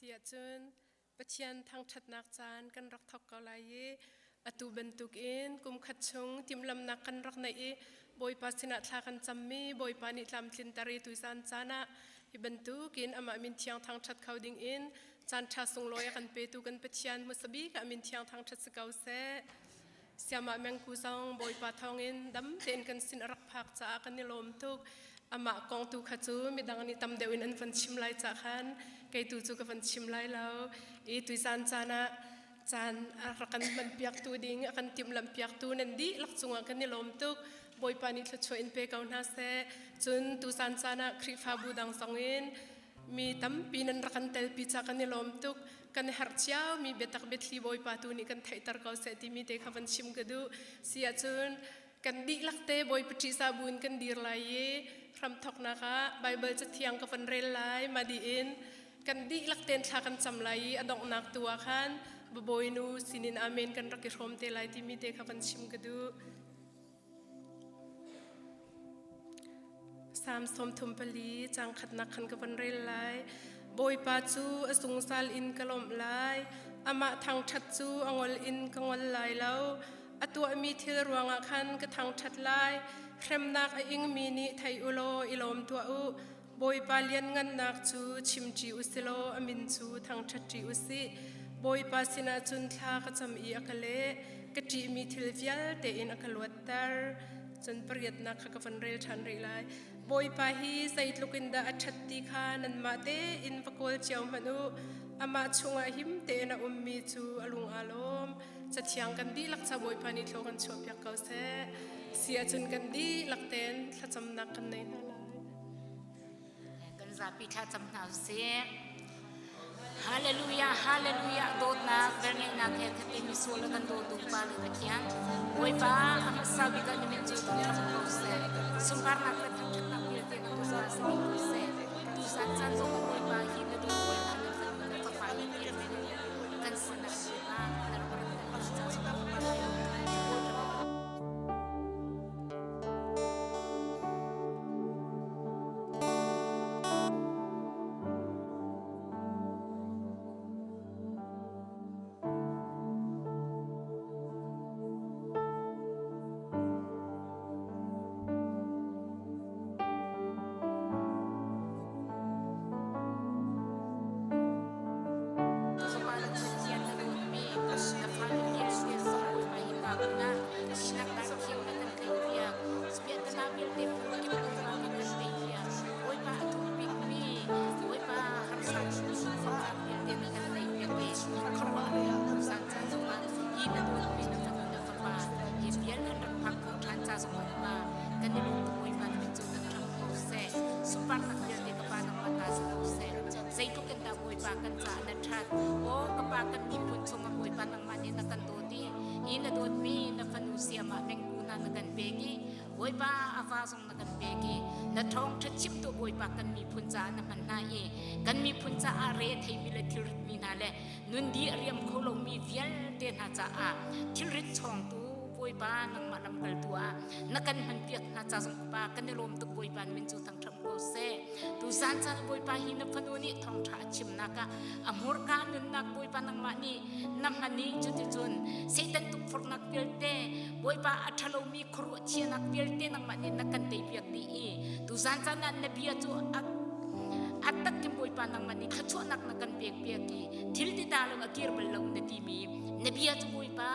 Si ahcun Pathian thangṭhatnak caan kan rak thawk ko lai i atu bantukin kum khat chung timhlamnak kan rak neih i Bawipa sinah thla kan cammi Bawipa nih tlamtlinter i tuzan caan ah hi bantukin amah min thiang thangṭhat kho dingin caan ṭha sunglawi a kan petu kan Pathian hmasa bik ah min thiang thangṭhat si ko seh. Siamah mengku zong Bawipa thawngin dam tein kan sin a rak phak caah kan i lawm tuk. Amah kong tu kha cu midang nih tam deuh in an van chim lai cah khan kei tu cu ka van chim lai lo. I tuizan caan ah caan a rak kan hman piaktu ding a kan timhlamh piaktu nan dihlak cungah kan i lawm tuk. Bawipa nih thluachuah in pe ko hna seh. Cun tuzan caan ah Khrihfabu dang zong in mi tampi nan rak kan telpi ca kan i lawm tuk. Kan herh cio mi biatak biathli Bawipa tu nih kan theihter ko seh timi te kha van chim ka duh. Si ahcun kan dihlak te Bawipa ṭihzah buin kan dir lai i hramthawknak ah Baibal cathiang ka van rel lai ma diin kan dihlak tein thla kan cam lai i a donghnak tu ah khan Bawinu sinin amen kan rak i hrawm te lai timi te kha van chim ka duh. Salm 34 caang khatnak khan ka van rel lai. Bawipa cu a zungzal in ka lawmh lai. Amah thangṭhat cu a ngol in ka ngol lai lo. A tuahmi thil ruangah khan ka thangṭhat lai. Hremnak a ingmi nih thei u law i lawm tuah u. Bawipa lianngannak cu chimṭi u si law a min cu thangṭhatṭi u sih. Bawipa sinah cun thla ka cam i a ka leh. Ka ṭihmi thil vialte in a ka luatter. Cun pariatnak kha ka van rel ṭhan rih lai. Bawipa hi zeitluk in dah a ṭhat ti kha nanmah tein va kawl cio hmanh u. Amah chungah him tein a ummi cu a lung aa lawm. Cathiang kan dihlak ca Bawipa nih thlaw kan chuahpiak ko seh. Si ahcun kan dihlak tein thlacamnak kan nei hna lai. Kan zapi thlacam hna usih. Hallelujah, hallelujah, dawtnak, velngeihnak he khat in misual a kan dawtu Pa le Pathian. Bawipa, a hmasa bik ah na min cu thangṭhat ko seh. Sunparnak le thangṭhatnak vialte na tuah si ko seh. Tuzan caan zong Bawipa hi na dawt na na fanu na fapa le kan sinah Bawipa na rak rat Zeitluk in dah Bawipa kan caah na ṭhat. Aw ka pa kan miphun chungah Bawipa nangmah nih na kan dawt i hi na dawtmi na fanu siamah mengku hna na kan pek i Bawipa a va zong na kan pek i na ṭhawng ṭha chimtu Bawipa kan miphun caah na hman hna i kan miphun caah re a theimi le thilritmi hna le nun di a riam kho lomi vialte hna caah thilrit chawngtu Bawipa nangmah lamkaltu ah na kan hmanpiak hna ca zong pa kan i lawm tuk Bawipa min cu thangṭhat ko seh tuzan caan Bawipa hi na fanu nih thawngṭha a chimnak ah a hmurka nunnak Bawipa nangmah nih na hman i cuticun Satan tukforhnak vialte Bawipa a ṭhalomi khuaruah chianak vialte nangmah nih na kan teipiak dih i tuzan caan ah na bia cu a a tak in Bawipa nangmah nih thluachuahnak na kan pek piak i thil ti ta lo a kir bal lo na timi na bia cu Bawipa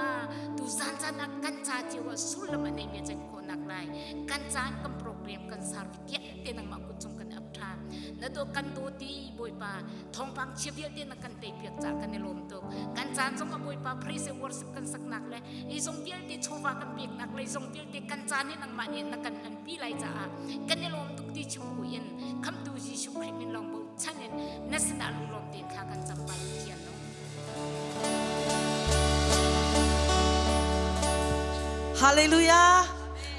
tuzan caan ah kan ca cio ah sullam a neimi a can khawhnak lai kan caan kan program kan service vialte nangmah kut cung kan ap ṭhan na do kan dawti Bawipa thawngpang chia vialte na kan teipiak ca kan i lawm tuk kan caan zong ah Bawipa praise and worship kan saknak le i zong vialte chawva kan peknak le zong vialte kan caan hi nangmah nih na kan hmanpi lai caah kan i lawm tuk ti chim bu in khamtu Jesuh Khrih min lawng bochan in na sinah lunglawm tein thla kan cam pa Pathian no Hallelujah!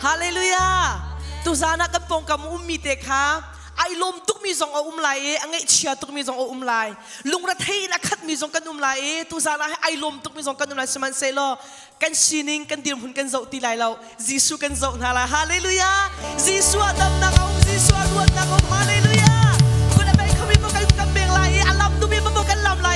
Hallelujah! Tuzan ah kan pawngkam ummi te kha ai lawm tukmi zong a um lai i a ngaihchia tukmi zong a um lai. Lungrethei in a khatmi zong kan um lai i tuzan ah ai lawm tukmi zong kan um lai sihmanhsehlaw kan sining kan dirhmun kan zoh ti lai lo. Jesuh kan zoh hna lai. Hallelujah! Jesuh ah damnak a um, Jesuh ah luatnak a um. Hallelujah! Kun a bei khomi paoh kan kan beng lai i a lam duhmi paoh kan lam lai.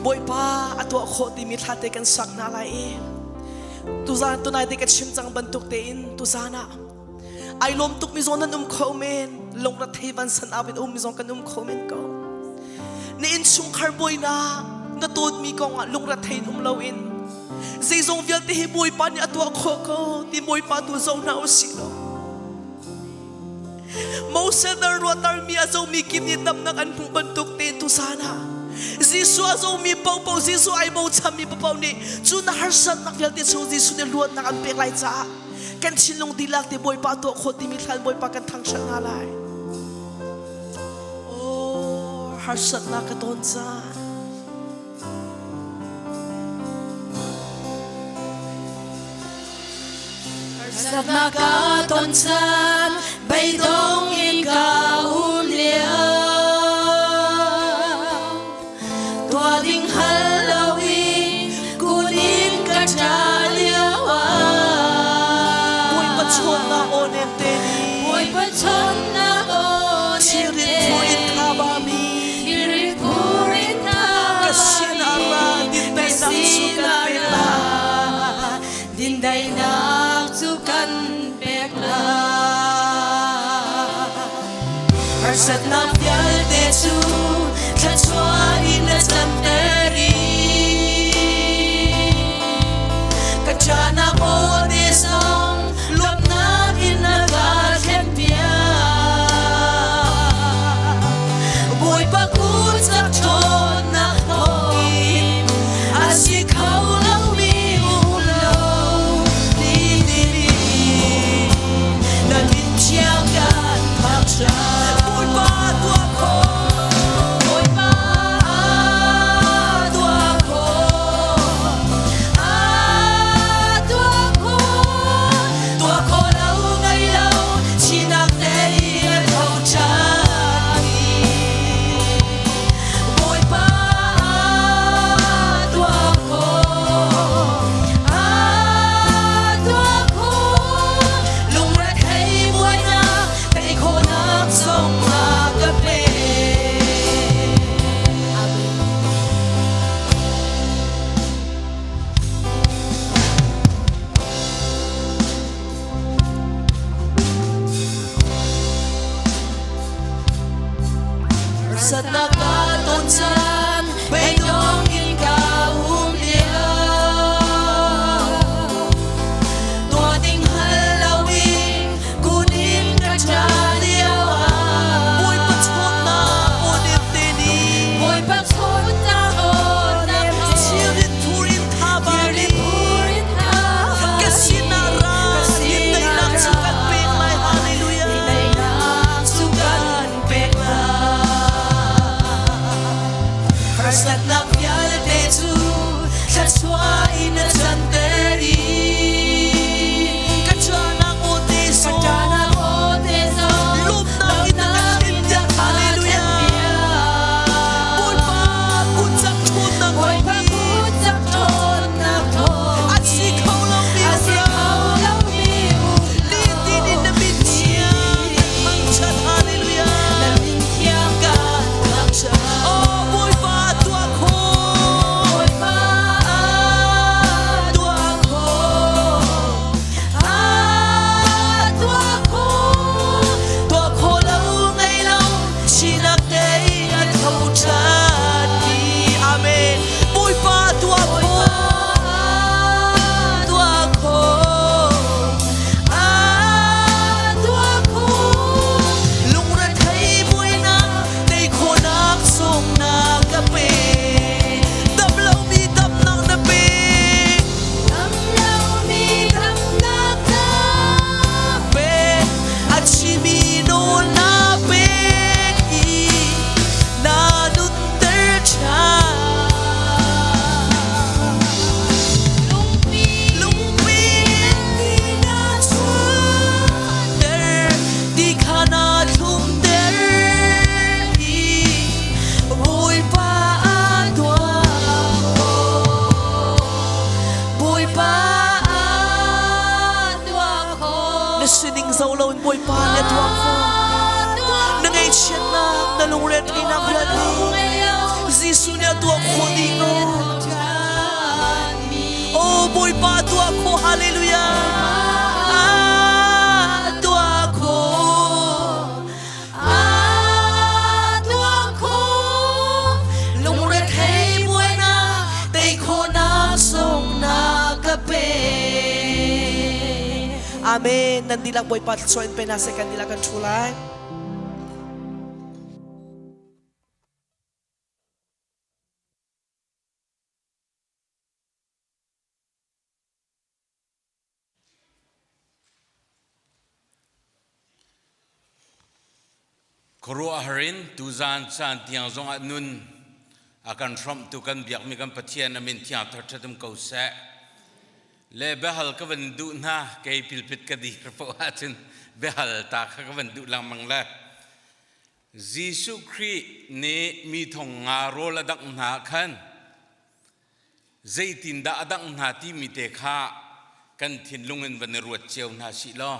Bawipa a tuah khawh timi thla te kan sak hna lai i tuzan tunai te ka chim cang bantuk tein tuzan ah ai lawm tuk mi zong nan um kho men lungrethei van san au in um mi zong kan um kho men ko na innchungkhar buainak na dawtmi kong ah lungrethei in um loin zeizong vialte hi Bawipa nih a tuah khawh ko ti Bawipa tu zoh hna usih law Moses na ruahtermi a zomi kip nih damnak an hmuh bantuk tein tuzan ah Jesuh a zomi paohpaoh Jesuh ai bochanmi paohpaoh nih cu na harsatnak vialte chung Jesuh nih luatnak an pek lai caah kan thinlung dihlak te Bawipa tuah khawh timi thlan Bawipa kan thangṭhat hna lai. Oh, harsatnak ka ton caan. Harsatnak ka ton caan, beidong in ka um lio. Tuah ding hal loin kun in ka ṭa lio ah. Bawipa chawnnak aw nem te nih Bawipa chawnnak aw nem Thilrit te phur in tha bami Thilrit phur in tha Ka sin ah ra bami dindainak cu kan pek lai. Dindainak cu kan pek lai. Harsatnak vialte cu thluachuah in na canter i ka ṭahnak aw te zong lawmhnak in na ka thlenpiak. Bawipa kut cak ṭhawnnak thawngin a si kho lomi um lo ni timi na min thiang kan thangṭhat. Bawipa tuah khawh. Bawipa tuah khawh, tuah khawh, tuah khawh lo ngei lo, thihnak tei a tho ṭhan i Bawipa tuah khawh, tuah khawh, lungrethei buainak tei khawhnak zong a ka pek. Harsatnak ka ton caan, beidong in ka um lio. Tuah ding hal loin kun in ka ṭa lio ah. Bawipa chawnnak aw nem te nih Bawipa chawnnak aw nem te Thilrit phur in tha bami ka sinah ra dindainak cu kan pek lai. Hallelujah. Dindainak cu kan pek lai. Harsatnak vialte cu thluachuah in na canter i Ka ṭahnak aw te Ka zong ṭahnak aw te zong lawmhnak in na kan thlenpiak. Hallelujah. Bawipa kut cak ṭhawnnak Bawipa kut cak ṭhawnnak thawng A si kho lomi a si kho lomi um Nitin in na min thiang kan thangṭhat. Hallelujah. Na min thiang kan thangṭhat. Oh, Bawipa tuah khawh. Bawipa tuah khawh, tuah khawh, Tuah khawh lo ngei lo thihnak tei a tho ṭhan mi. Amen. Bawipa tuah khawh. Tuah khawh, tuah khawh. Lungrethei buainak tei khawhnak sung na ka pe. Dam lomi damnak na pe. Dam lomi damnak na Pe a chimi nawl na pek i na nunter ṭhan. Lungpi Lungpi ti na chuahter, ti kha na thlumter i Bawipa a tuah khawh. Bawipa a tuah khawh. Na sining zo loin Bawipa nih a tuah khawh. Na ngaihchiatnak, na lungretheihnak vialte. Jesuh nih a tuah khawh dih ko. Oh Bawipa tuah khawh hallelujah. Tuah khawh. Tuah khawh. Lungrethei buainak tei khawhnak sung na ka pe. Amen. Nan dihlak Bawipa thluachuah in pe hna seh kan dihlak kan ṭhu lai. Khuaruahhar in tuzaan caan tiang zongah nun a kan hrawmhtu kan biakmi kan Pathian a min thiang thar um ko seh. Le biahal ka van duh hna kei pilpit ka dir poah ahcun biahal ta kha ka van duh lengmang le Jesuh Khrih nih mi thong nga rawl a dangh hna khan zeitindah a dangh hna timi te kha kan thinlung in van i ruat cio hna sih law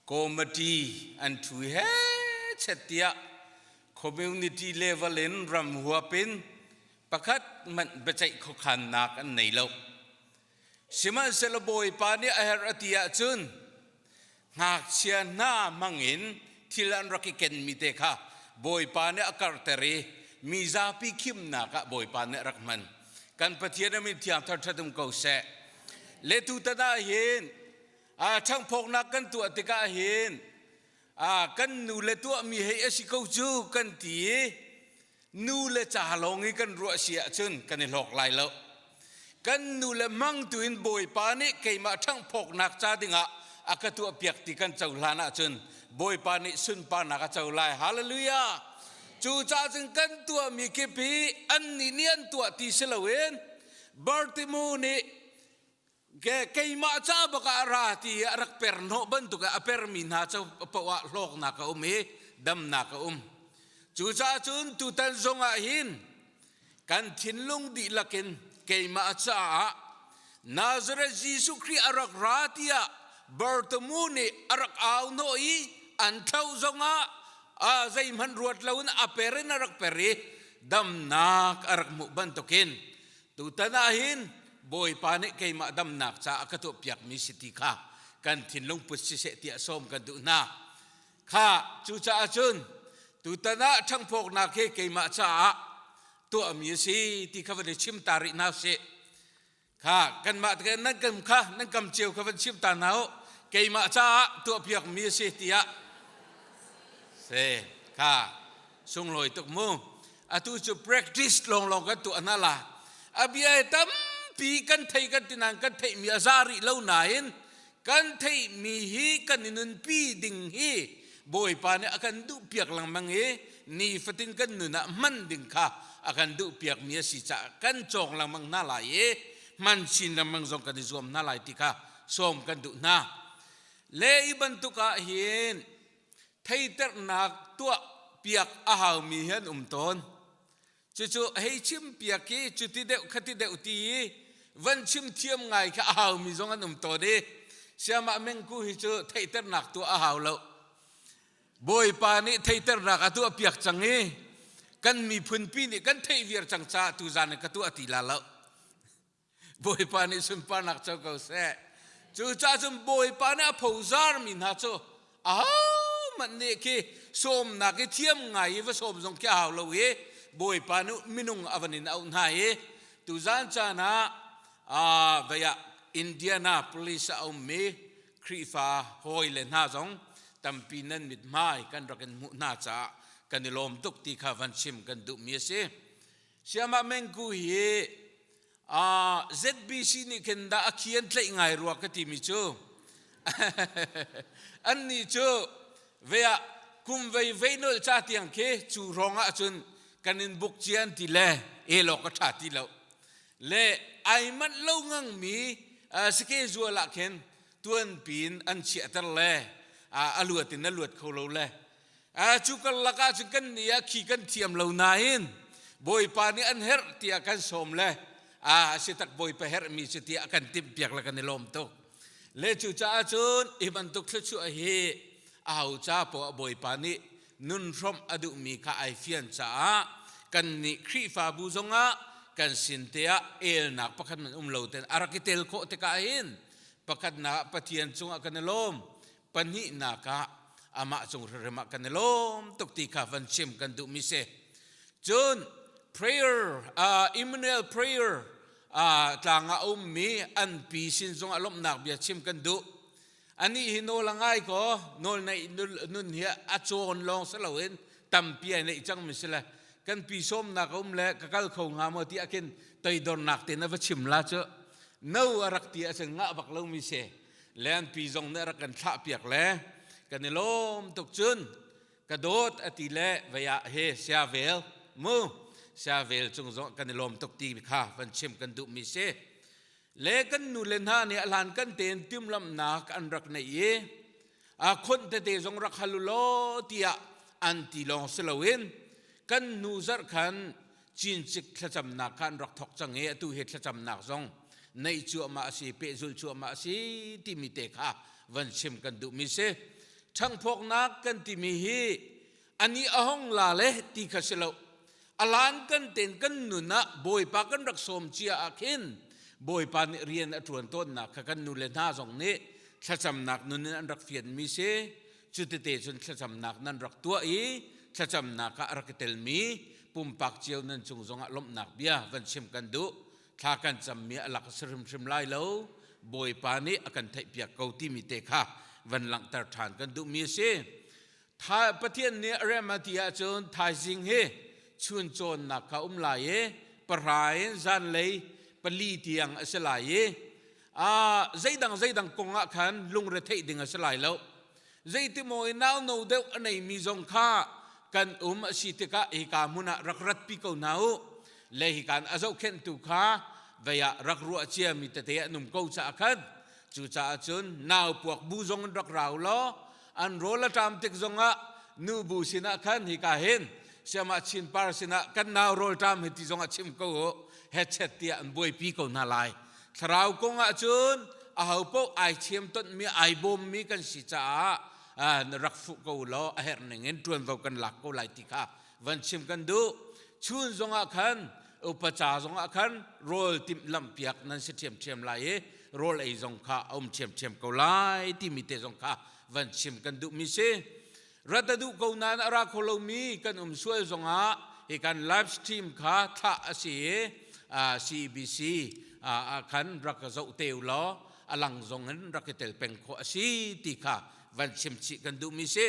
committee an ṭhu he chet tiah community level in ram huap in pakhat hmanh biaceih khuakhannak an nei lo. Sihmanhsehlaw Bawipa nih a herh a ti ahcun ngakchia hna hmangin thil an rak i kenmi te kha Bawipa nih a karhter i mi zapi khimnak ah Bawipa nih a rak hman. Kan Pathian a min thiang thar ṭhat um ko seh. Le tutan ah hin ṭhangphawknak kan tuah tikah hin kan nu le tuahmi hei a si ko cu kan ti i nu le ca lawng i kan ruah si ahcun kan i hlawk lai lo. Kan nu le hmang tu in Bawipa nih keimah ṭhanghphawknak ca dingah a ka tuahpiak ti kan cohlan ahcun Bawipa nih sunparnak a co lai. Hallelujah! Cucaah cun kan tuahmi kip hi annih nih an tuah ti si loin Bartimu nih keimah ca bak ah ra ti a rak per hnawh bantuk ah a permi hna cu paoh ah hlawknak a um i damnak a um. Cucaah cun tutan zong ah hin kan thinlung dihlak in keimah caah Nazareth Jesuh Khrih a rak ra tiah Bartimu nih a rak au hnawh i an thlo zongah zeihmanh ruat loin a per in a rak per i damnak a rak hmuh bantukin Tutan ah hin Bawipa nih keimah damnak caah ka tuahpiakmi si ti kha kan thinlung put siseh tiah sawm kan duh hna. Kha cucaah cun tutan ah ṭhangphawknak hi keimah caah tuahmi a si ti kha van i chim ta rih hna usih. Kha kanmah te nan kam kha nan kam cio kha van chim ta hna u. Keimah caah tuahpiakmi a si tiah se kha sunglawi tuk mu atu cu practice lawnglawng kan tuah hna la a bia tampi kan thei kan ti nain kan theihmi a za rih lo nain kan theihmi hi kan i nunpi ding hi Bawipa nih a kan duhpiak lengmang i nifatin kan nun ah hman ding kha a kan duhpiakmi a si caah kan cawng lengmang hna lai i hman chin lengmang zong kan i zuam hna lai ti kha sawm kan duh hna. Le i bantuk ah hin theiternak tuah piak a haumi hi an um tawn. Cucu hei chim piak i cuti deuh khati deuh ti i van chim thiam ngai kha a haumi zong an um tawn i siamah mengku hi cu theiternak tuah a hau lo. Bawipa nih theiternak a tuah piak cang i kan miphunpi nih kan theih viar cang caah tuzaan in ka tuah ti la lo. Bawipa nih sunparnak co ko seh. Cucaah cun Bawipa nih a phozarmi hna cu ahohmanh nih khi sawmnak i thiam ngai i va sawm zong khi a hau lo i Bawipa nih minung a van in auh hna i tuzan caan ah vei ah Indianapolis a ummi Khrihfa hawi le hna zong tampi nan mithmai kan rak in hmuh hna caah kan i lawm tuk ti kha van chim kan duhmi a si. Siamah Mengku hi ZBC nih khin dah a khi an tlaih ngai rua ka timi cu annih cu ve ah kum vei vei nolh ca tiang khi cu hrawng ah cun kan in buk cia an ti le elaw ka ṭha ti lo le ai manh lo ngangmi sike zual ah khin tuan piin an chiahter le a luat in a luat kho lo le Cu karlak ah cun kan nih ah khi kan thiam lo nain Bawipa nih an herh tiah kan sawm le a si tak Bawipa herhmi cu tiah kan timhpiak le kan i lawm tuk. Le cucaah cun hi bantuk thluachuah hi aho ca poah Bawipa nih nun hrawmh a duhmi kha ai fian caah Kan nih Khrihfabu zongah kan sin te ah elnak pakhat man um lo ten a rak i tel khawh tikah hin pakhatnak ah Pathian cungah kan i lawm, pahnihnak ah amah cung hrimhrim ah kan i lawm tuk ti kha van chim kan duhmi si. Cun prayer, uh, Emmanuel prayer uh, tlang ah a ummi an pi sin zongah lawmhnak bia chim kan duh. Anih hi nawl a ngai ko, nawl neih nun hi a cawn lawng si loin tampi ai neih cangmi si le kan pi sawmnak a um le ka kal kho hnga maw ti ahkhin toidornak tein a va chim la cu no a rak ti ahcun ngah bak lomi si. Le an pi zong nih a rak kan thlah piak le kan i lawm tuk cun ka dawt a ti le vei ah he sia vel mu sia vel cung zong kan i lawm tuk ti kha van chim kan duhmi si. Le kan nu le hna nih a hlan kan tein timhlamhnak an rak neih i a khonh tete zong rak hal u law tiah an ti lawng si loin kan nu zarh khan cincik thlacamnak kha an rak thawk cang i atu hi thlacamnak zong neih cuahmah a si pehzulh cuahmah a si timi te kha van chim kan duhmi si. Ṭhangphawknak kan timi hi ani a hong la le ti kha si lo, alan kan ten kan nun ah Bawipa kan rak sawm cia ah khin Bawipa nih rian a ṭuan tawnnak kha kan nu le hna zong nih thlacamnak nun in an rak fianmi si. Cu tete cun thlacamnak nan rak tuah i thlacamnak ah a rak i telmi pumpak cio nan cung zongah lawmhnak bia van chim kan duh. Thla kan cammi a lak a si hrimhrim lai lo, Bawipa nih a kan theihpiak ko timi te kha van langhter ṭhan kan duhmi a si. Pathian nih a rem a ti ahcun thaizing hi chun cawnnak kha um lai i pahra in zanlei pali tiang a si lai i zeidang zeidang kong ah khan lungre theih ding a si lai lo. Zeitimaw i nauno deuh a neimi zong kha kan um a si tikah hika hmun ah rak ratpi ko hna u. Le hikan a zohkhenhtu kha vei ah rak ruah ciami tete an um ko caah khan cucaah cun nau puak bu zong in rak rau law an rawl a ṭam tik zongah nubu sinah khan hika hin siamah Chin par sinah kan nau rawl ṭam hi ti zongah chim ko u, hechet tiah an buaipi ko hna lai. Thlarau kong ah cun aho paoh ai thiam tonhmi ai bawmmi kan si caah na rak fuh ko law a herh ning in ṭuanvo kan lak ko lai ti kha van chim kan duh. Chun zongah khan upa ca zongah khan rawl timhlamh piak nan si ṭhiamṭhiam lai i rawl ei zong kha a um ṭhiamṭhiam ko lai timi te zong kha van chim kan duhmi si. Rat a duh ko nain a ra kho lomi kan um sual zongah hi kan live stream kha thlah a si i CBC ah khan rak zoh te u law a lang zong in rak i tel peng khawh a si ti kha van chim chih kan duhmi si.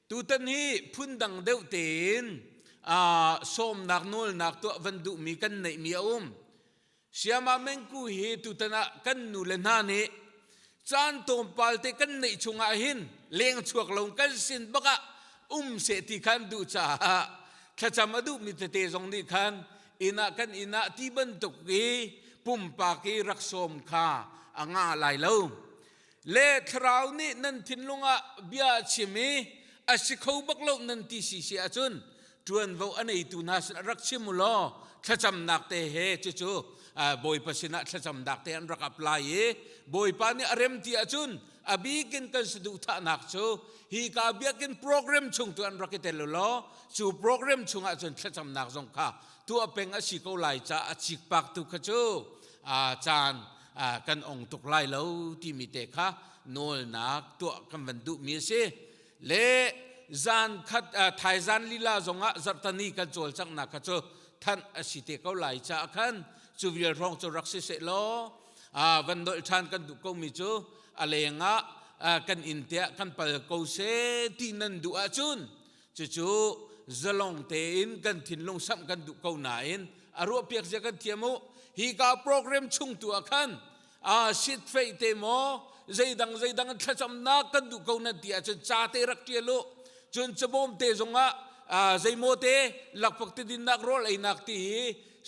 Tutan hi phundang deuh tein sawmnak nawlnak tuah van duhmi kan neihmi a um. Siama Mengku hi tutan ah kan nu le hna nih caan tlawmpal te kan neih chungah hin leng chuak lo kan sin bak ah um seh ti khan duh caah thlacam a duhmi tete zong nih khan inn ah kan inn ah ti bantuk i pumpak i rak sawm kha a nga lai lo. Le thlarau nih nan thinlung ah bia a chim i a si kho bak lo nan ti si si ahcun ṭuanvo a neitu hna sin rak chim u law thlacamnak te he cucu Bawipa sinah thlacamnak te an rak ap lai i Bawipa nih a rem ti ahcun a bikin kan saduhthahnak cu hi ka biakinn program chung tu an rak i tel u law cu program chungah cun thlacamnak zong kha tuah peng a si ko lai caah a cikpak tu kha cu caan kan ong tuk lai lo timi te kha nawlnak tuah kan van duhmi a si. Le zan khat thaizan lila zongah zarhtani kan cawlcanghnak kha cu thanh a si te ko lai caah khan cu vial hrawng cu rak si seh law van nolh ṭhan kan duh komi cu a lengah kan inn tiah kan pal ko seh ti nan duh ahcun cucu zalong tein kan thinlung samh kan duh ko nain a ruahpiak zia kan thiam u. Hi ka program chung tu ah khan a sit fei te maw zeidang zeidang thlacamnak kan duh ko nan ti ahcun ca te rak ṭial u. Cun cabawm te zongah zeimaw te lakphak te dinnak rawl einak ti hi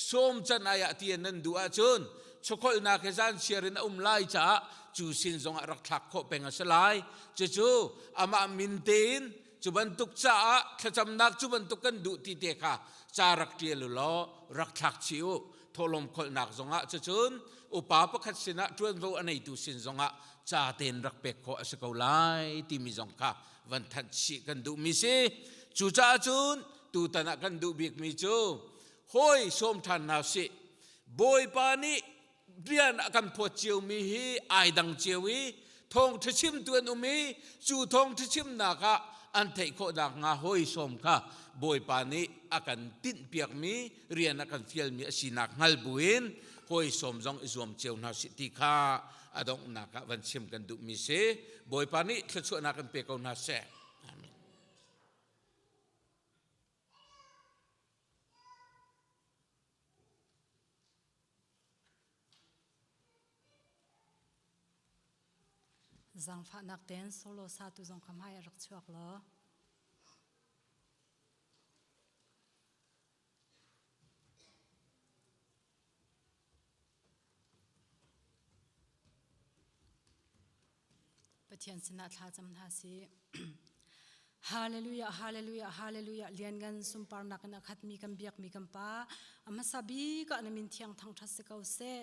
sawm can ai ah ti nan duh ahcun chokholhnak he zan siar in a um lai caah cu sin zongah rak thlak khawh peng a si lai. Cucu amah min tein cu bantuk caah thlacamnak cu bantuk kan duh ti te kha ca rak ṭial u law rak thlak chih u. Thawhlawm kholhnak zongah cucun upa pakhat sinah ṭuanvo a neitu sin zongah ca tein rak pek khawh a si ko lai timi zong kha van thanh chih kan duhmi si. Cucaah cun. Tutan ah kan duh bikmi cu hawi sawm ṭhan hna sih. Bawipa nih rian a kan phawt ciomi hi ai dang cio i thawngṭha chimtu an um i cu thawngṭha chimnak ah an theih khawh nakhnga hawi sawm kha Bawipa nih a kan tinhpiakmi rian a kan fialmi a sinak hngal buin hawi sawm zong i zuam cio hna sih ti kha a donghnak ah van chim kan duhmi si. Bawipa nih thluachuahnak kan pe ko hna seh. Amen. Zaangfahnak tein solo satu zong kha hmai a rak chuak law. Pathian sinah thla cam hna sih. Hallelujah, hallelujah, hallelujah. Lianngan sunparnak in a khatmi kan biakmi kan Pa. A hmasa bik ah na min thiang thangṭhat si ko seh.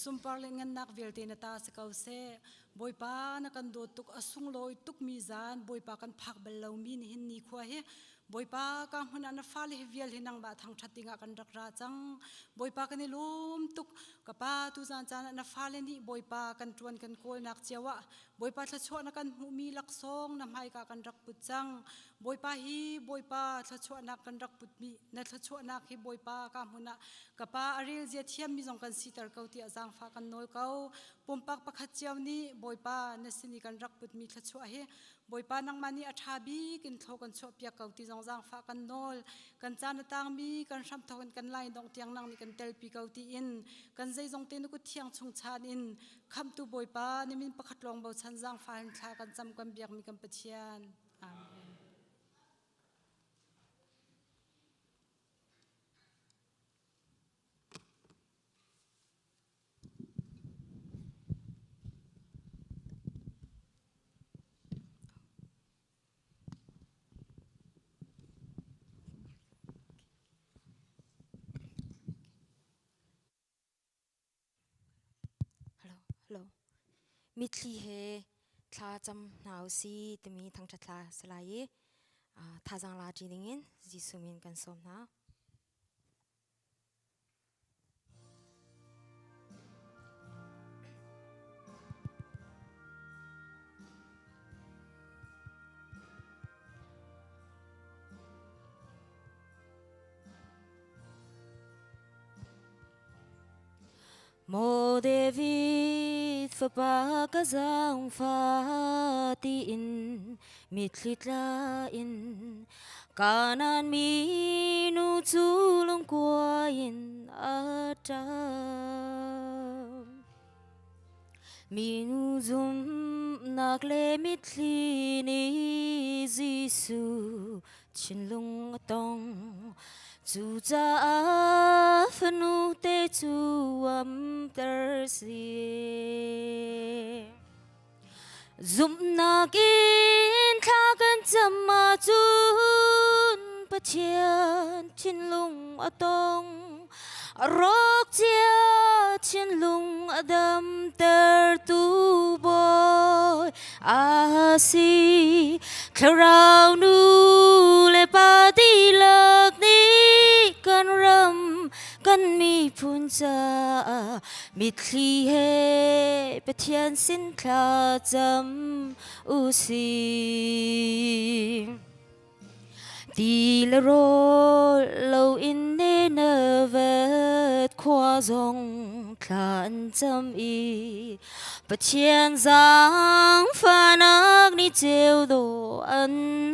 Sunpar le ngannak vialte na ta si ko seh. Bawipa na kan dawt tuk a sunglawi tukmi zan Bawipa kan phak bal lomi nihin ni khua hi Bawipa ka hmun ah na fale hi vial hi nangmah thangṭhat dingah kan rak ra cang. Bawipa kan i lawm tuk. Ka pa tuzan caan ah na fale nih Bawipa kan ṭuan kan kawlnak cio ah Bawipa thluachuah na kan hmuhmi laksawng na hmaika kan rak put cang. Bawipa hi Bawipa thluachuahnak kan rak putmi na thluachuahnak hi Bawipa ka hmun ah ka pa a rel zia thiammi zong kan siter ko tiah zaangfah kan nawl ko. Pumpak pakhat cio nih Bawipa na sin i kan rak putmi thluachuah hi Bawipa nangmah nih a ṭha bik in thlaw kan chuahpiak ko ti zong zaangfah kan nawl. Kan caan a tangmi kan hramthawk in kan lai dongh tiang nang nih kan telpi ko tiin kan zeizong te na kut thiang chung chan in khamhtu Bawipa na min pakhat lawng bochan zaangfah in thla kan cam kan biakmi kan Pathian. Amen. Hello, hello. Mitthli he thla cam hna usi timi thangṭhat hla si lai i thazaang la ṭi dingin Jesuh min kan sawm hna. Maw David fapa ka zaangfah tiin mitthli tla in Kanaan minu cu lungkua in a ṭap. Minu zumhnak le mitthli nih Jesuh thinlung a tong. Cucaah fanu te cu amter si. Zumhnak in thla kan cam ahcun Pathian thinlung a tong. A rawk cia thinlung a damtertu Bawi a si. Thlarau nu le pa dihlak nih kan ram kan miphun caah mitthli he Pathian sin thla cam u sih. Ti le rawl loin Nineveh khua zong thla an cam i Pathian zaangfahnak ni ceu dawh an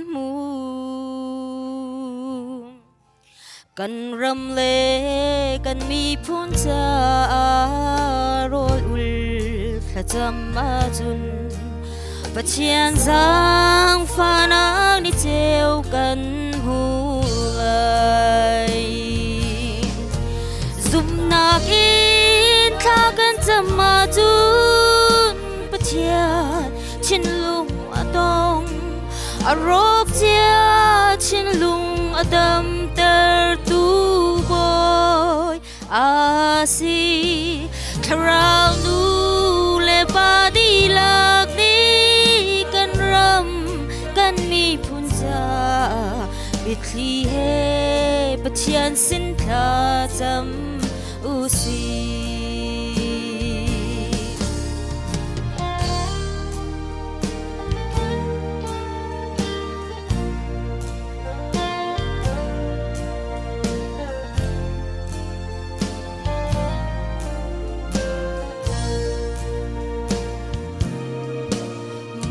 hmu. Kan ram le kan miphun caah rawl ul thlacam ahcun Pathian zaangfahnak ni ceu kan hmu lai. Zumhnak in thla kan cam ahcun Pathian thinlung a tong a rawk cia thinlung a damtertu Bawi a si thlarau nu le pa dihlak nih kan ram kan miphun caah mitthli he. Pathian sin thlacam usih.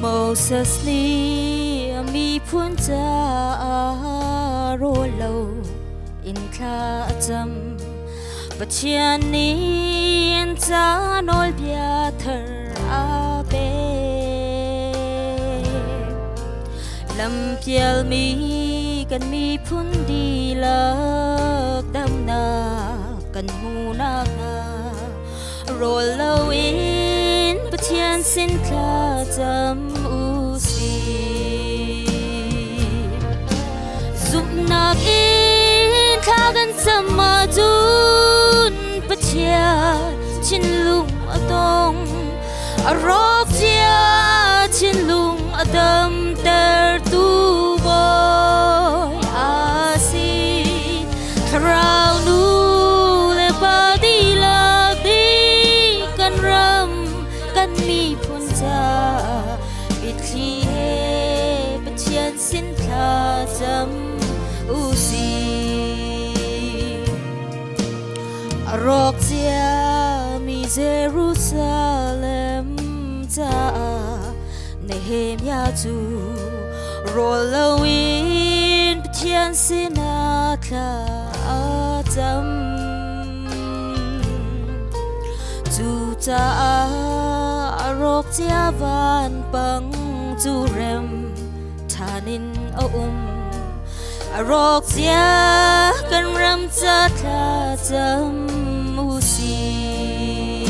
Moses nih a miphun caah rawl lo in thla a cam. Pathian nih an ca nawlbia thar a pek. Lampialmi kan miphun dihlak damnak kan hmu nakhnga rawl loin Pathian sin thlacam u sih. Zumhnak in thla kan cam ahcun Pathian thinlung a tong. A rawk cia thinlung a damtertu Bawi a si. Thlarau nu le pa dihlak dih kan ram kan miphun ca mitthli he Pathian sin thlacam u sih. A rawk ciami Jerusalem caah Nehemiah cu rawl loin Pathian sinah thla a cam. Cucaah a rawk cia vanpang cu rem ṭhan in a um. A rawk cia kan ram ca thlacam u sih.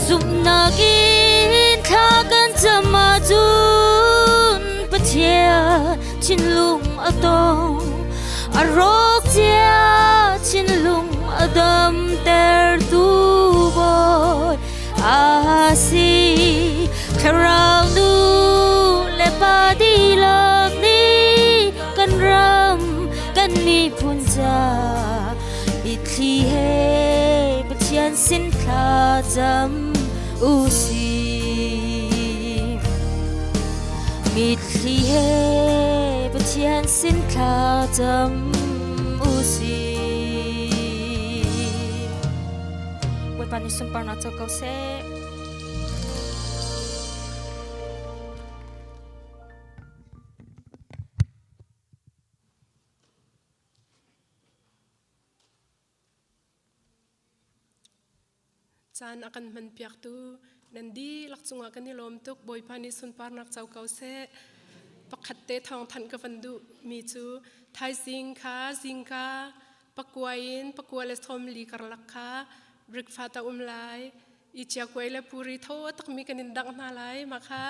Zumhnak in thla kan cam ahcun Pathian thinlung a tong. A rawk cia thinlung a damtertu Bawi a si. Thlarau nu le pa dihlak nih kan ram kan miphun ca mitthli he Pathian sin thlacam u sih. Mitthli he Pathian sin thlacam u sih. Bawipa nih sunparnak co ko seh. Caan a kan hmanpiaktu nan dihlak cungah kan i lawm tuk. Bawipa nih sunparnak co ko seh. Pakhat te thawng thanh ka van duh mi cu thaizing kha zingka pakua in pakua le 40 karlak kha breakfast a um lai. I chiakuai le puri tho takmi kan in dangh hna lai. Mah kha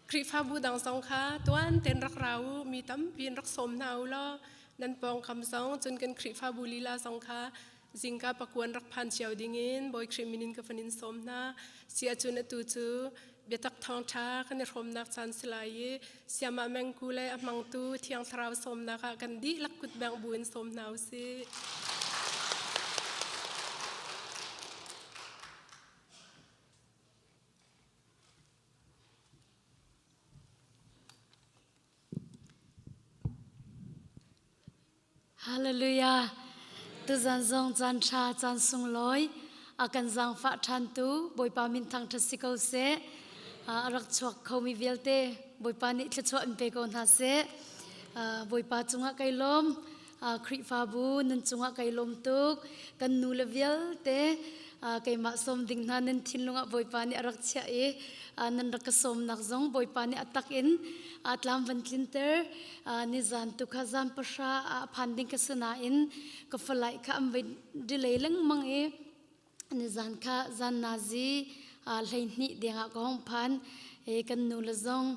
Khrihfabu dang zong kha tuan tein rak ra u, mi tampi in rak sawm hna u law nan pawngkam zong cun kan Khrihfabu lila zong kha zingka pakuan rak phan cio dingin Bawi Khrih min in ka van in sawm hna. Si ahcun atu cu biatak thawngṭha kan i hrawmnak caan si lai i Siamah Mengku le a hmangtu Thiang Thlarau sawmnak ah kan dihlak kut bengh bu in sawm hna u sih. Hallelujah. Tuzan zong caan ṭha caan sunglawi a kan zaangfah ṭhantu Bawipa min thangṭhat si ko seh. A rak chuak khomi vialte Bawipa nih thluachuah in pe ko hna seh. Bawipa cungah kai lawm. Khrihfabu nan cungah kai lawm tuk. Kan nu le vialte keimah sawm ding hna nan thinlung ah Bawipa nih a rak chiah i nan rak ka sawmnak zong Bawipa nih a tak in tlam van tlinter. Nizan tu kha zan pahra ah phan ding ka si nain ka flight kha an vai delay lengmang i nizan kha zan nazi 12 deng ah ka hong phan. Kan nu le zong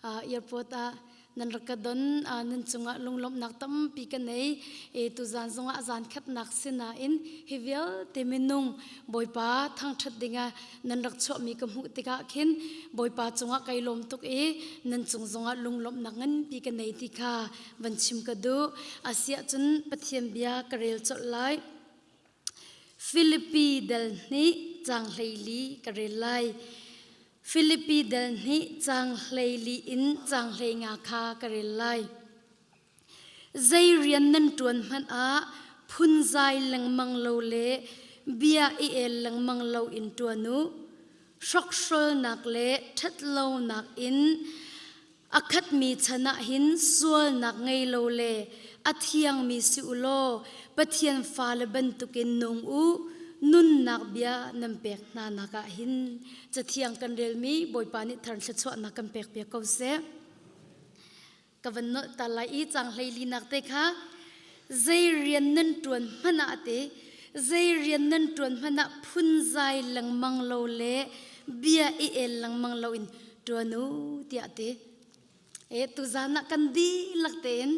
airport ah. Nan rak ka don nan cungah lunglawmhnak tampi ka nei. E tuzan zongah zan khatnak sinain hi vialte minung Bawipa thangṭhat dingah nan rak chuahmi ka hmuh tikah khin Bawipa cungah kai lawm tuk i nan cung zongah lunglawmhnak nganpi ka nei ti kha van chim ka duh. Asiahcun Pathian bia ka rel colh lai. Filipi dal hnih caang 14 ka rel lai. Filipi dal hnih caang 14 in caang 15 kha ka rel lai. Zei rian nan ṭuan hmanh ah phunzai lengmang lo le bia i el lengmang lo in ṭuan u. Hrokhrolnak le ṭhatlonak in a khatmi chan ah hin sualnak ngei lo le a thiangmi si u law Pathian fale bantukin nung u. Nunnak bia nan pek hna nak ah hin Cathiang kan relmi Bawipa nih thar thluachuahnak kan pekpiak ko seh. Ka van nolh ta lai i cang 14 nak te kha zei rian nan ṭuan hmanh ah te zei rian nan ṭuan hmanh ah phunzai lengmang lo le bia i el lengmang lo in ṭuan u tiah ti. E tuzan ah kan dihlak tein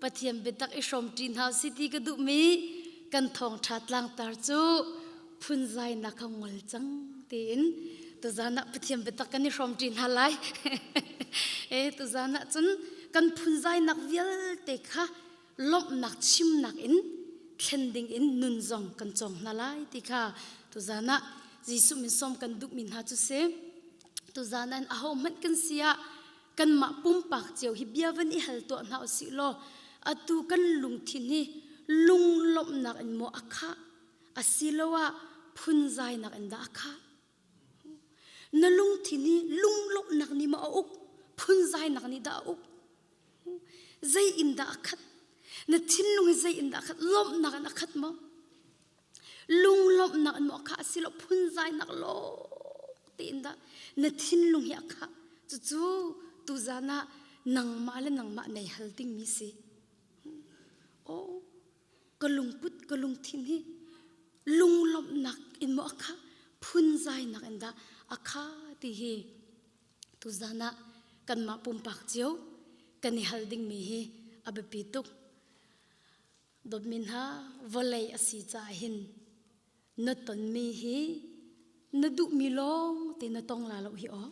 Pathian biatak i hrawmṭi hna usih ti ka duhmi kan thawngṭha tlangtar cu phunzainak kha ngol cang tiin tuzan ah Pathian biatak kan i hrawmṭi hna lai. e tuzan ah cun kan phunzainak vialte kha lawmhnak chimnak in thlen ding in nun zong kan cawng hna lai ti kha tuzan ah Jesuh min sawm kan duhmi hna cu si. Tuzan ah ahohmanh kan si ah kanmah pumpak cio hi bia van i hal tuah hna usih law atu kan lungthin hi lunglawmhnak in maw a khah asiloah phunzainak in dah a khah? Na lungthin hi lunglawmhnak nih maw a uk? Phunzainak nih dah a uk? Zei in dah a khat? Na thinlung hi zei in dah a khat? Lawmhnak in a khat maw? Lunglawmhnak in maw a khah asiloah phunzainak lawng tein dah na thinlung hi a khah? Cucu tuzan ah nangmah le nangmah nei hal dingmi si. Oh, ka lungput ka lungthin hi lunglawmhnak in maw a khah phunzainak in dah a khah ti hi tuzan ah kanmah pumpak cio kan i hal dingmi hi a biapi tuk. Dawtmi hna, vawlei a si caah hin na tonmi hi na duhmi lawng te na tong la lo hi aw.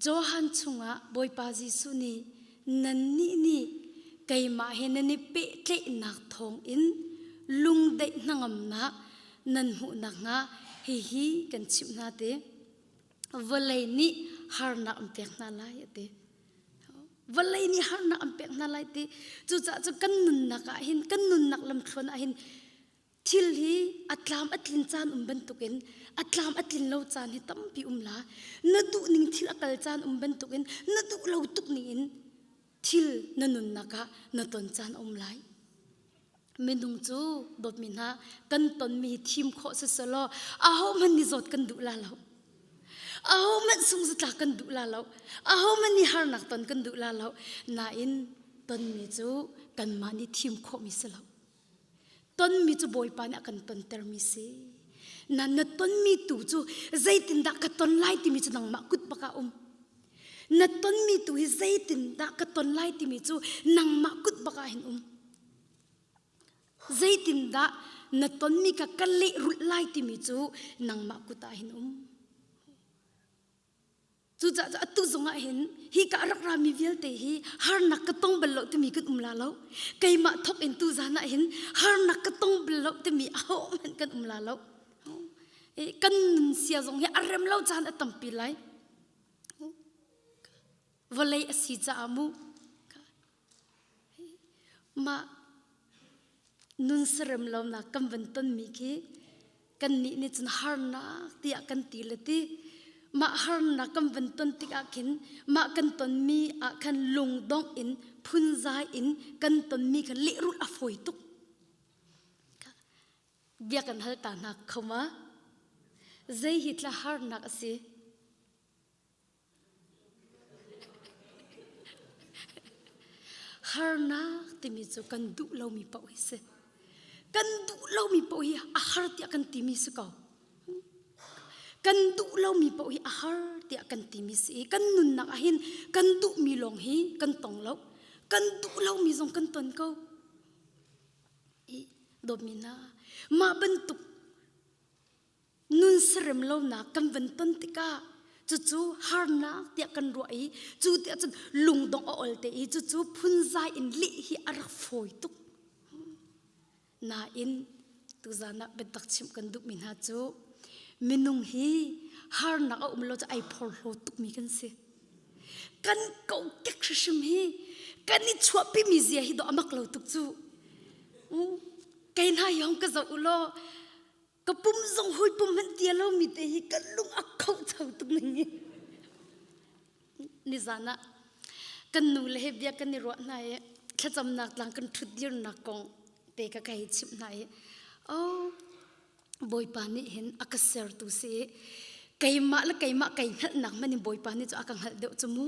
Johan chungah Bawipa Jesuh nih nannih nih keimah he nan i pehtlaihnak thawngin lungdaih hnangamnak nan hmuh nakhnga hihi kan chimh hna ti. Vawlei nih harnak an pek hna lai a ti. Vawlei nih harnak an pek hna lai ti. Cucaah cu kan nunnak ah hin kan nunnak lamthluan ah hin Thil hi a tlam a tlin caan um bantukin a tlam a tlin lo caan hi tampi um la. Na duh ning thil a kal caan um bantukin na duh lo tuk ning in thil na nunnak ah na ton caan a um lai. Minung cu dawtmi hna kan tonmi hi thim khawh si selaw ahohmanh nih zawt kan duh la lo. Ahohmanh sungzatlak kan duh la lo. Ahohmanh nih harnak ton kan duh la lo. Nain tonmi cu kanmah nih thim khawhmi si lo. Tonmi cu Bawipa nih a kan tontermi si. Na na tonmi tu cu zeitindah ka ton lai timi cu nangmah kut bak ah um. Na tonmi tu hi zeitindah ka ton lai timi cu nangmah kut bak ah hin um. Zeitindah na tonmi kha ka lehrulh lai timi cu nangmah kut ah hin um. Cucaah cu atu zongah hin hi ka rak rami vialte hi harnak ka tong bal lo timi kan um la lo. Keimah thok in tu zan ah hin harnak ka tong bal lo timi ahohmanh kan um la lo. Kan nun sia zong hi a rem lo caan a tampi lai. Vawlei a si caah mu. Mah nun serem lonak kan van tonmi khi kannih nih cun harnak tiah kan ti le ti mah harnak kan van ton tikah khin mah kan tonmi ah khan lungdongh in phunzai in kan tonmi kha lehrulh a fawi tuk bia kan hal ta hna kho ma zei hi tla harnak a si Harnak timi cu kan duh lomi paoh hi si. Kan duh lomi paoh hi a har tiah kan timi si ko. Kan duh lomi paoh hi a har tiah kan timi si i kan nunnak ah hin kan duhmi lawng hi kan tong lo. Kan duh lomi zong kan ton ko. I dawtmi hna, mah bantuk nun serem lonak kan van ton tikah cucu harnak tiah kan ruah i cu tiah cun lungdongh a ol te i cucu phunzai in leh hi a rak fawi tuk. Nain tuzan ah biatak chimh kan duhmi hna cu minung hi harnak a um lo cu ai phorhlaw tukmi kan si. Kan kokek hrimhrim hi kan i chuahpimi zia hi dawh a mak lo tuk cu. Kei hna hi hong ka zoh u law ka pum zong hui pum hmanh tia lomi te hi ka lung a khocho tuk ning hi. Nizan ah kan nu le he bia kan i ruah hna i thlacamnak tlang kan ṭhut dirnak kong te ka ka hei chimh hna i oh Bawipa nih hin a ka sertu si i keimah le keimah kai hngalhnak hmanh in Bawipa nih cu a ka hngalh deuh cu mu.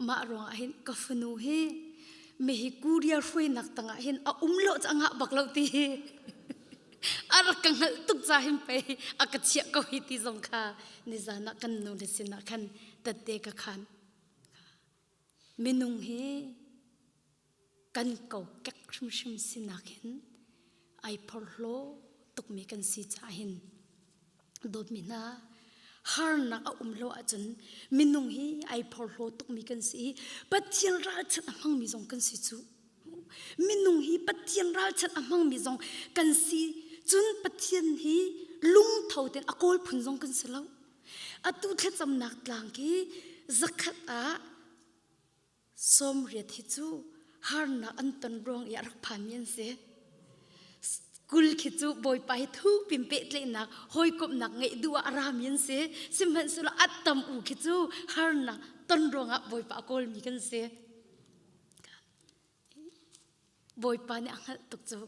Mah ruangah hin ka fanu hi mihi Korea hruainak tangah hin a um lo cu a ngah bak lo ti hi a rak ka hngalh tuk ca hin pei a ka chiah ko hi ti zong kha nizan ah kan nu le sinah khan tette ka khan. Minung hi kan kokek hrimhrim sinak hin ai phorhlaw tukmi kan si caah hin dawtmi hna harnak a um lo ahcun minung hi ai phorhlaw tukmi kan si i Pathian ralchanh a hmangmi zong kan si cu minung hi Pathian ralchanh a hmangmi zong kan si cun Pathian hi lungtho tein a kawl phun zong kan si lo atu thlacamnak tlang khi zakhat ah 80 hi cu harnak an ton ruang i a rak phanmi an si. Kul khi cu Bawipa hi thupin pehtlaihnak, hawikomhnak ngeih duh ah a rami an si. Sihmanhsehlaw a tam u khi cu harnak ton ruangah Bawipa a kawlmi kan si. Bawipa nih a hngalh tuk cu.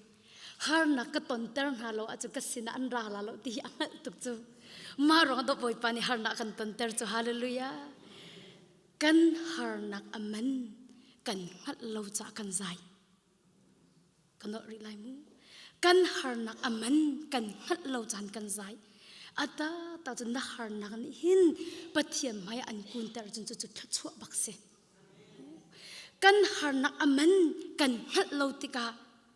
Harnak ka tonter hna lo ahcun ka sinah an ra la lo ti hi a hngalh tuk cu. Mah ruang dah Bawipa nih harnak kan tonter cu. Hallelujah. Kan harnak a man kan hngalh lo caah kan zai. Ka nolh rih lai mu. Kan harnak a man kan hngalh lo caan kan zai. Ata ta cun na harnak nih hin Pathian hmai an kunter cun cucu thluachuah bak si. Kan harnak a man kan hngalh lo tikah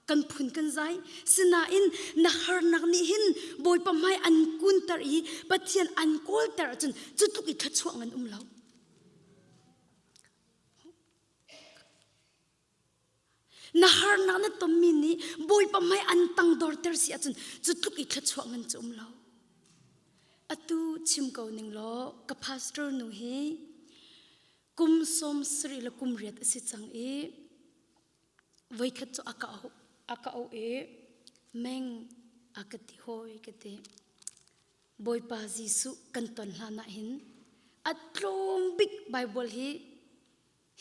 kan phun kan zai. Sinain na harnak nih hin Bawipa hmai an kunter i Pathian an kawlter ahcun cu tluk i thluachuah ngan um lo. Na harnak na tonmi nih Bawipa hmai an tangdorter si ahcun cu tluk i thluachuah ngan cu um lo. Atu chim ko ning law ka pastor nu hi kum 70 le kum riat a si cang i voikhat cu a ka auh a ka auh i meng a ka ti hawi ka ti. Bawipa Jesuh kan ton hlan ah hin a tlawm bik Bible hi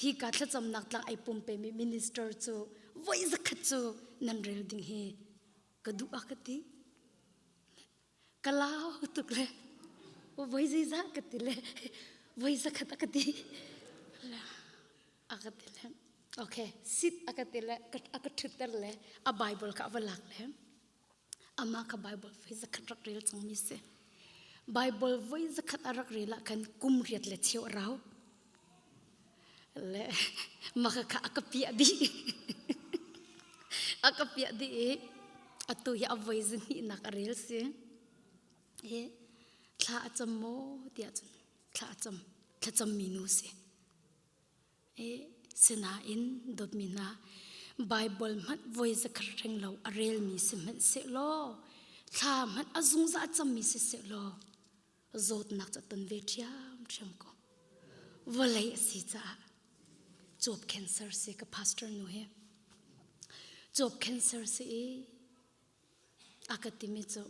hi ka thlacamnak tlang ai pumpemi minister cu voi zakhat cu nan rel ding hi ka duh a ka ti. Ka lau tuk le voi zeizah ka ti le voi zakhat a ka ti. A ka ti le okay sit a ka ti le a ka ṭhutter le a Bible ka va lak le amah kha Bible voi zakhat rak rel cangmi si. Bible voi zakhat a rak rel ah khan kum riat le cheu a rau. Le maka kha a ka piah dih. a ka piah dih i atu hi a voi zahnihnak a rel si. Hi thla a cam maw tiah cun thla a cam thlacammi nu si. Sinain dawtmi hna, Baibal hmanh voi zakhat reng lo a relmi si hmanh sehlaw, thla hmanh a zungzal cammi si sehlaw, zawtnak cu a ton ve ṭhiamṭhiam ko. Vawlei a si caah cuap cancer si ka pastor nu hi. Cuap cancer si i a ka timi cu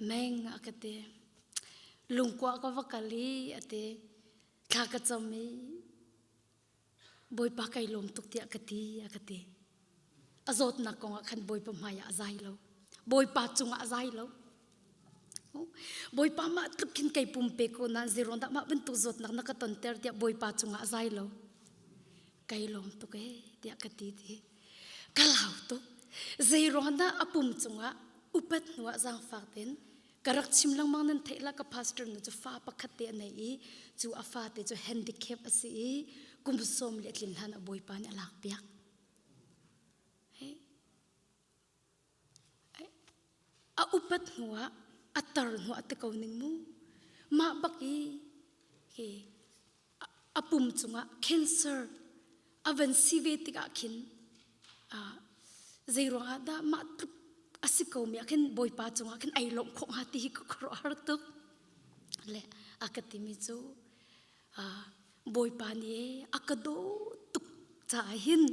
meng a ka ti. Lungkua ka va kal i a ti. Thla ka cam i Bawipa kai lawm tuk tiah ka ti a ka ti. A zawtnak kong ah khan Bawipa hmai ah a zai lo. Bawipa cungah a zai lo. Bawipa mah tluk khin kei pumpe ko nain zeiruang dah mah bantuk zawtnak na ka tonter tiah Bawipa cungah a zai lo. Kai lawm tuk ee tiah ka ti ti. Ka lau tuk. Zeiruang dah a pum cungah upat hnuah zaangfak tein. Ka rak chim lengmang nan theih la ka pastor nu cu fa pakhat te a nei i cu a fa te cu handicap a si i kum sawm le tlin hlan a bawipa nih a lak piak. A upat hnuah a tar hnuah te ko ning mu. Mah bak i hi a pum cungah cancer a van si ve tikah khin zei ruangah dah mah tluk a si ko mi ah khin Bawipa cungah khin ai lawmh khawh hnga ti hi ka khuaruahhar tuk. Le a ka timi cu Bawipa nih a ka daw tuk caah hin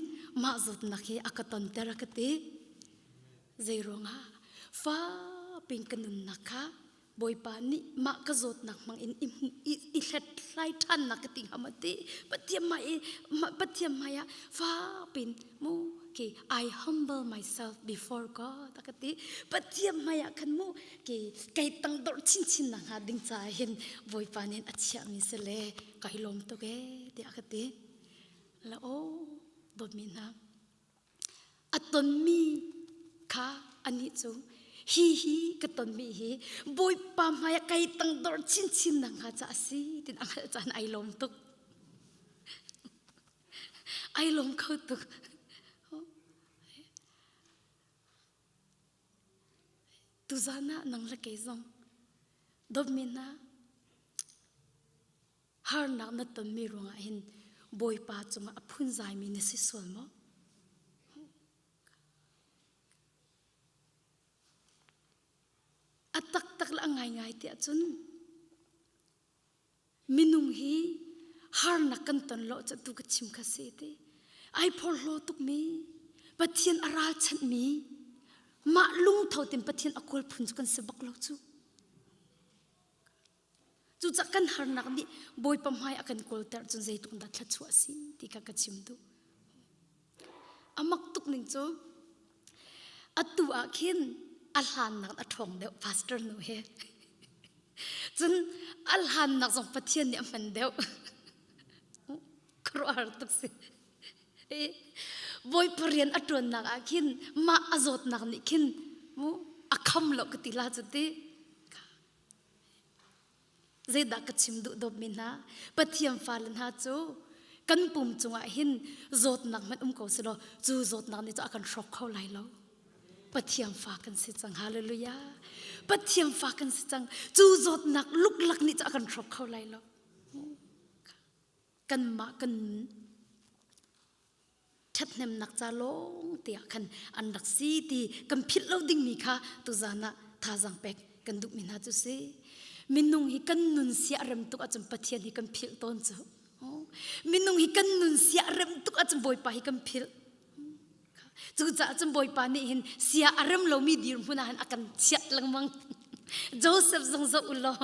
mah zawtnak hi a ka tonter a ka ti. Zei ruangah fa pin ka nunnak kha Bawipa nih mah ka zawtnak hmang in i i hlethlai ṭhannak ka ti hnga maw ti Pathian hmai i Pathian hmai ah fa pin mu ki I humble myself before God a ka ti Pathian hmai ah khan mu ki kei tangdor chinchin nak hnga ding caah hin Bawipa nih a chiahmi si le kai lawm tuk ee tiah ka ti la aw dawtmi hna a tonmi kha anih cu hi hi ka tonmi hi Bawipa hmai ah kai tangdor chinchin nak hnga ca a si tin a hngalh caan ai lawm tuk ai lawm kho tuk Tuzan ah nang le kei zong dawtmi hna harnak na tonmi ruangah hin Bawipa cungah a phunzaimi na si sual maw? A taktak le a ngaingai tiah cun Minung hi harnak kan ton lo cu tu ka chim kha si ti. Ai phorhlaw tukmi, Pathian a ralchanhmi, mah lungtho tin Pathian a kawl phun cu kan si bak lo cu. Cucah kan harnak nih Bawipa hmai a kan kawlter cun zeitluk dah thluachuah a si ti kha ka chim duh. A mak tuk ning cu atu ah khin a hlannak a ṭhawng deuh pastor nu he. Cun a hlannak zong Pathian nih a hman deuh. Khuaruahhar tuk si. Bawipa rian a ṭuannak ah khin mah a zawtnak nih khin mu a kham lo ka ti la cu ti. Zeidah ka chim duh dawtmi hna? Pathian fale hna cu kan pum cungah hin zawtnak hmanh um ko selaw cu zawtnak nih cu a kan hrawk kho lai lo. Pathian fa kan si cang. Hallelujah. Pathian fa kan si cang. Cu zawtnak luklak nih cu a kan hrawk kho lai lo. Kanmah kan ṭhathnemnak ca lawng te ah khan an rak si ti kan philh lo dingmi kha tuzan ah thazaang pek kan duhmi hna cu si. Minung hi kan nun sia rem tuk ahcun Pathian hi kan philh tawn cu. Minung hi kan nun sia rem tuk ahcun Bawipa hi kan philh. Cucaah cun Bawipa nih hin sia a rem lomi dirhmun ah hin a kan chiah lengmang. Joseph zong zoh u law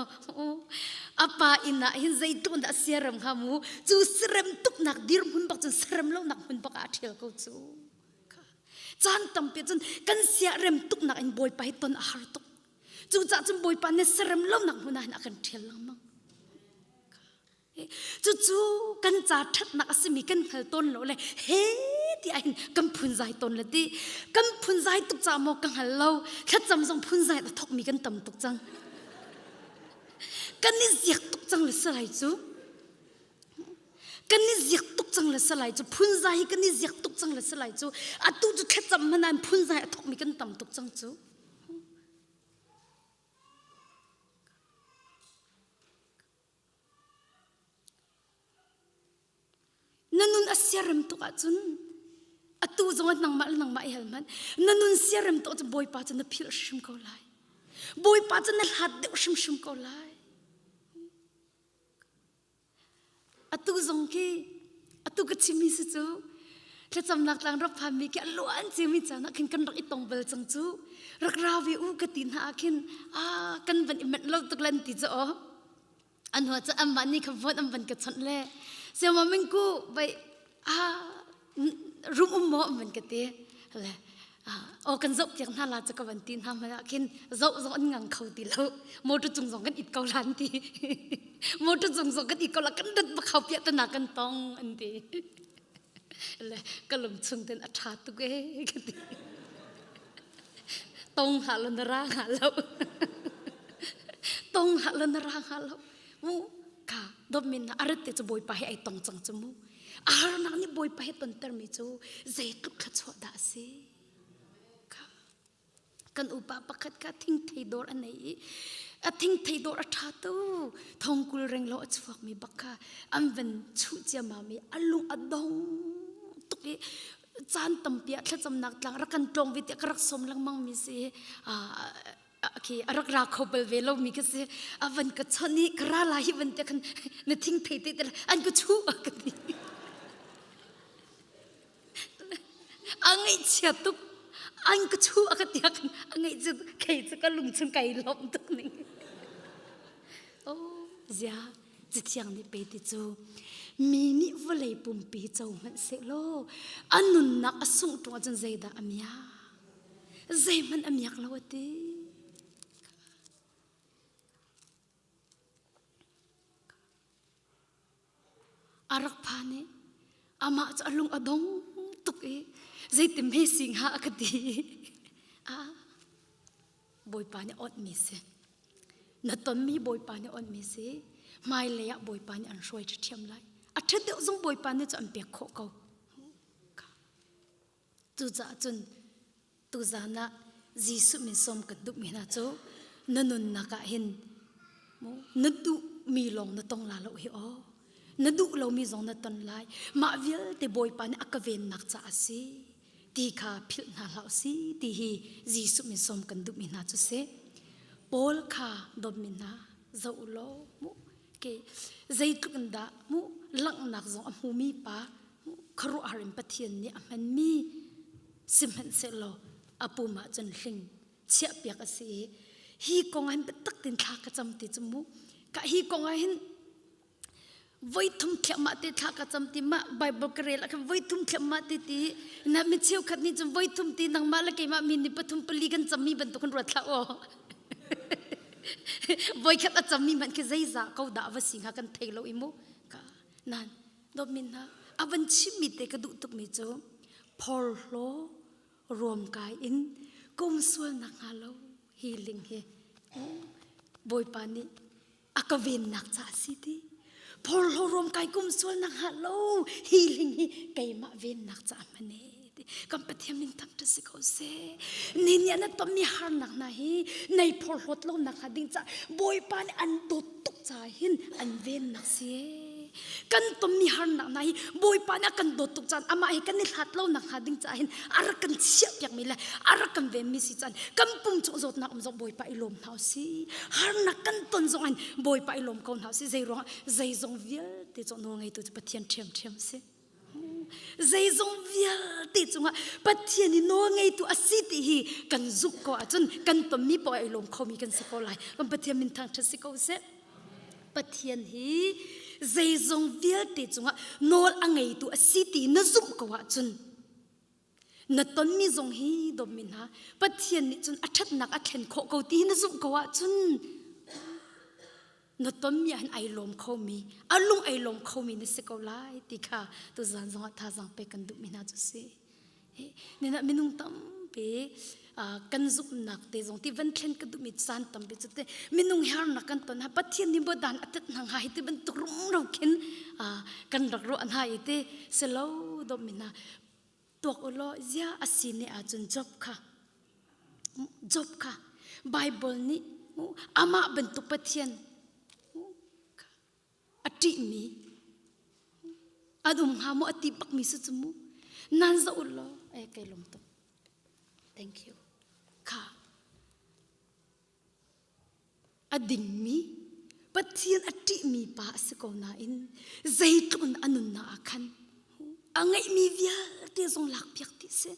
a pa inn ah hin zeitluk dah siarem hnga mu cu siarem tuknak dirhmun bak cun siarem lonak hmun bak ah a ṭhial ko cu. Caan tampi cun kan siarem tuknak in Bawipa hi ton a har tuk. Cucaah cun Bawipa nih siarem lonak hmun ah hin a kan ṭhial lengmang. Cucu kan ca ṭhatnak a simi kan hngal tawn lo le he tiah hin kan phunzai tawn le ti kan phunzai tuk caah maw ka hngal lo thlacam zong phunzai a thawkmi kan tam tuk cang kan i ziak tuk cang le salai cu kan i ziak tuk cang le salai cu phunzai hi kan i ziak tuk cang le salai cu atu cu thlacam hmanh ah phunzai a thawkmi kan tam tuk cang cu Na nun a siarem tuk ahcun atu zong ah nangmah le nangmah i hal hmanh. Na nun siarem tuk ahcun Bawipa cu na philh hrim ko lai. Bawipa cu na hlat deuh hrimhrim ko lai. Atu zong khi atu ka chimmi si cu thlacamnak tlang rak phanmi khi a luan ciami caan ah khin kan rak i tong bal cang cu rak ra ve u ka ti hna ah khin ah kan van i manh lo tuk lan ti cu aw an hua cu anmah nih kha vote an van ka chawnh le siama mingku vai ah rum um maw an van ka ti le aw kan zoh piak hna la cu ka van ti hna hmanh ah khin zoh zong an ngang kho ti lo motor cung zong kan it ko lan ti motor cung zong kan it ko la kan dat bak hau piah tana kan tong an ti le ka lung chung ten a tha tuk e ka ti tong ha lo na ra ha lo. Tong hlah la na ra hnga lo. Mu ka dawtmin na arat te cu Bawipa he ai tong cang cu mu. A harnak nih Bawipa he tontermi cu zeitluk thluachuah dah a si. Ka kan upa pakhat kha thingthei dawr a nei i a thingthei dawr a ṭha tu thongkul renglo a chuakmi bak kha an van chuh ciammam i a lung a dong tuk i caan tampi ah thlacamnak tlang rak kan tlawng ve tiah ka rak sawm lengmang mi si khi a rak ra kho bal ve lo mi ka si a van ka chon i ka ra lai hi van te khan na thingthei te te an ka chuh a ka ti A ngaihchia tuk. An ka chu a ka tiak. A ngaihchia kei cu ka lung chung kai lawm tuk ning. Oh, zia cathiang nih pe ti cu mi nih vawlei pumpi co hmanh sehlaw a nunnak a sungh ṭung ahcun zeidah a miak? Zeihmanh a miak lo a ti. A rak phan i amah cu a lung a dong tuk i zeitin hme si hnga a ka ti. Ah, Bawipa nih onhmi si. Na tonmi Bawipa nih onhmi si. Hmailei ah Bawipa nih an hruai ṭhiam lai. A ṭhat deuh zong Bawipa nih cu an pek khawh ko. Cucaah cun tuzan ah Jesuh min sawm kan duhmi hna cu na nunnak ah hin na duhmi lawng na tong la lo hi aw. Na duh lomi zong na ton lai. Mah vialte Bawipa nih a ka vennak caah a si ti kha philh hna hlah si ti hi Jesuh min sawm kan duhmi hna cu si. Paul kha dawtmi hna zoh u law mu ke zeitluk in dah mu langhnak zong a hmumi pa khuaruahhar in Pathian nih a hmanmi sihmanhsehlaw a pum ah cun hling chiahpiak a si i hi kong ah hin biatak tein thla ka cam ti cu mu ka hi kong ah hin voi thum thliahmah te thla ka cam ti mah Bible ka rel ah khan voi thum thliahmah te ti na mi cheukhat nih cun voi thum ti nangmah le keimah mi nih pathum pali kan cammi bantuk kan ruat hlah aw voi khat a cammi hmanh khi zeizah ko dah va si hnga kan thei lo i mu ka nan Dawtmi hna, a van chimmi te ka duh tukmi cu phorhlaw ruamkai in kum sualnak hnga lo hi ling hi Bawipa nih a ka vennak ca a si ti. Phorhlaw ruamkai kum sualnak hnga lo hi ling hi keimah vennak ca hman e. Kan Pathian min thangṭhat si ko seh. Ni nih na tonmi harnak hna hi nei phorhlawt lo nak hnga ding ca Bawipa nih an dawt tuk ca hin an vennak si. Kan tonmi harnak hna hi Bawipa nih a kan dawt tuk caan amah hi kan i hlat lo nak hnga ding ca hin a rak kan chiah piakmi le a rak kan venmi si caan kan pum chung zawtnak um zong Bawipa i lawm hna usih. Harnak kan ton zong in Bawipa i lawm ko hna usih. Zei ruangah zeizong vialte cu nawl ngeitu cu Pathian ṭhiamṭhiam si. Zeizong vialte cungah Pathian i nawl ngeitu a si ti hi kan zumh ko ahcun kan tonmi poah i lawm khomi kan si ko lai. Kan Pathian min thangṭhat si ko seh. Pathian hi zeizong vialte cungah nawl a ngeitu a si ti na zumh ko ahcun na tonmi zong hi dawtmi hna Pathian nih cun a ṭhatnak a thlen khawh ko ti hi na zumh ko ahcun na tonmi ah hin ai lawm khomi a lung ai lawm khomi na si ko lai ti kha tuzan zongah thazaang pek kan duhmi hna cu si nina minung tampi kan zumhnak te zong ti van thlen ka duhmi caan tampi cu te minung harnak kan ton ha Pathian nih dan a tet hna hi ti bantuk rumro khin kan rak ruah hna i te selo dawtmi hna tuak u law zia a si ne ahcun Job kha Job kha Bible nih amah bantuk Pathian a ṭihmi an um hnga maw a ti bakmi si cu mu nan zoh u law eh kai lawm tuk thank you kha A dingmi, Pathian a ṭihmi pa a si ko nain zeitluk in a nunnak ah khan a ngeihmi vialte zong lakpiak dih si.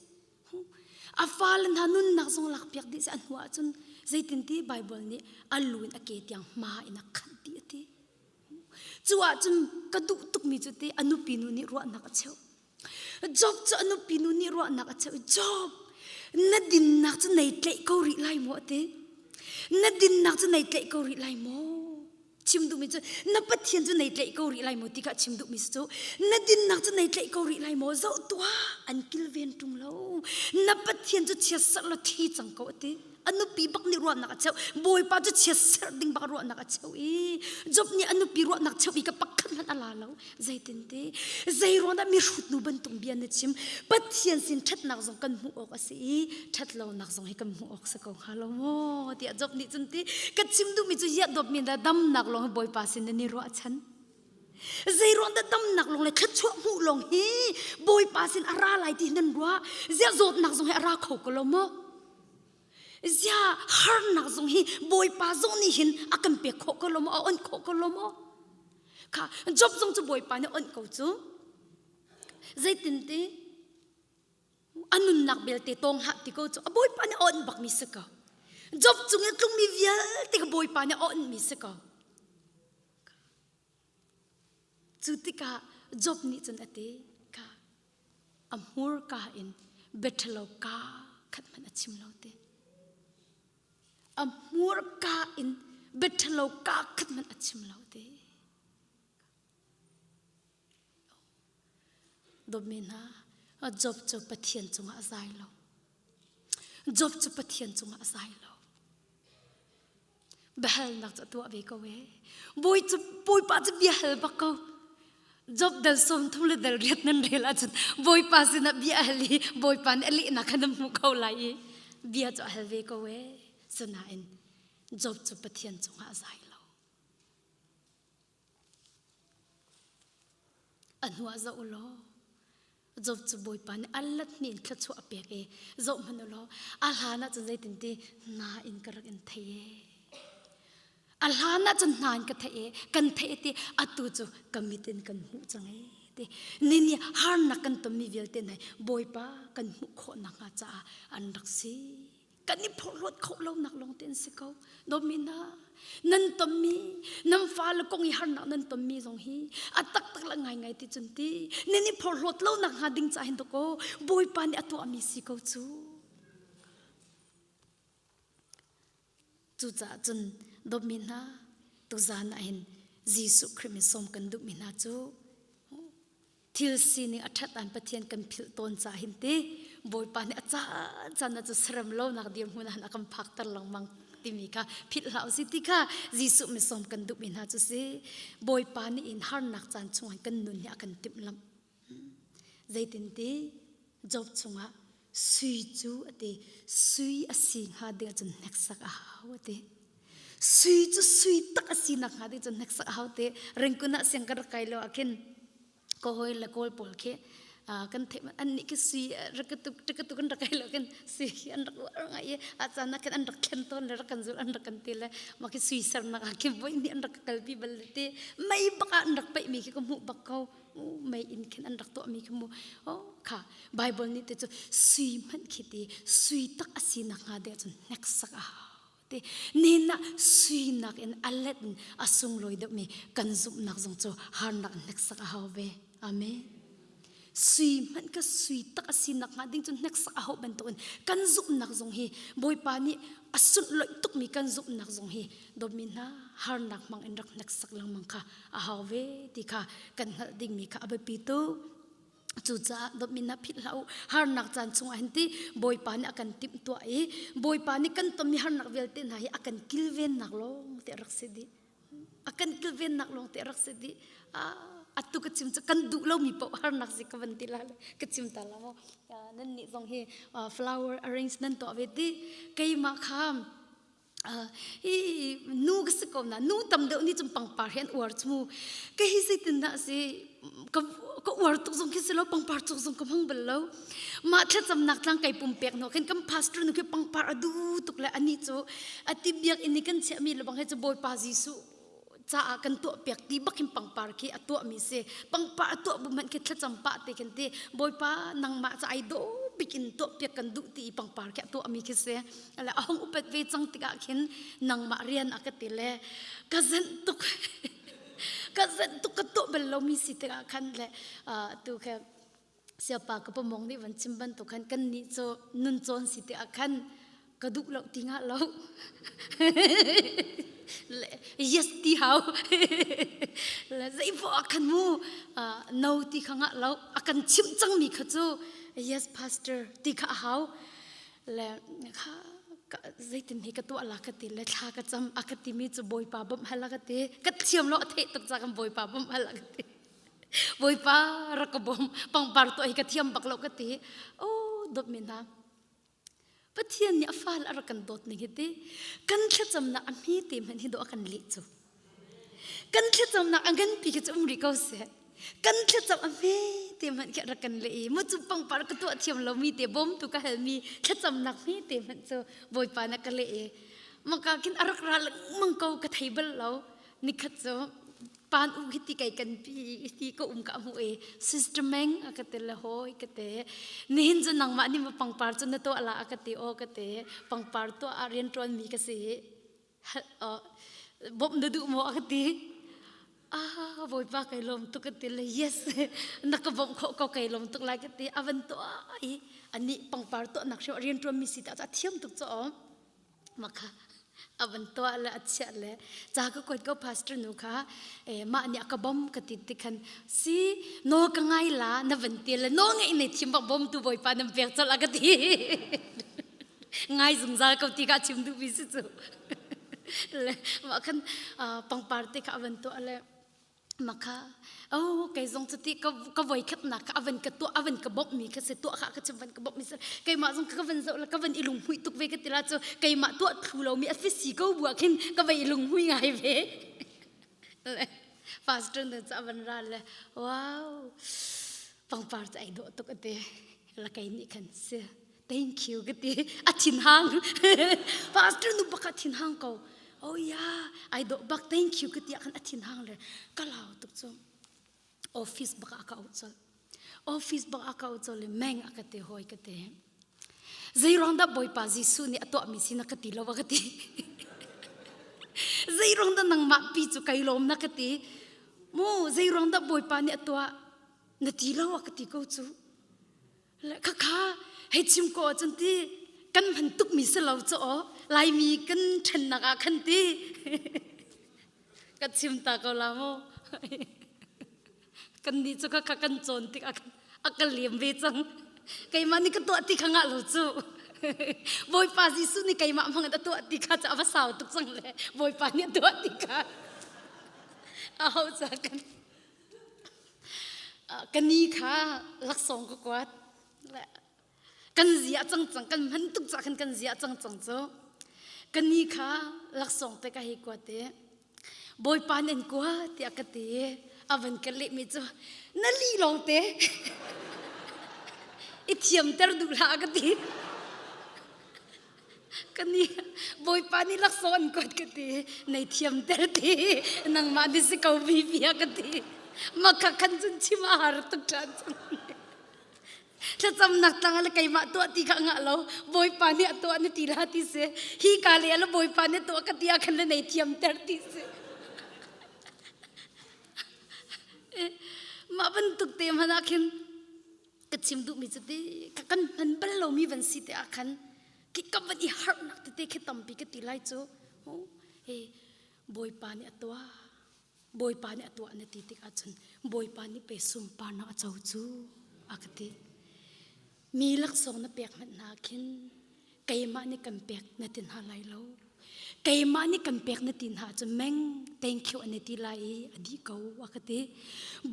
A fale hna nunnak zong lakpiak dih si. A hnu ahcun zeitinti Baibal nih a lu in a ke tiang hma in a khanh dih a ti. Cu ahcun ka duh tukmi cu ti a nupi nu nih ruahnak a cheuh. Job cu a nupi nu nih ruahnak a cheuh i Job na dinnak cu nei tlaih ko rih lai maw a ti. Na dinnak cu nei tlaih ko rih lai maw? Chim duhmi cu na Pathian cu nei tlaih ko rih lai maw ti kha chim duhmi si cu na dinnak cu nei tlaih ko rih lai maw zoh tuah an kilven ṭung lo na Pathian cu chiatserh law thi cang ko a ti. A nupi bak nih ruahnak a cheuh. Bawipa cu chiatserh ding bak ruahnak a cheuh i Job nih a nupi ruahnak cheuh i ka pakhat hmanh a la lo. Zeitin ti? Zei ruang dah mihrut nu bantuk bia na chim? Pathian sin ṭhatnak zong kan hmuh awk a si i ṭhatlonak zong hi kan hmuh awk si ko hnga lo maw? Tiah Job nih cun ti. Ka chim duhmi cu hiah dawtmi dah damnak lawng hi Bawipa sin nan i ruahchan. Zei ruang dah damnak lawng le thluachuah hmuh lawng hi Bawipa sin a ra lai ti nan ruah? Ziah zawtnak zong hi a ra kho ko lo maw? Ziah harnak zong hi Bawipa zong nih hin a kan pek khawh ko lo maw? A onh khawh ko lo maw? Kha Job zong cu Bawipa nih onh ko cu. Zeitinti a nunnak belte tawng hlah ti ko cu a Bawipa nih a onh bakmi si ko. Job cung i a tlungmi vialte kha Bawipa nih a onhmi si ko. Cu tikah Job nih cun a ti kha a hmurka in biaṭhalo kaa khat hmanh a chim lo ti. A hmurka in biaṭhalo kaa khat hmanh a chim lo ti. Dawtmi hna, Job cu Pathian cungah a zai lo. Job cu Pathian cungah a zai lo. Biahalnak cu a tuah ve ko ee. Bawi cu Bawipa cu bia hal bak ko. Job dal 30 le dal riat nan rel ahcun Bawipa sinah bia hal i Bawipa nih a lehnak kha nan hmuh ko lai i bia cu a hal ve ko ee. Sinain Job cu Pathian cungah a zai lo. A hnuah zoh u law Job cu Bawipa nih a lat hnih in thluachuah a pek i zoh hmanh u law a hlan ah cun zeitin ti hna in ka rak in thei e. A hlan ah cun hna in ka theih e kan theih ti atu cu ka mit in kan hmuh cang e ti nini harnak kan tonmi vialte hna Bawipa kan hmuh khawh nakhnga caah an rak si. Kan i phorhlawt khawh lonak lawng te an si ko. Dawtmi hna, nan tonmi, nan fale kong i harnak nan tonmi zong hi a taktak le ngaingai ti cun ti nan i phorhlawt lonak hnga ding caah hin dawkaw Bawipa nih a tuahmi si ko cu. Cucaah cun dawtmi hna, tuzaan ah hin Jesuh Khrih min sawm kan duhmi hna cu thil sining a ṭhat an Pathian kan philh tawn ca hin ti Bawipa nih a caan caan ah cu serem lonak dirhmun ah a kan phakter lengmang timi kha philh hlah usih ti kha Jesuh misawm kan duhmi hna cu si Bawipa nih in harnak caan chungah kan nun hi a kan timhlamh zeitinti Job chungah sui cu a ti sui a si hnga ding ahcun hneksak a hau a ti sui cu sui tak a si nak hnga ding cun hneksak a hau te ringkun ah siang kan rak kai lo ah khin ka hawi le kawl pawl khi kan theih an nih khi sui rakatu rakatu kan rak kai lo khin sui khi an rak uar ngai i a caan ah khin an rak thlen tawn le rak kan zul an rak kan ti le mah khi sui sernak ah khin voi nih an rak kalpi bal ti mei bak ah an rak paih mi khi ka hmuh bak ko mei in khin an rak tuah mi khi mu oh kha bible nih te cu sui hmanh khi ti sui tak a si nak hnga deh cun hneksak a hau ti nihin ah suinak in a let in a sunglawi deuhmi kan zumhnak zong cu harnak hneksak a hau ve amen sui hmanh ka sui tak a si nak hnga ding cu hneksak a hau bantukin kan zumhnak zong hi bawipa nih a sunhlawih tukmi kan zumhnak zong hi dawtmi hna harnak hmang in rak hneksak lengmang kha a hau ve ti kha kan hngalh dingmi kha a biapi tuk Cucaah dawtmi hna philh hlah u. Harnak caan chungah hin ti Bawipa nih a kan timhtuah i Bawipa nih kan tonmi harnak vialte hna hi a kan kilvennak lawng te a rak si dih. A kan kilvennak lawng te a rak si dih. Atu ka chim cu kan duh lomi paoh harnak si ka van ti la ka chim ta la maw. Nan nih zong hi flower arrange nan tuah ve ti. Keimah kha hi nu ka si ko na nu tam deuh nih cun pangpar hi an uar cu mu ka hi zeitin dah si ka ka uar tuk zong khi si lo pangpar cuk zong ka hmang bal lo mah thlacamnak tlang kai pumpek no khin kan pastor nu khi pangpar a du tuk le ani cu ati biak in kan chiahmi lebang he cu bawipa Jesuh caah kan tuah piak ti bak hin pangpar khi a tuah mi si pangpar a tuah bu hmanh khi thlacam pah te khin ti bawipa nangmah ca ai dawh bik in tuah piak kan duh ti i pangpar khi a tuah mi khi si ale a hung upat ve cang tikah khin nangmah rian a ka ti le ka zenh tuk ka zenh tuk ka tuah bal lomi si tikah khan le tu khe siapa ka pamong nih van chim bantuk khan kan nih cu nun cawn si tikah khan ka duh lo ti nga lo yes ti hau le zeipoh ah khan mu no ti kha ngah lo a kan chimh cangmi kha cu yes pastor ti kha a hau le kha. Zeitin hi ka tuah la ka ti le thla ka cam a ka timi cu Bawipa bawmh hal a ka ti. Ka thiam lo a theih tuk ca kan Bawipa bawmh hal a ka ti. Bawipa rak ka bawm pangpar tuah hi ka thiam bak lo ka ti. Oh dawtmi hna Pathian nih a fale a rak kan dawt ning hi ti kan thlacamnak a hmi te hmanh hi dawh a kan leh cu. Kan thlacamnak a nganpi khi cu um rih ko seh. Kan thlacam a hme te hmanh khi a rak kan leh i mu cu pangpar ka tuah thiam lomi te bawmtu ka halmi thlacamnak hme te hmanh cu Bawipa na ka leh i maka khin a rak ra lengmang ko ka thei bal lo. Nikhat cu pan u hi ti kai kan pi ti ka um ka hmu i sister meng a ka ti le hoi ka te nihin cu nangmah nih ma pangpar cu na tuah la a ka ti aw ka te pangpar tuah ah rian ṭuan mi ka si bawmh na duh maw a ka ti ah bawipa kai lawm tuk ka ti le yes na ka bawmh khawh ko kai lawm tuk lai ka ti a van tuah i anih pangpar tuah nak hrim rian ṭuan mi si ta a thiam tuk cu aw Mah kha a van tuah le a chiah le ca ka kuat ko pastor nu kha eh, mah nih a ka bom ka ti ti khan si nawl ka ngai la na van ti le nawl ngeih nei thim bak bom tu bawipa nan pek colh a ka ti ngai zungzal ko ti ka chim duh mi si cu le mah khan pangpar te kha a van tuah le Makha oh kei zong cuti ka ka voi khatnak kha avan ka tuah avan ka bawmh mi kha si tuah kha ka chim van ka bawmh mi si keimah zong ka van zoh la ka van i lunghmuih tuk ve ka ti la cu keimah tuah thlu lo mi a fi si ko bu ah khin ka vai i lunghmui ngai ve le pastor nu cu avan ra le wow pangpar cu ai dawh tuk ate la kei nih khan si thank you ka ti a thinhang pastor nu bak a thinhang ko oh yeah ai dawh bak thank you ka ti ah khan a thinhang le ka lau tuk cu office bak a ka auh colh office bak a ka auh colh le meng a ka ti hoi ka ti zeiruang dah bawipa Jesuh nih a tuahmi si na ka ti lo a ka ti zeiruang dah nangmah pi cu kai lawm na ka ti mu zeiruang dah bawipa nih a tuah na ti lo a ka ti ko cu Le khakha hei chim ko ahcun ti kan hman tukmi si lo cu aw Laimi kan ṭhennak ah khan ti ka chim ta ko la mu kan nih cu khakha kan cawn tik ah a ka liam ve cang keimah nih ka tuah ti kha ngah lo cu Bawipa Jesuh nih keimah hmang in a tuah ti kha cu a va sau tuk cang le Bawipa nih a tuah ti kha a ho ca kan Ka ni kha laksawng ka kuat. Kan zia cang cang, kan hman tuk cah khan kan zia cang cang cu. Ka ni kha laksawng te ka hei kuat i Bawipa nih an kua tiah ka ti i a van ka lehmi cu na li lawng te i thiamter duh hlah ka ti. Ka ni Bawipa nih laksawng an kuat ka ti nei thiam ter ti nangmah nih si ko vi bia ka ti makha khan cun chim a har tuk ṭhan cun thlacamnak tlang le keimah tuah ti kha ngah lo Bawipa nih a tuah na ti la ti si hi ka le le Bawipa nih tuah ka ti ah khan le nei thiam ter ti si mah bantuk te hmanh ah khin ka chim duhmi cu ti ka kan hman bal lomi van si te ah khan ki ka van i harhnak tete khi tampi ka ti lai cu he bawipa nih a tuah bawipa nih a tuah na ti tik ahcun bawipa nih pe sunparnak a co cu a ka ti mi laksawng na pek hmanh hna khin keimah nih kan pek na ti hna lai lo keimah nih kan pek na ti hna cu meng thank you an ti lai i a dih ko a ka ti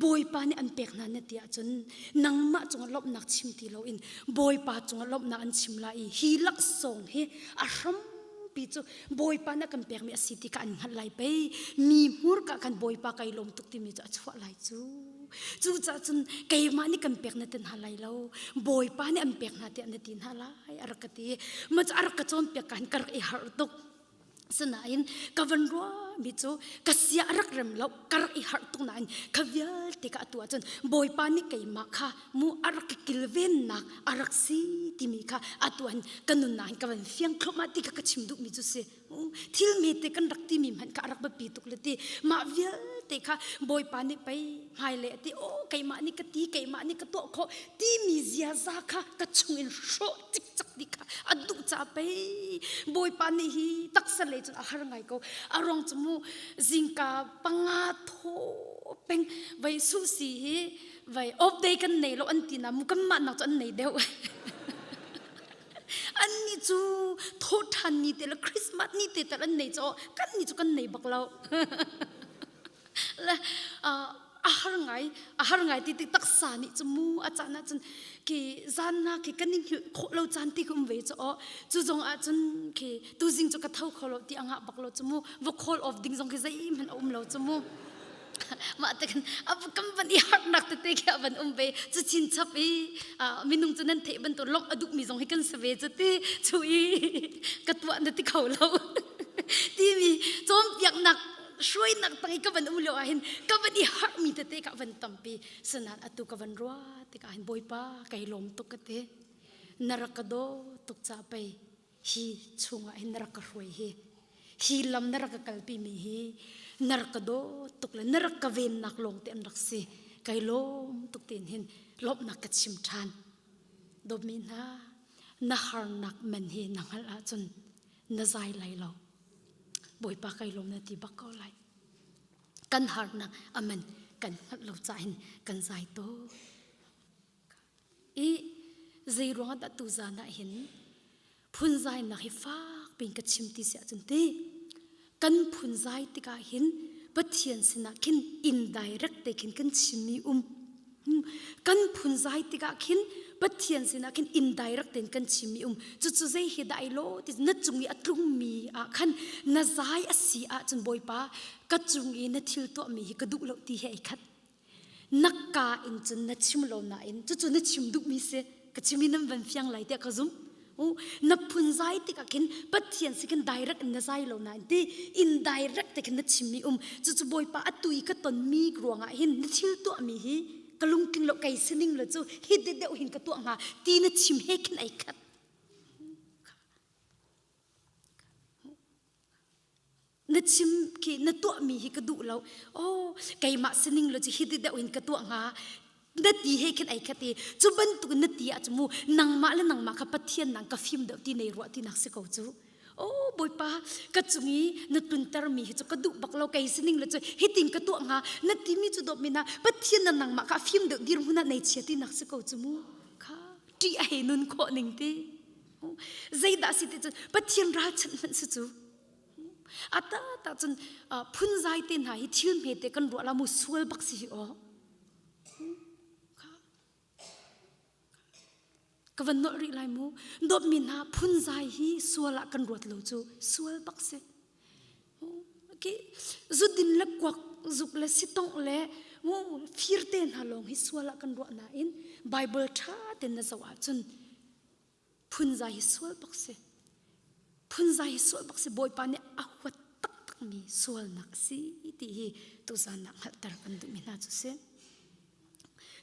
bawipa nih an pek hna na ti ahcun nangmah cungah lawmhnak chim ti loin bawipa cungah lawmhnak an chim lai i hi laksawng hi a hrampi cu bawipa na kan pekmi a si ti kha an hngalh lai pei mi hmurka khan bawipa kai lawm tuk timi cu a chuah lai cu cucaah cun keimah nih kan pek na ti hna lai lo bawipa nih an pek hna tiah na ti hna lai a rak ka ti ma cu a rak ka cawnpiak ka ka rak i harh tuk sinain ka van ruahmi cu ka sia a rak rem lo ka rak i harh tuk nain kha vialte ka atu ahcun bawipa nih keimah kha mu a rak kilvennak a rak si timi kha atu an ka nunnak in ka van fiang thluahmah ti kha ka chim duhmi cu si Thil hmete kan rak timi hmanh kha a rak biapi tuk le ti mah vialte kha Bawipa nih pei hmailei a ti aw keimah nih ka ti keimah nih ka tuah khawh timi ziaza kha ka chungin hrawh cikcek dih kha a duh ca pei Bawipa nih hi taksa lei cun a har ngai ko a ruang cu mu zingka panga thaw peng vei suhsi hi vei off day kan nei lo an ti na mu kanmah nak cu an nei deuh. Annih cu thawhṭhan ni te le Christmas ni te tal an nei caw kan ni cu kan nei bak lo. Le a har ngai a har ngai ti tik taksa nih cu mu a caan ah cun khi zan na khi kan i hngilh khawh lo caan ti ka um ve cu aw cu zong ah cun khi tuzing cu ka tho kho lo ti a ngah bak lo cu mu va call off ding zong khi zeihmanh a um lo cu mu mah te khan kan van i harnak tete khi a van um ve cu chinchap i minung cu nan theih bantuk lawmh a duhmi zong hi kan si ve cu ti chu i ka tuah na ti kho lo timi cawnpiaknak hruainak tang i ka van um lio ah hin ka van i harhmi tete ka van tampi sanan atu ka van ruah tikah hin bawipa kai lawm tuk ka ti na rak ka daw tuk ca pei hi chungah hin na rak ka hruai hi hi lam na rak ka kalpi mi hi na rak ka daw tuk le na rak ka vennak lawng te an rak si kai lawm tuk tin hin lawmhnak ka chim ṭhan dawtmi hna na harnak man hi na hngalh ahcun na zai lai lo Bawipa kai lawm na ti bak ko lai. Kan harnak aman kan hngalh lo ca hin kan zai to. I zei ruang dah tu zan ah hin phunzainak hi fak pin ka chim ti si ahcun ti kan phunzai tikah hin Pathian sinah khin indirect te khin kan chimmi um Kan phunzai tikah khin Pathian sinah khin indirect tein kan chimmi um. Cucu zei hi dah ai lo ti na cung i a tlungmi ah khan na zai a si ahcun Bawipa ka cung i na thil tuahmi hi ka duh lo ti he ai khat. Na ka in cun na chim lo nain cucu na chim duhmi si ka chim i nan van fiang lai tiah ka zumh. Na phunzai tikah khin Pathian si khin direct in na zai lo nain ti indirect te khin na chimmi um cucu Bawipa atu i ka tonmi ruangah hin na thil tuahmi hi ka lungtling lo kei sining lo cu hi deuh hin ka tuah hnga ti na chim he khin ai khat Na chim khi na tuahmi hi ka duh lo. Oh, keimah sining lo cu hi ti deuh in ka tuah hnga. Na ti he khin ai khat i cu bantuk na ti ah cu mu nangmah le nangmah kha Pathian nang ka fim deuh ti nei ruah ti nak si ko cu. Oh Bawipa, ka cung i na tuntermi hi cu ka duh bak lo kei sining lo cu hitin ka tuah hnga na timi cu dawt mina Pathian na nangmah kha fim deuh dirhmun ah nei chia ti nak si ko cu mu. Kha ṭih a hei nun khawh ning ti. Zeidah si ti cun Pathian ralchanh hmanh si cu. Ata ta cun phunzai te hna hi thil hmete kan ruah la mu sual bak si hi aw. Ka van nolh rih lai mu. Dawtmi hna phunzai hi sual ah kan ruat lo cu sual bak si. Ki zudin le kuak zuk le sitongh le mu fir te hna lawng hi sual ah kan ruah nain Bible ṭha ten na zoh ahcun Phunzai hi sual bak si. Phunzai hi sual bak si. Bawipa nih a huat taktakmi sualnak a si ti hi tuzan ah hngalhter kan duhmi hna cu si.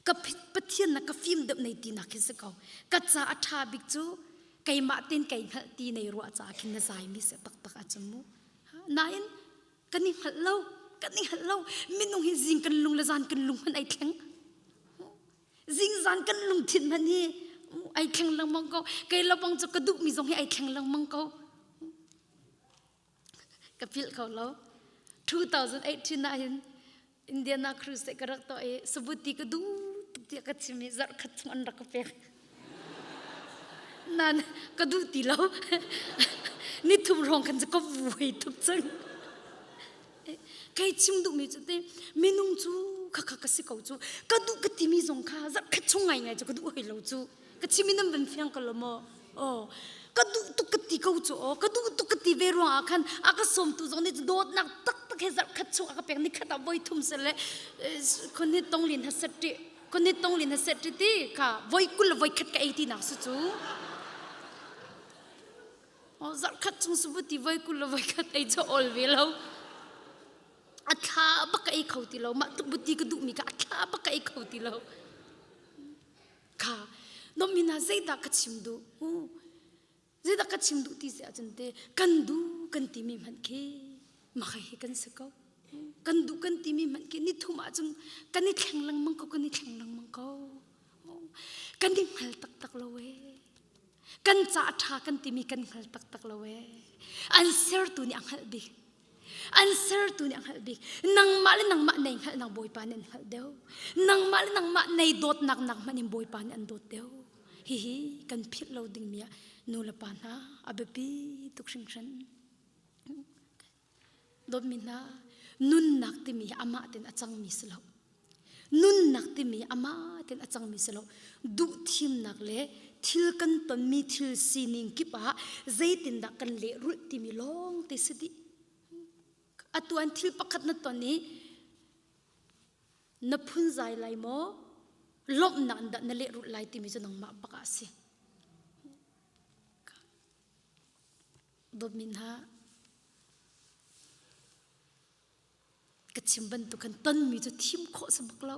Ka Pathian na ka fim deuh nei tinak khi si ko. Ka ca a ṭha bik cu keimah ten kei hngalh ti nei ruah caah khin na zaimi si taktak ahcun mu. Nain kan i hngalh lo, kan i hngalh lo. Minung hi zing kan lung le zan kan lung hmanh ai thleng. Zingzan kan lungthin hmanh hi ai thleng lengmang ko. Kei lobang cu ka duhmi zong hi ai thleng lengmang ko. Ka philh kho lo. 2018 ah hin Indiana cruise ka rak tuah i sabuti ka duh tuk tiah ka chim i zarh khat chung an rak ka pek. Nan ka duh ti lo. Ni thum hrawng khan cu ka vuai tuk cang. Kei chim duhmi cu te minung cu khakha ka si ko cu ka duh ka timi zong kha zarhkhat chung ngai ngai cu ka duh hoi lo cu ka chim in nan van fiang ko lo maw oh ka duh tuk ka ti ko cu oh ka duh tuk ka ti ve ruang ah khan a ka sawmtu zong nih dawtnak taktak he zarhkhat chung a ka pek nikhat ah voi thum se le khon ni tong lin ha set ti khon ni tong lin ha set ti ti kha voi kul le voi khat ka ei ti nak su cu Zarhkhat chung sabuti voi 20 le voi khat ei cu awl ve lo. A thla bak ka ei kho ti lo. Mah tuk buti ka duhmi kha a thla bak ka ei kho ti lo. Kha nomina zeidah ka chim duh? Zeidah ka chim duh ti si ahcun te kan duh kan timi hmanh khi mah hi kan si ko. Kan duh kan timi hmanh khi ni thum ahcun kan i thleng lengmang ko kan i thleng lengmang ko. Kan i hngal taktak lo ee. Kan ca a ṭha kan timi kan hngal taktak lo ee. An sertu nih a hngalh bik. An sertu nih a hngalh bik. Nangmah le nangmah nei hngalhnak Bawipa nih an hngalh deuh. Nangmah le nangmah nei dawtnak nak hmanh in Bawipa nih an dawt deuh. Hihi kan philh lo dingmi ah nu le pa hna a biapi tuk hringhran. Dawtmi hna, nunnak timi hi amah ten a cangmi si lo. Nunnak timi amah ten a cangmi si lo. Duh thimnak le thil kan tonmi thil sining kip ah zeitindah kan lehrulh timi lawng te si dih. Atu an thil pakhat na ton i na phunzai lai maw lawmhnak in dah na lehrulh lai timi cu nangmah bak ah a si. Dawtmi hna, ka chim bantuk kan tonmi cu thim khawh si bak lo.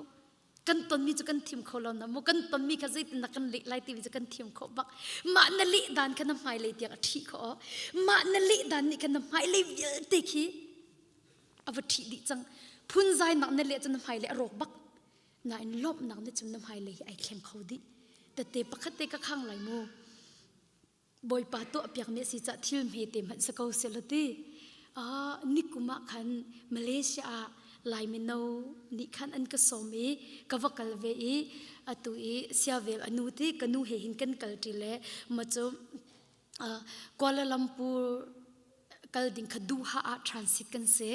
Kan tonmi cu kan thim kho lo na maw kan tonmi kha zeitin dah kan leh lai timi cu kan thim khawh bak. Mah na leh dan kha na hmailei tiang a ṭhih khawh. Mah na leh dan nih khan na hmailei vialte khi a va ṭhih dih cang. Phunzainak na leh cu na hmailei a rawk bak. Nain lawmhnak nih cun na hmailei hi ai thleng kho dih. Tete pakhat te ka khang lai mu. Bawipa tuahpiakmi a si caah thil hmete hmanh si ko seh ti. Uh, nikum ah khan Malaysia ah Lai mino nih khan an ka sawm i ka va kal ve i atu i siavel anu ti ka nu he hin kan kal ṭi le ma cu uh, Kuala Lumpur kal ding kha Doha ah transit kan si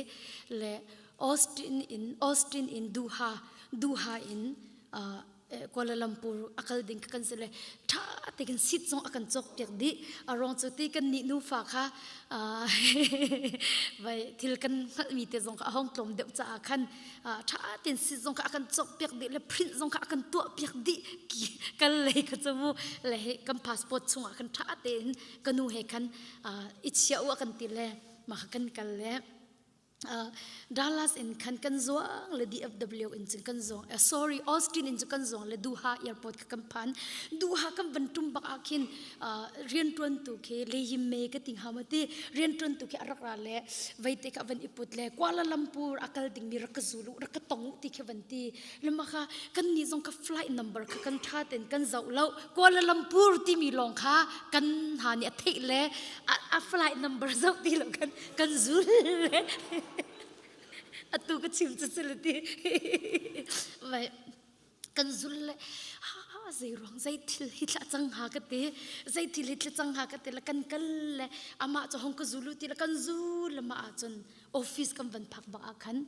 le Austin in Austin in Doha Doha in uh, Kuala Lumpur a kal ding kan si le ṭha tein seat zong a kan cawk piak dih a ruang cu ti kan nih nufa kha vai thil kan hngalhmi te zong kha a hong tlawm deuh caah khan ṭha tein seat zong kha a kan cawk piak dih le print zong kha a kan tuah piak dih kal lei kha cu mu le kan passport chungah khan ṭha tein ka nu he khan i chia u a kan ti le mah kha kan kal le Dallas in khan kan zuang le DFW in cun kan zuang uh, sorry Austin in cun kan zuang le Doha airport kha kan phan Doha kan van tum bak ah khin uh, riantuantu khi lehim me ka ting hama ti riantuantu khi arak ra le veite ka van iput le Kuala Lumpur akal ding mi rak ka zulu rak ka tong ti khi van ti lama kha kan ni zong ka flight number kha kan tha ten kan zoh lo Kuala Lumpur timi lawng kha kan ha nih a theih le a flight number zoh ti lo kan kan zul le atu ka chim cu sila ti vai kan zul le ha zei ruang zei thil hi thla cang ha ka ti zei thil hi thla cang ha ka ti le kan kal le amah cu hong ka zulu ti le kan zul le ma ahcun office kan van phak bak ah khan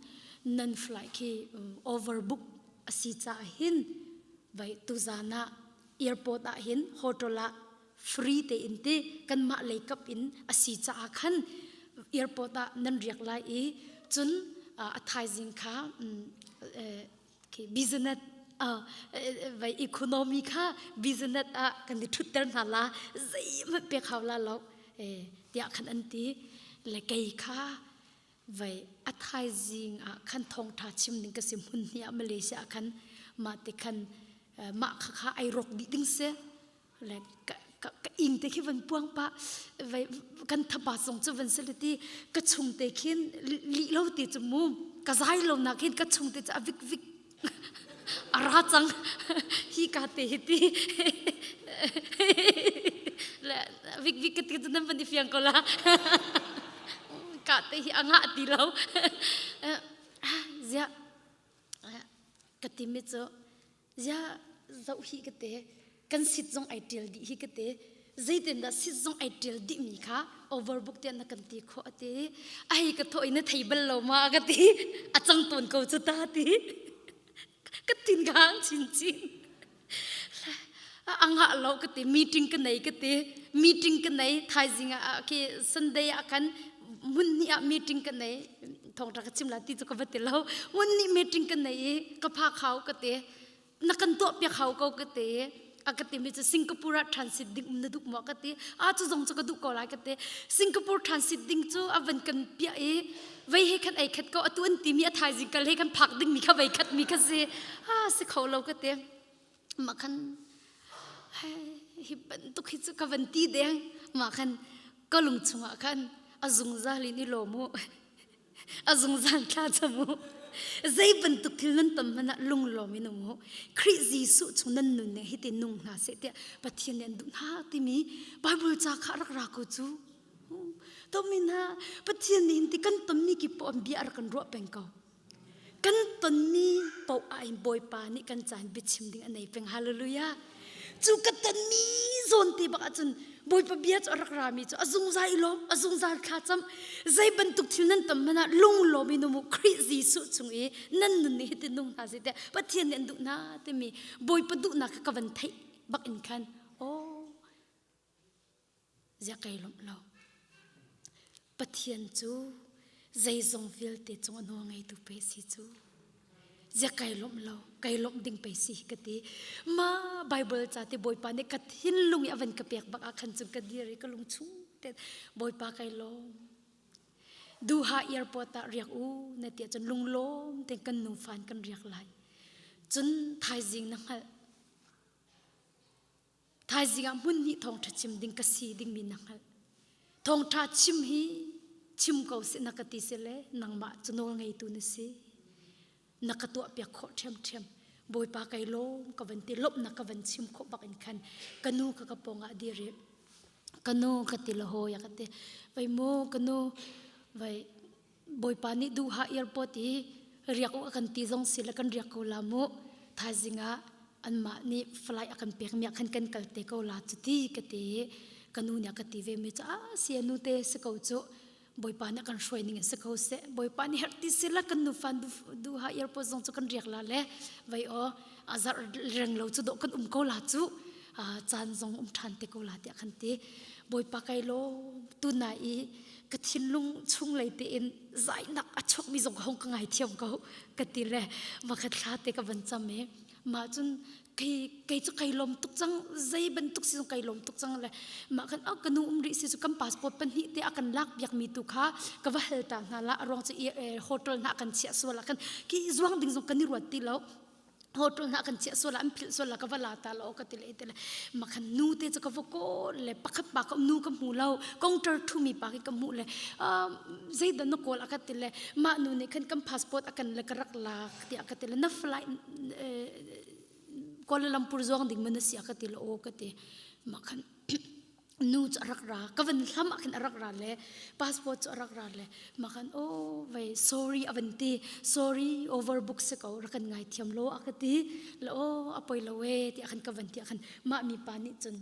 nan flight khi overbook a si caah hin vai tuzan ah airport ah hin hotel ah free tein ti kanmah lei kap in a si caah khan airport ah nan riak lai i cun a thaizing kha business vai economy kha business ah kan i ṭhutter hna la zeihmanh pek hau la lo tiah khan an ti le kei kha vai a thaizing ah khan thawngṭha chim ding ka si hmun hnih ah Malaysia ah khan mah te khan mah kha kha ai rawk dih ding si le ka ka ka ing te khi van puang pa vai kan thapa zong cu van sele ti ka chung te khin li lo ti cu mu ka zai lo nak hin ka chung te cu a vik vik a ra cang hi ka te hi ti le vik vik ka ti cu nan van i fiang ko la ka te hi a ngah ti lo zia ka timi cu zia zoh hi ka te kan sit zong ai ṭial dih hi ka te zeitin dah sit zong ai ṭial dih mi kha overbook tiah na kan ti khawh a ti a hei ka thawh i na thei bal lo ma ka ti a cang tawn ko cu ta ti ka tin ka hang chinchin a ngah lo ka ti meeting ka nei ka ti meeting ka nei thaizing ah khi Sunday ah khan hmun hnih ah meeting ka nei thawngṭha ka chim la ti cu ka va ti lo hmun hnih meeting ka nei i ka pha khau ka ti na kan tuah piak hau ko ka ti a ka timi cu Singapore ah transit ding um na duh maw ka ti a cu zong cu ka duh ko lai ka ti Singapore transit ding cu a van kan piah i vei he khan ei khat ko atu an timi a thaizing kal he kan phak ding mi kha vei khat mi kha si a si kho lo ka ti mah khan hi bantuk hi cu ka van ti deng mah khan ka lung chungah khan a zungzal in i lawm u a zungzal thla cam u zei bantuk thil nan tam hmanh ah lunglawm in um u Khrih Jesuh chung nan nun ning hi ti nung hna seh tiah Pathian nih an duh hna timi Bible ca kha rak ra ko cu tomi hna Pathian nih hin ti kan tonmi kip poh bia rak kan ruah peng ko kan tonmi paoh ah hin Bawipa nih kan caan biachim ding a nei peng hallelujah. Cu ka tonmi zawn te bak ahcun Bawipa bia cu a rak rami cu a zungzal i lawm, a zungzal thlacam. Zei bantuk thil nan ton hmanh ah lunglawm in um u Khrih Jesuh chung i nan nun nih hitin nung hna seh tiah Pathian nih an duh hna timi Bawipa duhnak kha ka van theih bak in khan aw Ziah kai lawmh lo. Pathian cu zeizong vialte cung a nawl ngeitu pei si cu. Ziah kai lawmh lo, kai lawmh ding pei si hi ka ti. Ma Bible ca te Bawipa nih ka thinlung i a van ka pek bak ah khan cun ka dir i ka lung chung te Bawipa kai lawm. Duha airport ah riak u na ti ahcun lunglawm tein kan nufa in kan riak lai. Cun thaizing na hngalh. Thaizing ah hmun hnih thawngṭha chim ding ka si dingmi na hngalh. Thawngṭha chim hi chim ko seh na ka ti sile nangmah cu nawl ngeitu na si. Na ka tuahpiak khawh ṭhiamṭhiam. Bawipa kai lawm ka van ti lawmhnak ka van chim khawh bak in khan ka nu ka ka pawng ah dir i ka nu ka ti la hawi a ka ti. Vai mu ka nu vai Bawipa nih duha airport i riak u a kan ti zong si le kan riak ko la mu. Thaizing ah anmah nih flight a kan pekmi ah khan kan kal te ko la cu ti ka ti i ka nu nih a ka ti ve mi cu ah si nu te si ko cu Bawipa nih a kan hruai ning in si ko seh Bawipa nih herh ti si la kan nu fan duha airport zong cu kan riak la le vai aw a zarh reng lo cu dawh kan um ko la cu caan zong um ṭhan te ko la tiah khan ti Bawipa kai lawm tuna i ka thinlung chunglei tein zainak a chuakmi zong ka hong ka ngaithiam ko ka ti le makhat thla te ka van cam i mah cun kei kei cu kai lawm tuk cang zei bantuk si zong kai lawm tuk cang le mah kan oh ka nu um rih si cu kan passport pahnih te a kan lak piak mi tu kha ka va hal ta hna la a ruang cu hotel hna kan chiah sual ah kan ki zuang ding zong kan i ruat ti lo hotel hna kan chiah sual an philh sual la ka va la ta lo ka ti le te le makhan nu te chu ka va kawl le pakhat pa ka nu ka hmu lo counter thu mi pa ki ka hmu le zeidah na kawl aka ti le mah nu nih khan kan passport akan le ka rak lak ti aka ti le na flight Kuala Lumpur zuang ding man si aka ti le o ka ti makhan nu cu a rak ra ka van hlam ah khin a rak ra le passport cu a rak ra le makhan oh vai sorry a van ti sorry overbook si ko rak kan ngai thiam lo a ka ti le oh a poi lo e ti khan ka van ti khan mah mi pa nih cun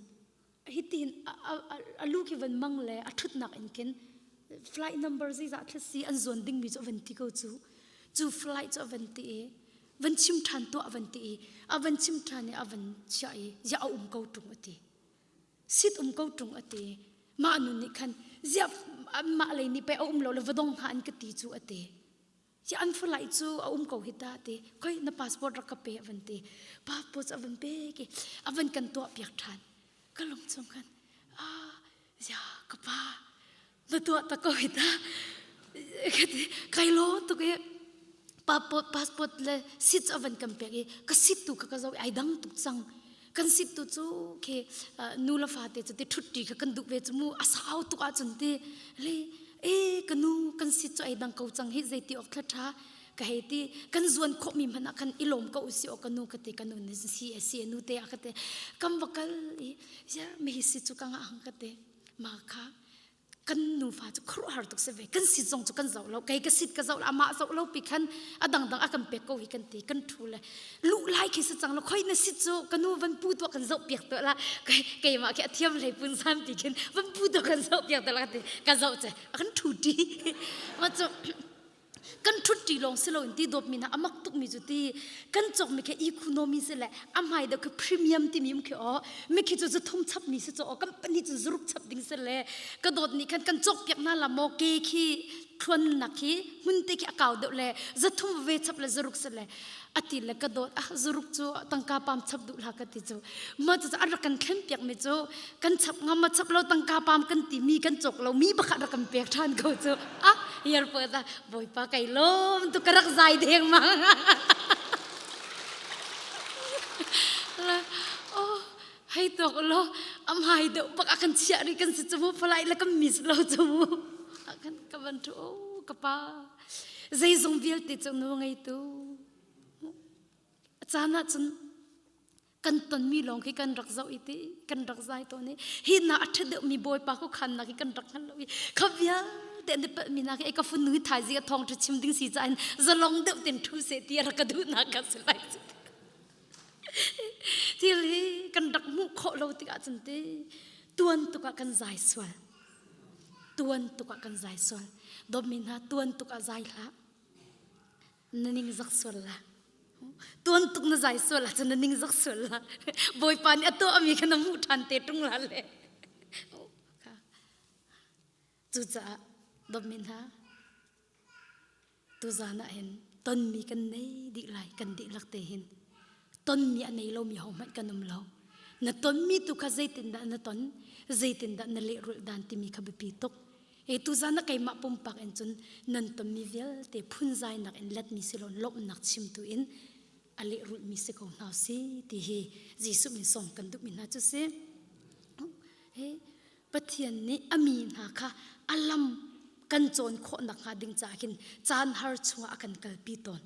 hitin a lu khi van mang le a thutnak in khin flight number zeizah thla si an zuan ding mi cu a van ti ko cu cu flight cu a van ti i van chim ṭhan tuah a van ti i a van chim ṭhan i a van chiah i ziah a um ko ṭung a ti sit um ko ṭung a ti mah nu nih khan ziah mah lei nih pei a um lo le va dong hna an ka ti cu a ti ziah an flight cu a um ko hi ta ti khoi na passport rak ka pe a van ti passport a van pek i a van kan tuah piak ṭhan ka lung chung khan ah ziah ka pa na tuah tak ko hi ta kai lo tuk i passport passport le seat a van kan pek i ka seat tu kha ka zoh i ai dang tuk cang kan seat tu cu khi nu le fate cu ti ṭhut ṭi kha kan duh ve cu mu a sau tuk ahcun ti le e ka nu kan seat cu ai dang ko cang hi zeiti awk thla ṭha ka hei ti kan zuan khawh mi hmanh ah khan i lawm ko usi aw ka nu ka ti ka nu nih si si nu te a ka ti kan va kal i ziar mi hi si cu ka ngah hang ka ti ma kha kan nufa cu khuaruahhar tuk si ve kan sit zong cu kan zoh lo kei ka sit ka zoh lo amah zoh lo pi khan a dangdang a kan pek ko hi kan ti kan thu le luh lai khi si cang lo khoi na sit cu ka nu van pu tuah kan zoh piak tuah la keimah khi a thiam hlei pun san ti khin van pu tuah kan zoh piak tuah la ka ti ka zoh che a kan thu ti ma cu kan ṭhutṭi lawng si loin ti dawtmi hna a mak tukmi cu ti kan cawkmi khi economy si le a hmai deuh khi premium timi um khi aw mikhi cu zathum chapmi si cu aw kan pahnih cu zaruk chap ding si le ka dawt nih khan kan cawkpiak hna la maw ke khi thluannak khi hmun te khi a kau deuh le zathum ve chap le zaruk si le a ti le ka dawt ah zaruk cu tangka pam chap duh hlah ka ti cu mah cu a rak kan thlen piak mi cu kan chap ngam a chap lo tangka pam kan ti mi kan cawk lo mi bakhat rak kan pek ṭhan ko cu ah yar pa ta bawipa kai lawm tu ka rak zai deng ma oh hei tok lo am hai deuh bak a kan chiah ri kan si chu mu falai la kan miss lo chu mu kan ka van thu ka pa zeizong vialte cu nu ngei tu a caan ah cun kan tonmi lawng khi kan rak zoh i ti kan rak zai tawn i hi na a ṭha deuhmi bawipa ku khannak hi kan rak hngal lo i kha vialte an i palhmi nak hi ka funu hi thaizing a thawng ṭha chim ding si caah in zalong deuh ten ṭhu seh ti a rak ka duhnak ka si lai. Thil hi kan rak hmuh khawh lo tikah cun ti tuan tuk ah kan zai sual. Tuan tuk ah kan zai sual. Dawtmi hna tuan tuk ah zai hlah. Na ning zak sual la. Tuan tuk na zai sual ahcun na ning zak sual la. Bawipa nih a tuahmi kha na hmuh ṭhan te ṭung la le. Cucaah dawtmi hna tuzan ah hin tonmi kan nei dih lai kan dihlak te hin tonmi a nei lomi hohmanh kan um lo. Na tonmi tu kha zeitindah na ton, zeitindah na lehrulh dan timi kha biapi tuk. E tuzan ah keimah pumpak in cun nan tonmi vialte phunzainak in letmi si lo lawmhnak chimtu in a lehrulhmi si ko hna si ti hi Jesuh min sawm kan duhmi hna cu si. He Pathian nih a mi hna kha a lam kan cawn khawh nakhnga ding caah khin caan har chungah a kan kalpi tawn.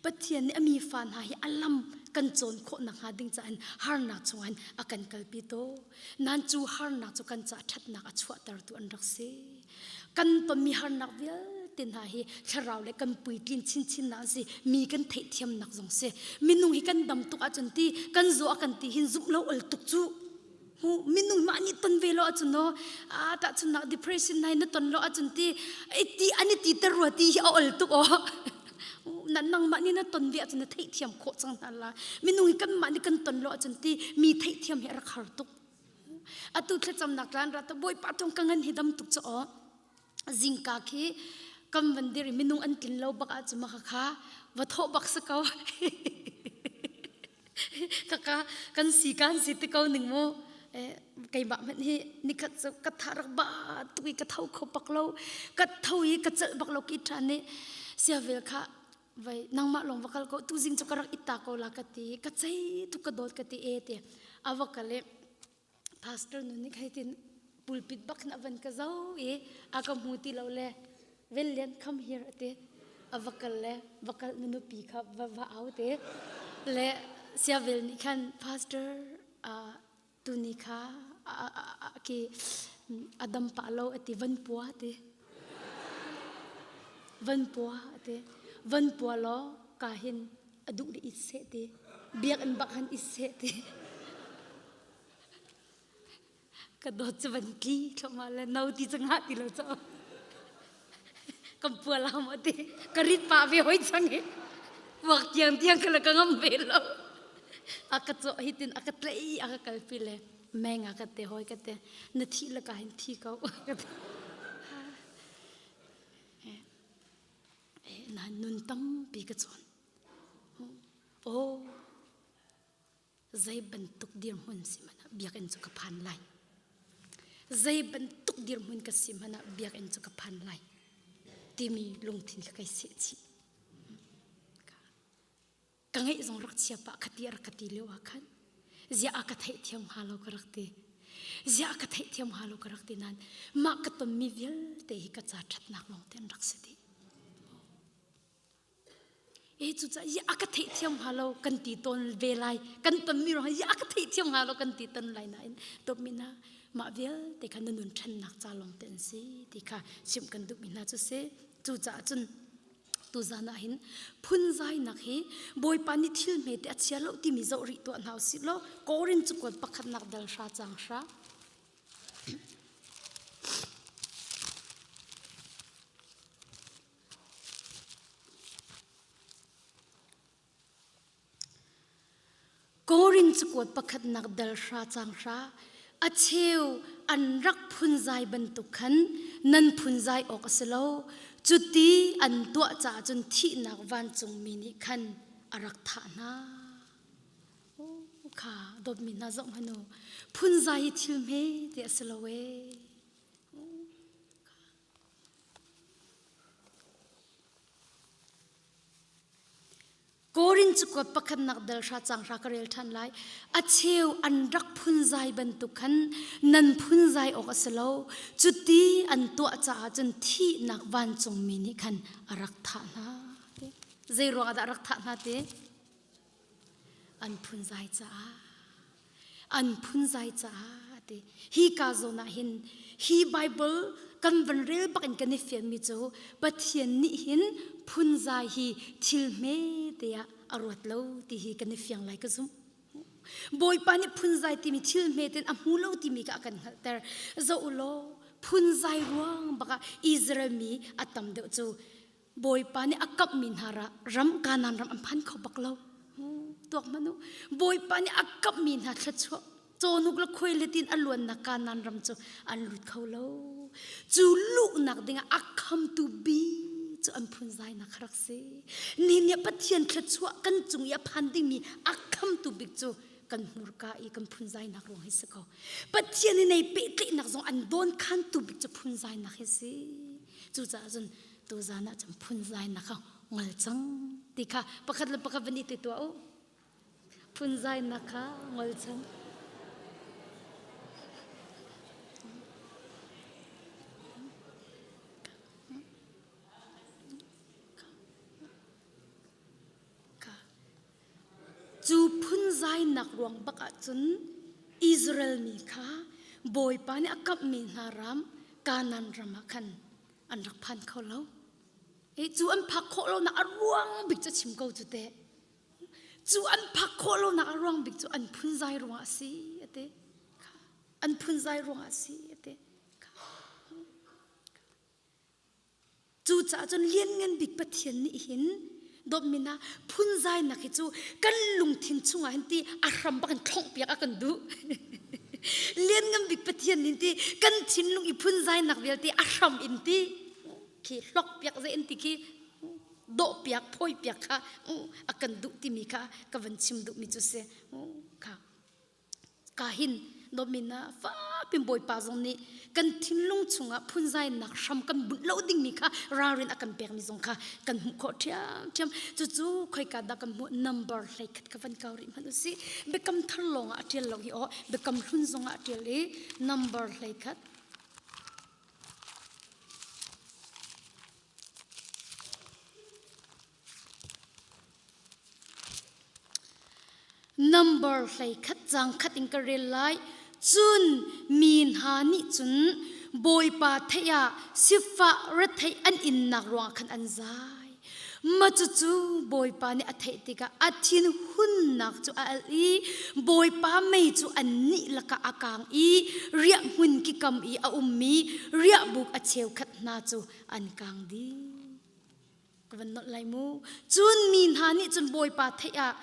Pathian nih a mi fa hna hi a lam kan cawn khawh nakhnga ding caah harnak chungah hin a kan kalpi tawn. Nan cu harnak cu kan caah ṭhatnak a chuahtertu an rak si. Kan tonmi harnak vialte hna hi thlarau le kan puitlin chinchinnak an si. Mi kan theihthiamnak zong si. Minung hi kan dam tuk ahcun ti kan zaw a kan ti hin zumh lo ol tuk cu. Minung mah nih ton ve lo ahcun no a tahchunnak depression nai na ton lo ahcun ti ti an i ti ter rua ti hi a ol tuk aw na nangmah nih na ton ve ahcun na theihthiam khawh cang hna la minung hi kanmah nih kan ton lo ahcun ti mi theihthiam hi a rak har tuk atu thlacamnak tlan ra ta bawipa tung ka ngan hi dam tuk cha aw zingka khi kam van dir i minung an tlin lo bak ahcun ma kha va thawh bak si ko Kaka kan si kan si te ko ning mu keimah hmanh hi nikhat cu ka tha rak ba tuk i ka tho kho bak lo ka tho i ka celh bak lo ki ṭhan i siavel kha vai nangmah lawng va kal ko tuzing cu ka rak itta ko la ka ti ka cei tuk ka dawt ka ti e ti a va kal i Pastor nu nih hei tin pulpit bak in a van ka zo i a ka hmu ti lo le Vellian come here a ti. A va kal le va kal na nupi kha va va au te. Le Siavel nih khan pastor uh, tuni kha a ki a dam pah lo a ti van pua ti. Van pua a ti. Van pua law ka hin a duh le it seh ti. Biakinn bak han it seh ti. Ka dawt cu van tli thluahmah le no ti cu ngah ti lo cu. Kan pua la maw ti. Ka rit pah ve hoi cang i. Puak tiang tiang ka la ka ngam ve lo. A ka cawh hi tin a ka tlai a ka kalpi le meng a ka te hoi ka te na thi le ka hin thi ko. Na nun tampi ka cawn. Aw zei bantuk dirhmun si hmanh ah biakinn cu ka phan lai. Zei bantuk dirhmun ka si hmanh ah biakinn cu ka phan lai timi lungthin kha kai seh chih. Ka ngeih zong rak chia pah khati a rak ka ti lio ah khan ziah a ka theihthiam hnga lo ka rak ti. Ziah a ka theihthiam hnga lo ka rak ti nain mah ka tonmi vialte hi ka ca ṭhatnak lawng te an rak si dih. E cucaah i a ka theihthiam hnga lo kan ti tawn ve lai kan tonmi ruangah i a ka theihthiam hnga lo kan ti ton lai nain dawtmi hna mah vialte kha na nun ṭhennak ca lawng te an si ti kha chimh kan duhmi hna cu si cucaah cun tuzan ah hin phunzainak hi Bawipa nih thil hmete a chia lo timi zoh rih tuah hna usih law Korin cakuat pakhatnak dal hra cang hra Korin cakuat pakhatnak dal hra cang hra a cheu an rak phunzai bantuk khan nan phunzai awk a si lo. Cuti an tuah caah cun thihnak vancungmi nih khan a rak thah hna. Kha dawtmi hna zoh hmanh u. Phunzai hi thil hme ti a si lo ee. Korin cakuat pakhatnak dal hra cang hra ka rel ṭhan lai. A cheu an rak phunzai bantuk khan nan phunzai awk a si lo. Cuti an tuah caah cun thihnak vancungmi nih khan a rak thah hna. Zei ruangah dah a rak thah hna ti? An phunzai caah. An phunzai caah ti. Hi ka zawn ah hin hi Bible kan van rel bak in kan i fianmi cu Pathian nih hin phunzai hi thil hme te ah a ruat lo ti hi kan i fiang lai ka zumh. Bawipa nih phunzai timi thil hmeten a hmu lo timi kha a kan hngalhter. Zoh u law phunzai ruang bakah Israel mi a tam deuh cu Bawipa nih a kamhmi hna ram Kanaan ram an phan kho bak lo. Tuak hmanh u. Bawipa nih a kamhmi hna thluachuah cawhnuk le khuailet in a luannak Kanaan ram cu an lut kho lo. Cu luhnak dingah a khamtu bi cu an phunzainak kha rak si. Nihin ni ah Pathian thluachuah kan cung i a phan dingmi a khamtu bik cu kan hmurka i kan phunzainak ruang hi si ko. Pathian i nei pehtlaihnak zong an dawn khantu bik cu phunzainak hi si. Cucaah cun tuzan ah cun phunzainak kha ngol cang ti kha pakhat le pakhat van i ti tuah u. Phunzainak kha ngol cang. Cu phunzainak ruang bak ah cun Israel mi kha Bawipa nih a kamhmi hna ram Kanaan ram ah khan an rak phan kho lo. E, cu an phak khawh lonak a ruang bik cu chim ko cu teh. Cu an phak khawh lonak a ruang bik cu an phunzai ruangah a si a ti. An phunzai ruangah a si a ti. Cucaah cun lianngan bik Pathian nih hin dawtmi hna phunzainak hi cu kan lungthin chungah hin ti a hram bak in thlonghpiak a kan duh. Lianngan bik Pathian nih ti kan thinlung i phunzainak vialte a hram in ti khi hlokpiak zei in ti khi dawhpiak phawipiak kha a kan duh timi kha ka van chim duhmi cu si kha Ka hin dawtmi na fapin Bawipa zong nih kan thinlung chungah phunzainak hram kan bunh lo dingmi kha ralrin a kan pekmi zong kha kan hmuh khawh ṭhiamṭhiam. Cucu khoika dah kan hmuh number 11 ka van kau rih hmanh usih. Biakam thar lawngah a ṭial lo hi aw biakam hlun zongah a ṭial i number 11 Number 11 cang khat in ka rel lai. Cun mi hna nih cun Bawipa theih ah sifah retheih an innak ruangah khan an zai. Mah cucu Bawipa nih a theih tikah a thinhunnak cu a alh i Bawipa mei cu annih lakah a kang i riahhmun kikam i a ummi riahbuk a cheukhat hna cu an kang dih. Ka van nolh lai mu. Cun mi hna nih cun Bawipa theih ah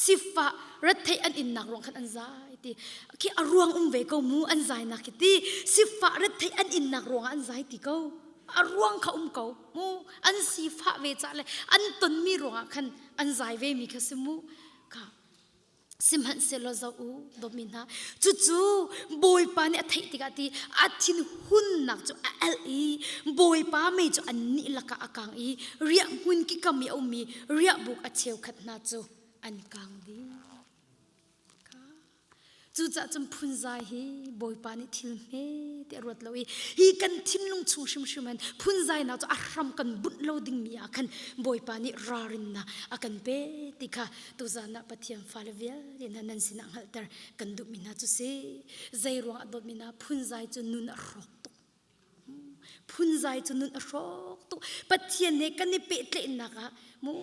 sifah retheih an innak ruang khan an zai ti. Khi a ruang um ve ko mu an zainak khi ti. Sifah retheih an innak ruangah an zai ti ko. A ruang kha um ko mu. An sifah ve cah le an tonmi ruangah khan an zai ve mi kha si mu. Kha Sihmanhsehlaw zoh u, dawtmi hna, cucu Bawipa nih a theih tikah ti a thinhunnak cu a alh i Bawipa mei cu annih lakah a kang i riahhmun kikam i a ummi riahbuk a cheukhat hna cu an kang dih. Cucaah cun phunzai hi Bawipa nih thil hme ti a ruat lo i hi kan thinlung chung hrimhrim in phunzainak cu a hram kan bunh lo dingmi ah khan Bawipa nih ralrinnak a kan pe ti kha Tuzan ah Pathian fale vialte hna nan sinah hngalhter kan duhmi hna cu si. Zei ruangah dawtmi hna phunzai cu nun a hrawk tuk. Phunzai cu nun a hrawk tuk. Pathian he kan i pehtlaihnak ah mu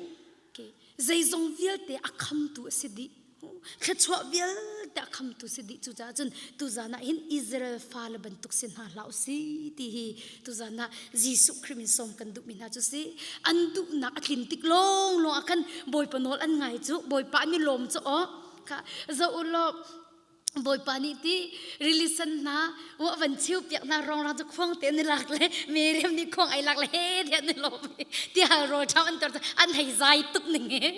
zeizong vialte a khamtu a si dih. Thluachuah vialte a khamtu si dih. Cucaah cun tuzan ah hin Israel fale bantuk si hna hlah usih ti hi tuzan ah Jesuh Khrih min sawm kan duhmi hna cu si. An duhnak a tlin tik lawnglawng ah khan Bawipa nawl an ngai cu Bawipa an i lawm cu aw kha zoh u law Bawipa nih ti rili sen hna wa van chiu piak hna rongrang cu khuang te an i lak le Miriam nih khuang ai lak le he tiah an i lawm ti hal rawl ṭham an tor an hei zai tuk ning he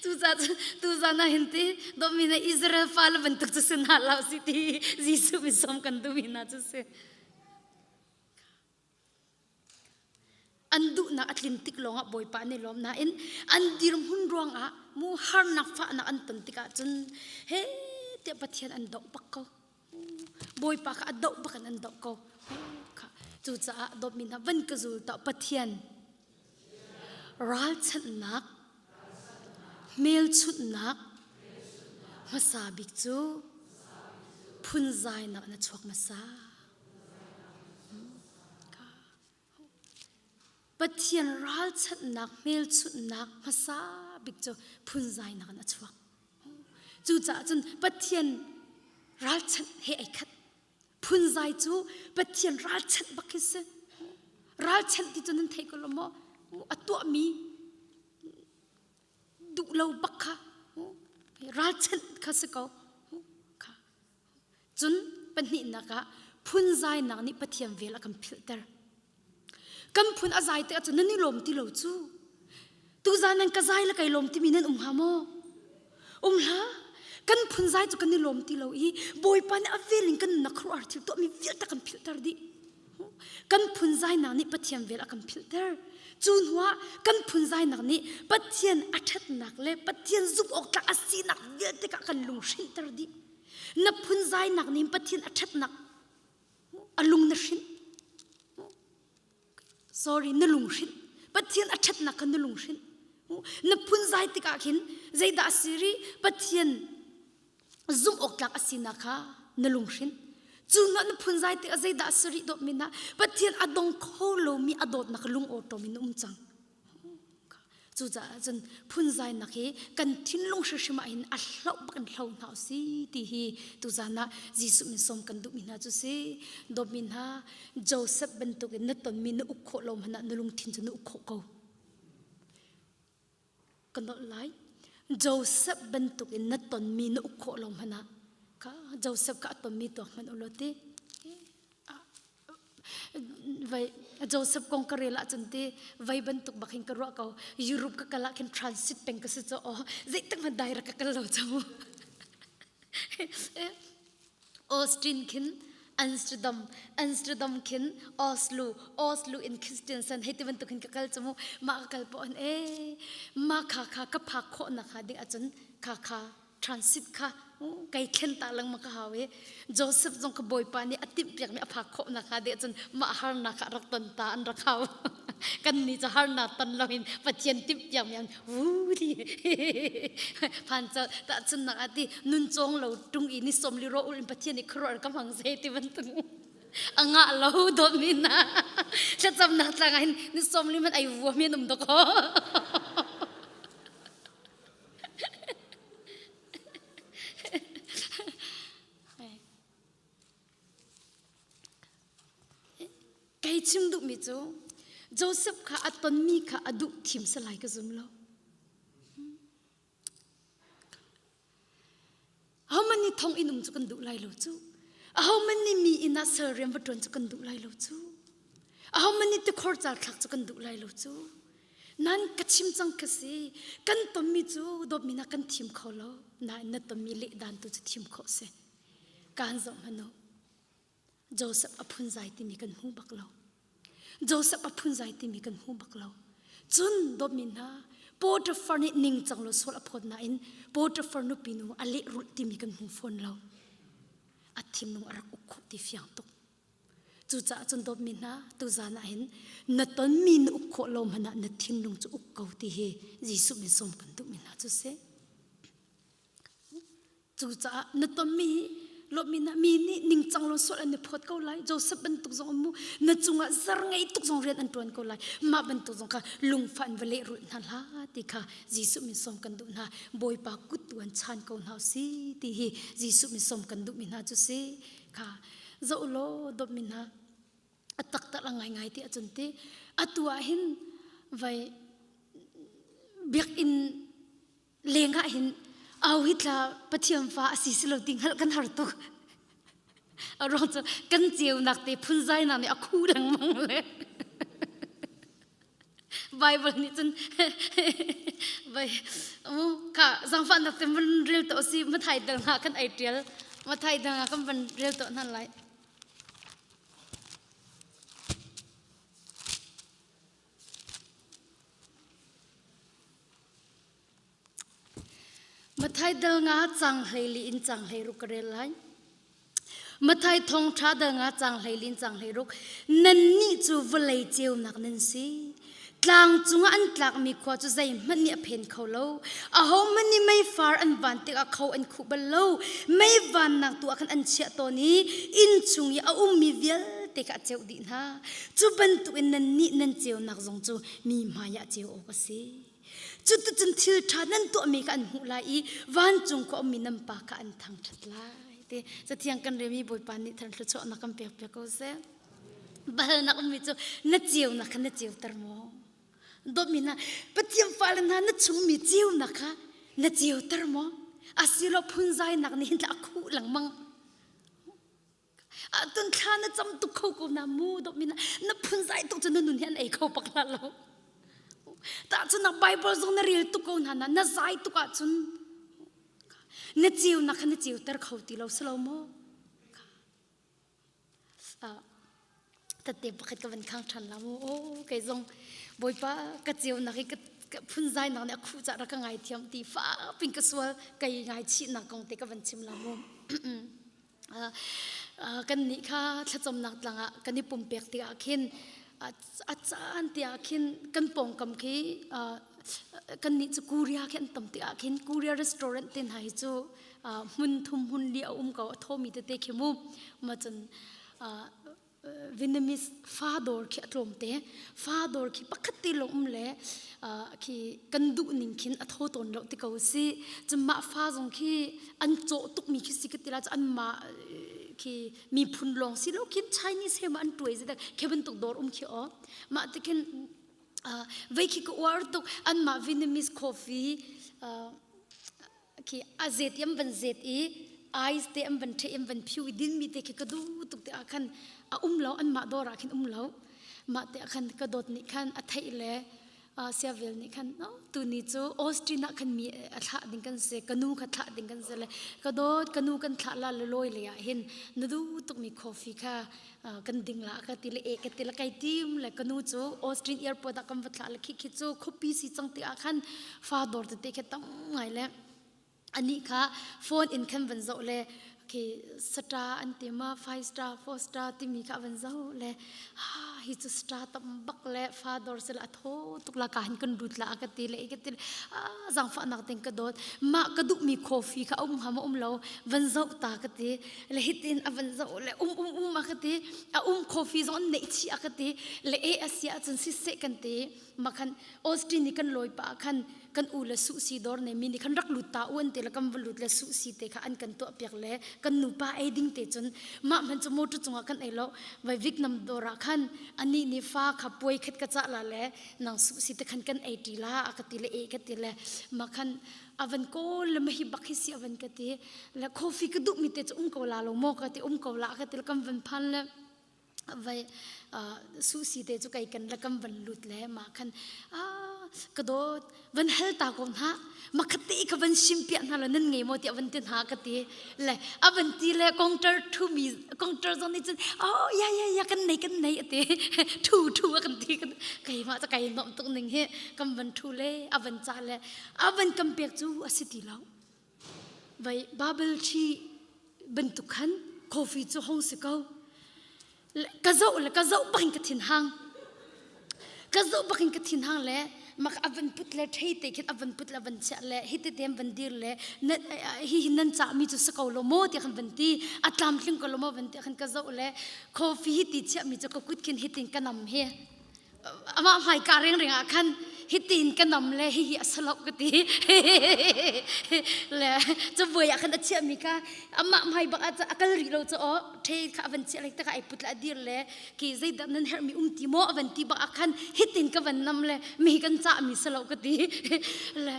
Cucaah cun tuzan ah hin ti dawtmi hna Israel fale bantuk cu si hna hlah usih ti Jesuh min sawm kan duhmi hna cu si. An duhnak a tlin tik lawngah Bawipa an i lawm nain an dirhmun ruangah mu harnak fahnak an ton tikah cun he tiah Pathian an doh bak ko. Bawipa kha a doh bak in an doh ko. Cucaah dawtmi hna van ka zul tuah Pathian Ralchanhnak, hmelchunhnak hmasa bik cu phunzainak in a chuak hmasa. Pathian ralchanhnak hmelchunhnak hmasa bik cu phunzainak in a chuak. Cucaah cun Pathian ralchanh he ai khat. Phunzai cu Pathian ralchanh bak hi si. Ralchanh ti cu nan thei ko lo maw? A tuahmi duh lo bak kha ralchanh kha si ko. Kha. Cun pahnihnak ah phunzainak nih Pathian vel a kan philhter. Kan phun a zai tikah cun nan i lawm ti lo cu. Tuzan nan ka zai le kai lawm timi nan um hnga maw? Um hlah. Kan phun zai cu kan i lawm ti lo i Bawipa nih a vel in kan nunnak khuaruahhar thil tuahmi vialte kan philhter dih. Kan phunzainak nih Pathian vel a kan philhter. Cu hnuah kan phunzainak nih Pathian a ṭhatnak le Pathian zumh awk tlak a sinak vialte kha kan lunghrinhter dih. Na phunzainak nih Pathian a ṭhatnak a lung na hrinh. Sorry, na lunghrinh. Pathian a ṭhatnak kha na lunghrinh. Na phunzai tikah khin zeidah a si rih? Pathian zumh awk tlak a sinak kha na lunghrinh. Cu na na phunzai tikah zeidah a si rih dawt min ah Pathian a dong kho lomi a dawtnak lung awṭawm in na um cang. Cucaah cun phunzainak hi kan thinlung hrimhrim ah hin a hloh bak in hlo hna usih ti hi tuzan ah Jesuh min sawm kan duhmi hna cu si. Dawtmi hna, Joseph bantukin na tonmi na uk khawh lo hmanh ah na lungthin cu na uk khawh ko. Ka nolh lai. Joseph bantukin na tonmi na uk khawh lo hmanh ah ka Joseph ka a tonmi tuak hmanh u law ti. Vai Joseph kong ka rel ahcun ti vai bantuk bak hin ka ruah ko. Europe ka kal ah khin transit peng ka si cu aw zeitik hmanh direct ka kal lo cu. Austin khin Amsterdam, Amsterdam khin Oslo, Oslo in Kristiansen hei ti bantuk hin ka kal cu mu. Mah ka kal poh hin ee mah kha kha ka phak khawh nak hnga ding ahcun kha kha transit kha kai thlen ta lengmang ka hau i Joseph zong ka bawipa nih a timhpiakmi a phak khawh nak hnga deh cun mah harnak kha rak ton ta an rak hau kan nih cu harnak ton loin Pathian timhpiakmi an wu ti phan cal tahchunnak ah ti nun cawng lo tung i ni som li ro ul in Pathian nih khuaruah ka hmang ze ti bantuk a ngah lo dawtmi na thlacamnak tlang ah hin ni som li man ai vuami an um dakaw Kei chim duhmi cu Joseph kha a tonmi kha a duh thim si lai ka zum lo. Ahohmanh nih thong inn um cu kan duh lai lo cu. Ahohmanh nih mi inn ah sal rian va ṭuan cu kan duh lai lo cu. Ahohmanh nih tikhor cal thlak cu kan duh lai lo cu. Nan ka chim cang ka si. Kan tonmi cu dawtmi na kan thim kho lo. Nain na tonmi lehdan tu cu thim khawh si. Kaan zoh hmanh u. Joseph a phunzai timi kan hmu bak lo. Joseph a phunzai timi kan hmu bak lo. Cun dawtmi hna, Potiphar nih ningcang lo sual a phawt nain Potiphar nupi nu a lehrulh timi kan hmu fawn lo. A thinlung a rak uk khawh ti fiang tuk. Cucaah cun dawtmi hna, tuzan ah hin na tonmi na uk khawh lo hmanh ah na thinlung cu uk ko ti hi Jesuh min sawm kan duhmi hna cu si. Cucaah na tonmi hi lawmmi na mi nih ningcang lo sual an i phawt ko lai. Joseph bantuk zong um mu na cungah zar ngei tuk zong rian an ṭuan ko lai. Mah bantuk zong kha lungfah in va lehrulh hna hlah ti kha Jesuh min sawm kan duh hna. Bawipa kut tu an chan ko hna si ti hi Jesuh min sawm kan duhmi hna cu si. Kha zoh law dawtmi hna a taktak a ngaingai ti ahcun ti atu ah hin vai biakinn leng ah hin au hi tla Pathian fa a si si lo ti hngalh kan har tuk. A ruang cu kan ceunak te phunzainak nih a khu lengmang le Bible nih cun vai mu kha zangfahnak te van rel to si Mathai dal nga kan ai tial Mathai dal nga kan van rel to hna lai Matthai dal nga cang 14 in cang 16 ka rel lai. Matthai thawngṭha dal nga cang 14 in cang 16 Nannih cu vawlei ceunak nan si. Tlang cungah an tlakmi khua cu zeihmanh nih a phen kho lo. Ahohmanh nih meifar an van tikah kho an khuh bal lo. Mei vannak tu ah khan an chiah tawn i inn chung i a ummi vialte. vialte kha a ceuh dih hna. Cu bantukin nannih nan ceunak zong cu mi hmaiah ceu awk a si. Cuticun thil ṭha nan tuahmi kha an hmuh lai i vancung khua ummi nan Pa kha an thangṭhat lai. Ti cathiang kan relmi Bawipa nih thar thluachuahnak kan pek piak ko seh. Balnak ummi cu na ceunak kha na ceuter maw? Dawtmi hna, Pathian fale hna na chungmi ceunak kha na ceuter maw? Asilo phunzainak nih hin tla a khuh lengmang. Tun thla na cam tuk kho ko na mu dawtmi hna, na phunzai tuk cu na nun hi an ei kho bak hlah lo. Tahchunhnak Bible zong na rel tuk ko hna na, na zai tuk ahcun na ceunak kha na ceuter kho ti lo si lo maw? Tette pakhat ka van khang ṭhan la mu. Aw kei zong Bawipa ka ceunak hi ka phunzainak nih a khuh caah rak ka ngaithiam ti fakpin ka sual kai ngaichihnak kong te ka van chim la mu. Kan nih kha thlacamnak tlang ah kan i pumpek tikah khin a caan tiah khin kan pawngkam khi kan nih cu Korea khi an tam tikah khin Korea restaurant te hna hi cu hmun thum hmun li a um ko a thawmi tete khi mu ma cun Vietnamese fa dawr khi a tlawm te fa dawr khi pakhat te lawng um le khi kan duh ning khin a thaw tawn lo ti ko si cun mah fa zong khi an cawh tuk mi khi si ka ti la cu an mah khi miphun lawng si lo khin Chinese he ma an tuai zet khi bantuk dawr um khi o mah ti khin vei khi ka uar tuk an mah Vietnamese coffee khi a zet i an van zet i ice te an van ṭheh an van phiu i dinmi te khi ka duh tuk te ah khan a um lo anmah dawr ah khin um lo mah te ah khan ka dawt nih khan a theih le siavel nih khan no tuni cu Austin ah khan mi a thlah ding kan si ka nu kha thlah ding kan si le ka dawt ka nu kan thlah la le lawi lei ah hin na duh tukmi coffee kha kan ding la ka ti le e ka ti le kai tim le ka nu cu Austin airport ah kan va thlah le khi khi cu khuapi si cang ti ah khan fa dawr tete khi tam ngai le anih kha phone in khan van zoh le khi star an ti ma five star four star timi kha van zoh le ha hi cu star tam bak le fa dawr sel a tho tuk la ka hin kan lut la ka ti le ka ti le zangfah nak ting ka dawt mah ka duh mi coffee kha um ha ma um lo van zoh ta ka ti le hitin a van zoh le um um um a ka ti a um coffee zong an neih chih a ka ti le e a si ahcun siseh kan ti ma khan Austin i kan lawi pa khan kan u le su si dawr ne mi nih khan rak lut ta u an ti le kan va lut le su si te kha an kan tuah piak le kan nupa ei ding te cun mah hman cu motor cungah kan ei lo vai Vietnam dawr ah khan ani nih fa kha puai khat ka cah la le nang su si te khan kan ei ti la a ka ti le e ka ti le ma khan a van kawl le mahi bak hi si a van ka ti le coffee ka duh mi te cu um ko la lo maw ka ti um ko la ka ti le kan van phan le vai su si te cu kai kan le kan van lut le ma khan ka dawt van hal ta ko hna makhat te ka van sim piah hna lo nan ngei maw tiah van ti hna ka ti le a van ti le counter thu mi counter zong nih cun oh ya ya ya kan nei kan nei ati thu thu a kan ti keimah ca kai nom tuk ning hi kan van thu le a van ca le a van kan pek cu a si ti lo vai babel thi bantuk khan coffee cu hong si ko ka zoh le ka zoh bakin ka thin hang ka zoh bakin ka thin hang le mak a van put le thei te khin a van put le van chiah le hi te tem van dir le hi hi nan cah mi cu si ko lo maw ti khan van ti a tlamtling ko lo maw van ti khan ka zoh le coffee hi ti chiah mi cu ka kut khin hitin ka nam hi amah hmaika rengring ah khan hitin ka nam le hihi a salo ka ti le cabuai ah khan a chiahmi kha amah hmai bak ah a kal rih lo cu aw the kha a van chiah le taka ai put le a dir le ki zeidah nan herhmi um ti maw a van ti bak ah khan hitin ka van nam le mi kan cahmi salo ka ti le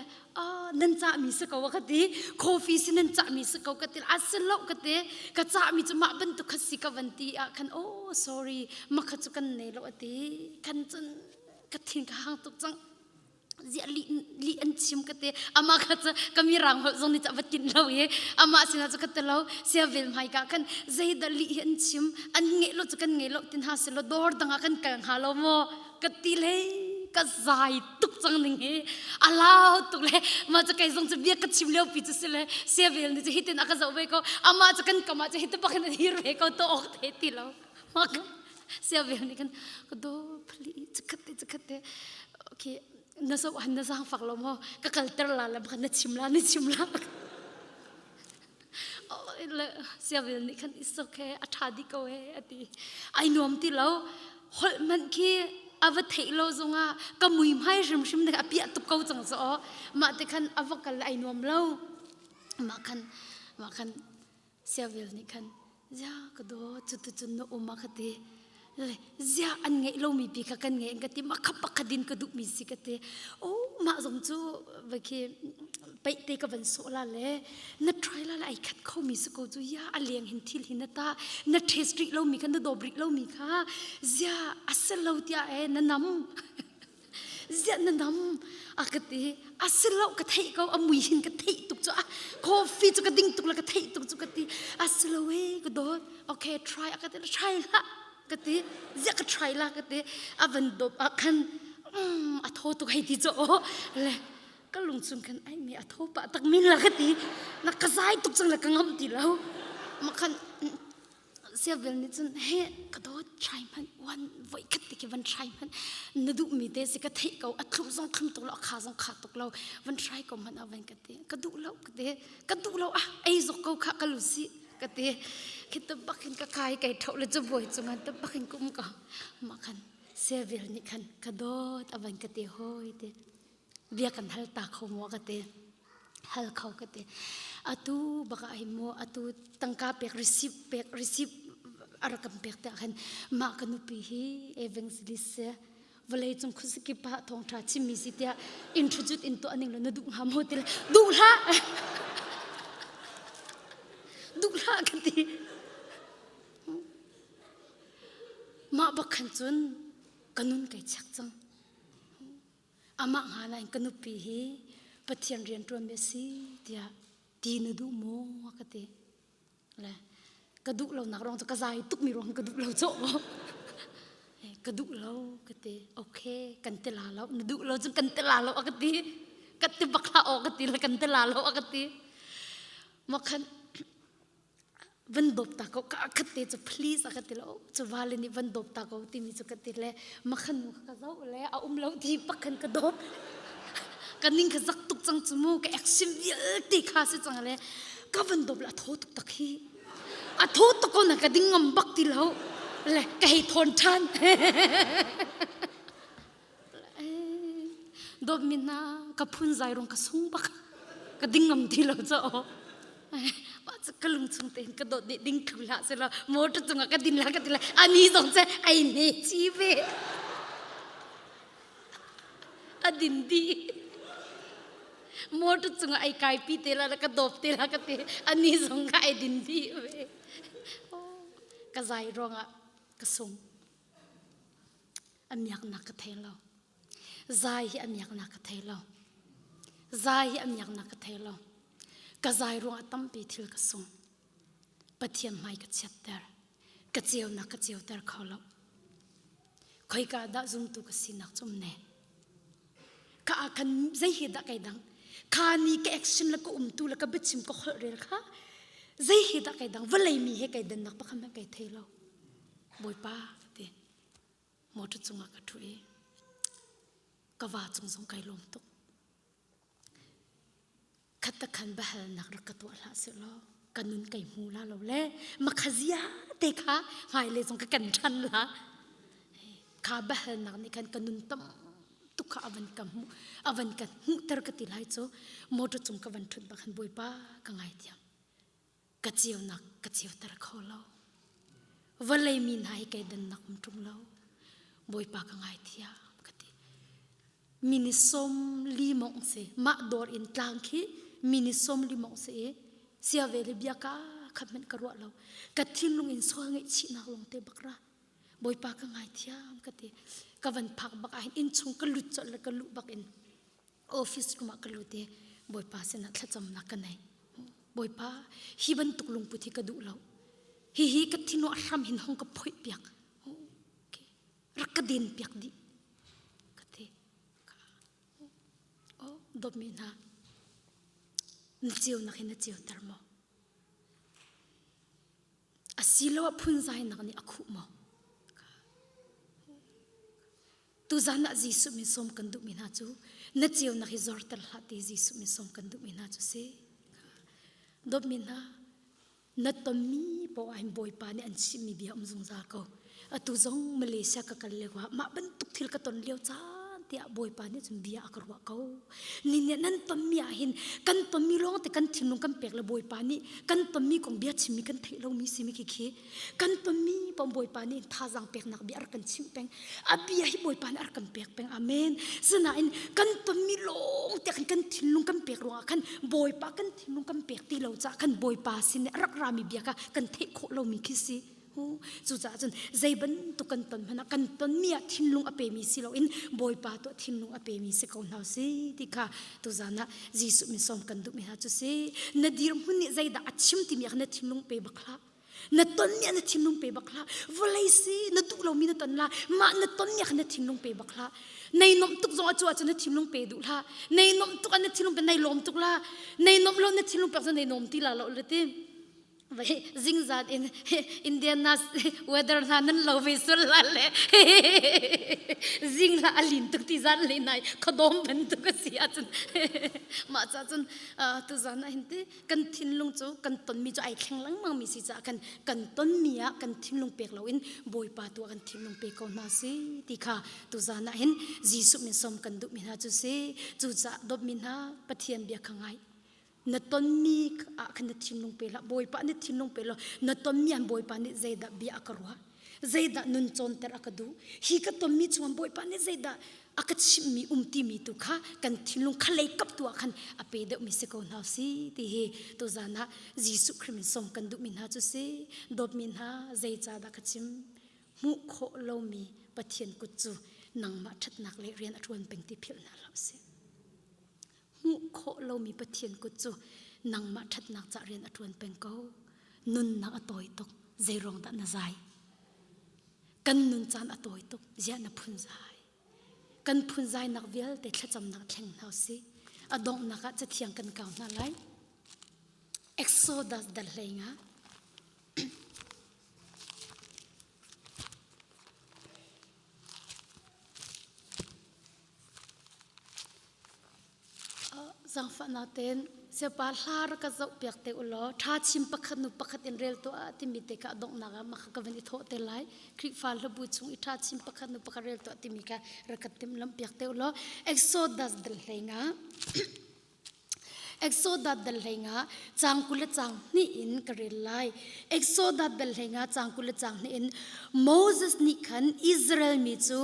nan cahmi si ko ka ti coffee si nan cahmi si ko ka ti a si lo ka ti ka cahmi cu mah bantuk kha si ka van ti ah khan oh sorry ma kha cu kan nei lo a ti kan cun ka thin ka hang tuk cang ziah li li an chim ka ti ama kha cu ka mi rang holh zong nih ca va tin lo i amah sinah cu ka ti lo sia vel hmai ka khan zeidah li hi an chim an ngeih lo cu kan ngei lo tin ha si lo dawr dang ah kan kal hnga lo maw ka ti le ka zai tuk cang ning hi a lau tuk le mah cu kei zong cu bia ka chim lio pi cu si le siavel nih cu hitin a ka zoh ve ko amah cu kan kam ah cu hiti bak in a dir ve ko to awk the ti lo mah ka siavel nih khan ka do phli chikhat te chikhat te okay na zo han na zang fak lo mo ka kalter la le na chim la na chim la. Le siavil nih khan it's okay a ṭha dih ko he a ti. Ai nuam ti lo. Holh hmanh khi a va theih lo zongah ka mui hmai hrimhrim nih a piah tuk ko cang cu aw. Mah te khan a va kal ai nuam lo. Mah khan mah khan Siavil nih khan zia ka dawt cuticun na um a ka ti. Le zia an ngeih lomi pi kha kan ngei an ka ti ma kha pakhat in ka duhmi si ka ti. Oh mah zong cu vai khi peih te ka van sawh la le na try la le ai khat khomi si ko cu ya a leng hin thil hi na ta na taste rih lomi kha na dawp rih lomi kha zia a si lo tiah e na nam ziah na nam a ka ti a si lo ka theih ko a mui hin ka theih tuk cu a coffee cu ka ding tuk le ka theih tuk cu ka ti a si lo e ka dawt okay try a ka ti try hlah ka ti ziah ka try la ka ti a van dawp ah khan a thaw tuk hei ti cu aw le ka lung chung khan ai mi a thaw pah tak min la ka ti na ka zai tuk cang le ka ngam ti lo ma khan Siavel nih cun he ka dawt try hmanh one voi khat te khi van try hmanh na duhmi te si ka theih ko a thlum zong thlum tuk lo a kha zong kha tuk lo van try ko hmanh ah van ka ti ka duh lo ka ti ka duh lo ah ei zok ko kha ka lu si ka ti khi ta bakin ka kai kai tho le cu buai cungan ta bakin kum ka ma khan Siavel nih khan ka dawt a van ka ti hoi te bia kan hal ta kho maw ka ti hal kho ka ti atu baka ai mu atu tangka pek receipt pek receipt a rak kan pek te khan mah ka nupi hi evangelist se vawlei cung khuazakip ah thawngtha chimmi si tiah introduce in tuah ning lo na duh hnga maw ti le duh hlah duh hlah ka ti mah bak khan cun ka nun kai chek cang Amah hnga nain ka nupi hi Pathian rian ṭuanmi a si tiah ti na duh maw a ka ti. Le ka duh lonak ruang cu ka zai tukmi ruang ka duh lo cawh. Ka duh lo ka ti. Okay, kan ti la lo. Na duh lo cun kan ti la lo a ka ti. Ka ti bak hlah aw ka ti le kan ti la lo a ka ti. Maw khan van dawp ta ko ka khat te cu please a ka ti lo cu vale nih van dawp ta ko timi cu ka ti le makhan nu ka zoh le a um lo ti pakhan ka dawp ka ning ka zak tuk cang cu mu ka action vialte kha si cang le ka van dawp le a thaw tuk tak hi a thaw tuk ko na ka ding ngam bak ti lo le ka hei thawn ṭhan Dawtmi hna ka phun zai rung ka sung bak ka ding ngam ti lo cho mah cu ka lung chung tein ka dawt dih ding thlu hlah selaw motor cungah ka din la ka ti la ani zong cu ai ne chi ve a din dih motor cungah ai kai pi te la ka dawp te la ka ti ani zong ka ai din dih ve ka zai ruangah ka sung A miaknak ka thei lo. Zai hi a miaknak ka thei lo. Zai hi a miaknak ka thei lo. Ka zai ruangah tampi thil ka sung. Pathian hmai ka chiatter. Ka ceunak ka ceuter kho lo. Khoika dah zumtu ka sinak cu um ne? Ka ah khan zei hi dah kai dang? Kha ni ka action le ka umtu le ka biachim ka holh rel kha zei hi dah kai dang? Vawlei mi he kai dannak pakhat hmanh kai thei lo. Bawipa ka ti. Motor cungah ka ṭhu i ka va cung zong kai lawm tuk. Khat ta khan biahalnak rak ka tuah hlah sehlaw ka nun kai hmu la lo le makhazia te kha hmailei zong ka ken ṭhan la. Kha biahalnak nih khan ka nun tam tuk kha a van ka hmuh a van ka hmuhter ka ti lai cu motor cung ka van ṭhut bak khan Bawipa ka ngaithiam. Ka ceunak ka ceuter kho lo. Vawlei mi hna hi kei dannak um ṭung lo. Bawipa ka ngaithiam ka ti. Mini som li mong si. Mah dawr in tlang khi mini som li mong si i sia ve le bia ka khat hmanh ka ruah lo. Ka thinlung in sual ngaihchihnak lawng te bak ra. Bawipa ka ngaithiam ka ti. Ka van phak bak ah hin innchung ka lut colh le ka luh bak in office room ah ka lut i Bawipa sinah thlacamnak ka nei. Bawipa, hi bantuk lungput hi ka duh lo. Hihi ka thinua hram hin hong ka phoih piak. Okay. Rak ka den piak dih. Ka ti. Oh, dawtmi hna. Na ceunak hin na ceuter maw? Asiloah phunzainak nih a khuh maw? Tuzan ah Jesuh min sawm kan duhmi hna cu na ceunak hi zorter hlah ti Jesuh min sawm kan duhmi hna cu si. Dawtmi hna, Na tonmi poah hin Bawipa nih an chimmi bia um zungzal ko. Atu zong Malaysia ka kal lio ah mah bantuk thil ka ton lio caan tiah Bawipa nih cun bia a ka ruah ko. Ni nih nan tonmi ah hin kan tonmi lawng te kan thinlung kan pek le Bawipa nih kan tonmi kong bia chimmi kan theih lomi simi khi khi kan tonmi pom Bawipa nih thazaang peknak bia a rak kan chimh peng. A bia hi Bawipa nih a rak kan pek peng. Amen. Sinain kan tonmi lawng te khan kan thinlung kan pek ruangah khan Bawipa kan thinlung kan pek ti lo caah khan Bawipa sin i a rak rami bia kha kan theih khawh lomi khi si. Cucaah cun zei bantuk kan ton hmanh ah kan tonmi ah thinlung a pemi si loin Bawipa tuah thinlung a pemi si ko hna si ti kha tuzan ah Jesuh min sawm kan duhmi hna cu si. Na dirhmun nih zeidah a chim timi ah khan na thinlung pe bak hlah. Na tonmi ah na thinlung pe bak hlah. Vawlei si na duh lomi na ton la mah na tonmi ah khan na thinlung pe bak hlah. Nei nomh tuk zong ah cu ahcun na thinlung pe duh hlah. Nei nomh tuk ah na thinlung pe nei lawm tuk la. Nei nomh lo na thinlung pek cu nei nom ti la lo le ti. Vai zingzan in Indiana weather hna nan lo ve sul la le zing la alin tuk ti zan le nai khodom bantuk a si ahcun mah ca cun tu zan ah hin ti kan thinlung cu kan tonmi cu ai thleng lengmang mi si caah kan kan tonmi ah kan thinlung pek loin Bawipa tu ah kan thinlung pe ko hna si ti kha tu zan ah hin Jesuh min som kan duhmi hna cu si cucaah dawtmi hna Pathian bia kha ngai na tonmi ah khan na thinlung pe hlah bawipa na thinlung pe law na tonmi an bawipa nih zeidah bia a ka ruah zeidah nun cawnter a ka duh hi ka tonmi chungah bawipa nih zeidah a ka chimhmi um timi tu kha kan thinlung khalei kap tu ah khan a pe deuhmi si ko hna si ti hi tuzan ah Jesuh Khrih min sawm kan duhmi hna cu si dawtmi hna zeica dah ka chim hmuh khawh lomi Pathian kut cu nangmah ṭhatnak le rian a ṭuan peng ti philh hna hlah usih Hmuh khawh lomi Pathian kut cu nangmah ṭhatnak ca rian a ṭuan peng ko. Nunnak a tawi tuk. Zeiruang dah na zai? Kan nun caan a tawi tuk. Ziah na phunzai? Kan phunzainak vialte thlacamnak thleng hna usih. A donghnak ah cathiang kan kau hna lai. Exodus dal hlei nga. Zaangfahnak tein siapa hla rak ka zohpiak te u law ṭha chin pakhat nu pakhat in rel tuah timi te kha donghnak ah mah kha ka van i thawh te lai. Khrihfa hlabu chung i ṭha chin pakhat nu pakhat rel tuah timi kha rak ka timhlamh piak te u law Exodus dal hlei nga Exodus dal hlei nga caang 20 le caang hnih in ka rel lai. Exodus dal hlei nga caang 20 le caang hnih in Moses nih khan Israel mi cu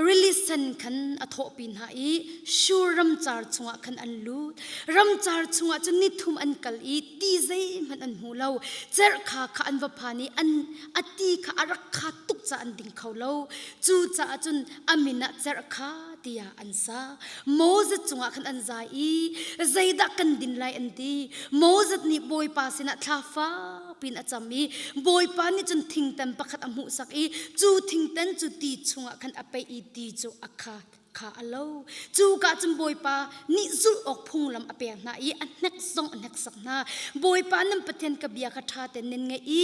rili sen khan a thawhpi hna i Shur ramcar chungah khan an lut. Ramcar chungah cun ni thum an kal i ti zeihmanh an hmu lo. Cerhkha kha an va phan i an a ti kha a rak kha tuk caah an ding kho lo. Cucaah cun a min ah cerhkha tiah an sa. Moses cungah khan an zai i zeidah kan din lai an ti. Moses nih Bawipa sinah thla fakpi in a cam i Bawipa nih cun thingtan pakhat a hmuhsak i cu thingtan cu ti chungah khan a peih i ti cu a kha kha a lo. Cu ka cun Bawipa nih zulh awk phunglam a pek hna i a hnek zong a hneksak hna. Bawipa nan Pathian ka bia kha ṭha tein nan ngaih i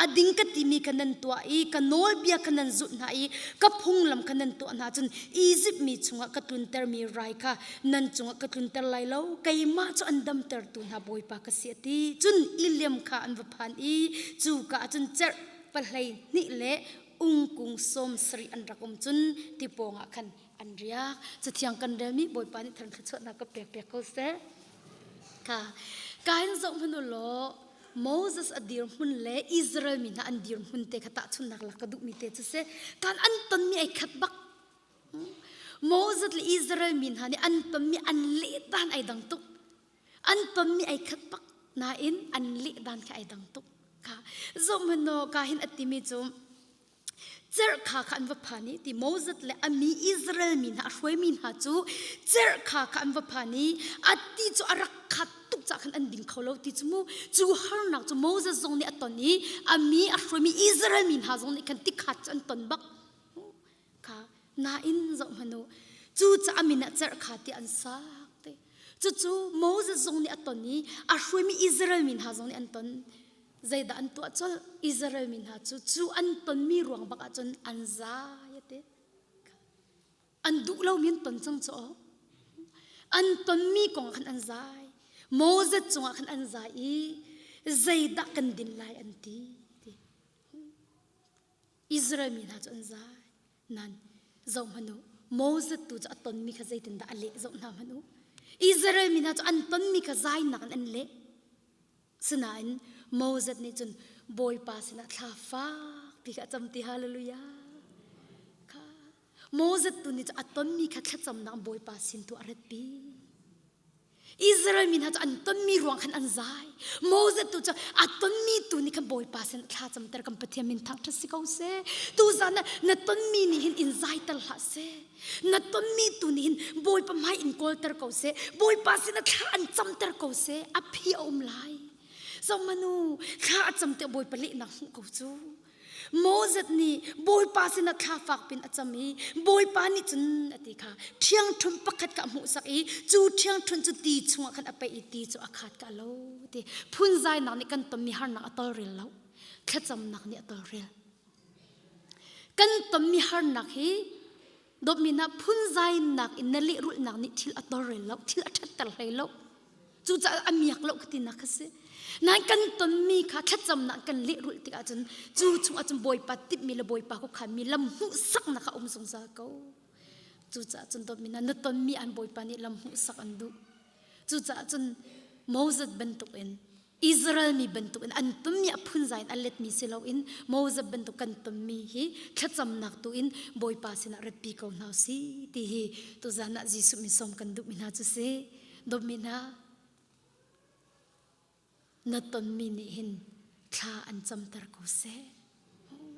a ding ka timi kha nan tuah i ka nawlbia kha nan zulh hna i ka phunglam kha nan tuah hna cun Izipt mi chungah ka tluntermi rai kha nan cungah ka tlunter lai lo. Keimah cu an damtertu hna Bawipa ka si a ti. Cun Iliam kha an va phan i cu ka ah cun cerh pahlei hnih le ungkung 70 an rak um cun tipawng ah khan an riak. Cathiang kan relmi Bawipa nih thar thluachuahnak ka pek piak ko seh. Ka kain zoh hmanh u law Moses a dirhmun le Israel mi hna an dirhmun te kha tahchunhnak lak ka duhmi te cu si. Kan an tonmi ai khat bak. Moses le Israel mi hna nih an tonmi an leh dan ai dang tuk. An tonmi ai khat bak nain an leh dan kha ai dang tuk. Kha zoh hmanh ka hin a timi cu cerhkha kha an va phan i ti Moses le a mi Israel mi hna a hruaimi hna cu cerhkha kha an va phan i a ti cu a rak khat tuk cah khan an ding kho lo ti cu mu cu harnak cu Moses zong nih a ton i a mi a hruaimi Israel mi hna zong nih khan tikhat cu an ton bak kha nain zoh hmanh u cu ca a min ah cerhkha ti an sak te cucu Moses zong nih a ton i a hruaimi Israel mi hna zong nih an ton zeidah an tuah colh Israel mi hna cu cu an tonmi ruang bak ahcun an zai a ti an duh lomi an ton cang cu an tonmi kong khan an zai Moses cungah khan an zai i. Zeidah kan din lai an ti. Ti. Israel mi hna cu an zai. Nan zoh hmanh u. Moses tu cu a tonmi kha zeitindah a leh zoh hna hmanh u. Israel mi hna cu an tonmi kha zainak in an leh. Sinain Moses nih cun Bawipa sinah thla fakpi kha a cam ti hallelujah. Kha Moses tu nih cun a tonmi kha thlacamnak Bawipa sin tu a ratpi. Israel mi hna cu an tonmi ruang khan an zai. Moses tu cu a tonmi tu nih khan Bawipa sin thla camter kan Pathian min thangṭhat si ko seh. Tuzan ah na tonmi nih hin in zaiter hlah seh. Na tonmi tu nih hin Bawipa hmai in kawlter ko seh. Bawipa sin ah thla an camter ko seh. A phi a um lai. Zomanu thla a cam te Bawipa lehnak hmuh ko cu. Moses nih Bawipa sinah thla fak pin a cam i Bawipa nih cun a ti kha ṭhiangṭhunh pakhat kha a hmuhsak i cu ṭhiangṭhunh cu ti chungah khan a paih i ti cu a khat ka lo ti phunzainak nih kan tonmi harnak a tolrel lo thlacamnak nih a tolrel kan tonmi harnak hi dawtmi hna phunzainak in na lehrulhnak nih thil a tolrel lo thil a ṭhatter hlei lo Cucaah a miak lo ka tinak kha si. Nain kan tonmi kha thlacamnak kan lehrulh tikah cun cu chungah cun Bawipa timhmi le Bawipa khuakhanmi lam hmuhsaknak a um zungzal ko. Cucaah cun dawtmi hna na tonmi an Bawipa nih lam hmuhsak an duh. Cucaah cun Moses bantukin Israel mi bantukin an tonmi a phunzai in a letmi si loin Moses bantuk kan tonmi hi thlacamnak tu in Bawipa sinah ratpi ko hna si ti hi tuzan ah Jesuh min sawm kan duhmi hna cu si. Dawtmi hna, na tonmi nih hin thla an camter ko seh.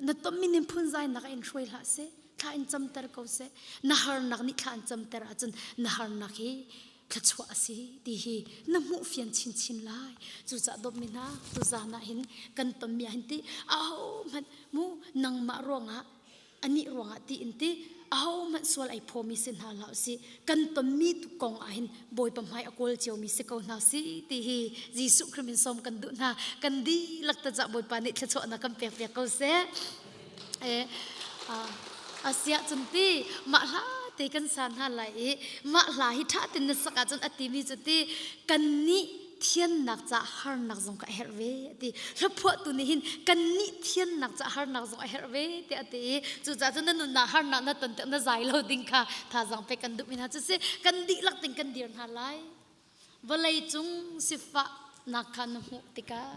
Na tonmi nih phunzainak in hruai hlah seh. Thla in camter ko seh. Na harnak nih thla an camter ahcun na harnak hi thluachuah a si ti hi na hmuh fian chinchin lai. Cucaah dawtmi hna, tuzaan ah hin kan tonmi ah hin ti ahohmanh mu nangmah ruangah anih ruangah ti in ti ahohmanh sual ai phawmi si hna hlah usih kan tonmi tu kong ah hin Bawipa hmai a kawl ciomi si ko hna si ti hi Jesuh Khrih min sawm kan duh hna kan dihlak ta cah Bawipa nih thluachuahnak kan pek piak ko seh eh asiah cun ti mah hla te kan sa hna lai i mah hla hi ṭha tin na sak ahcun a timi cu ti kan nih thiannak ca harnak zong ka herh ve ti hlaphuahtu nih hin kan nih thiannak ca harnak zong a herh ve tiah a ti i cucaah cun na nunnak harnak na ton tik na zai lo ding kha thazaang pek kan duh mi hna cu si kan dihlak ting kan dir hna lai vawlei cung sifahnak kha na hmuh tikah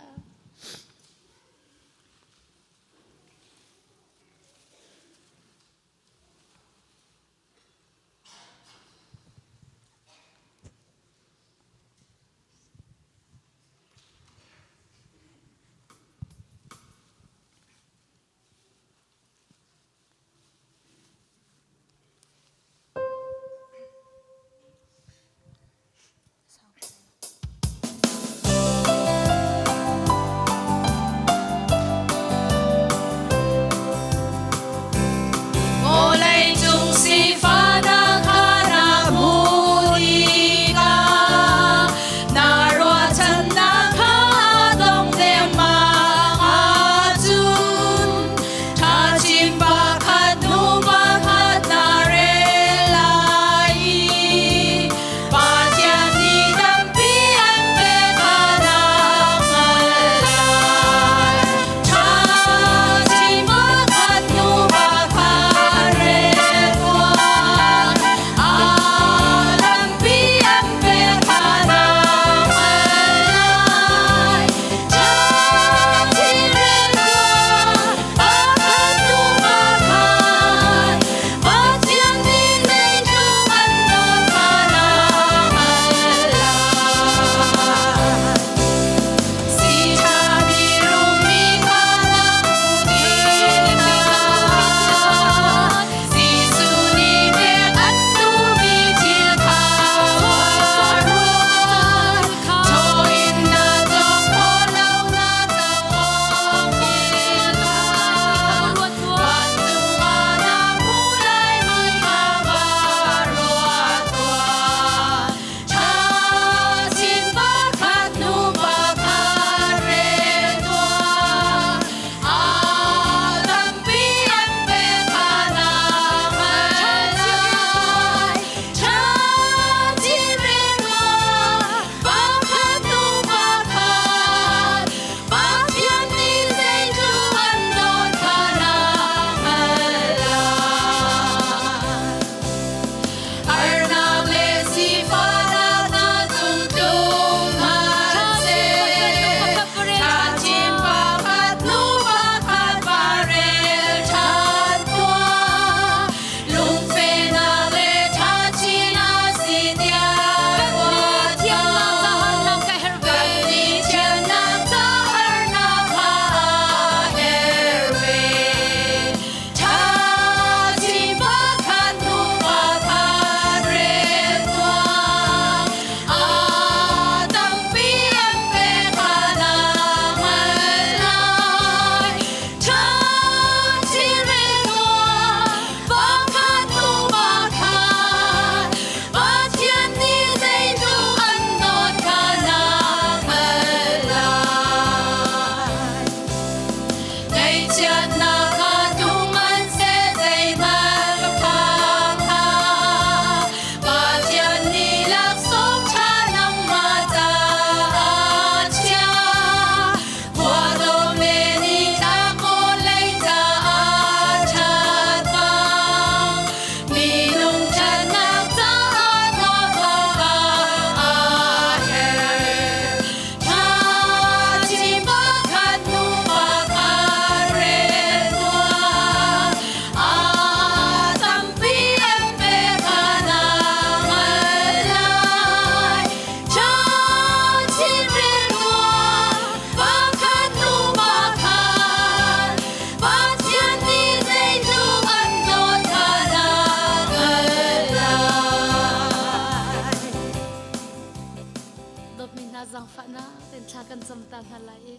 Zaangfahnak tein thla kan cam ta hna lai i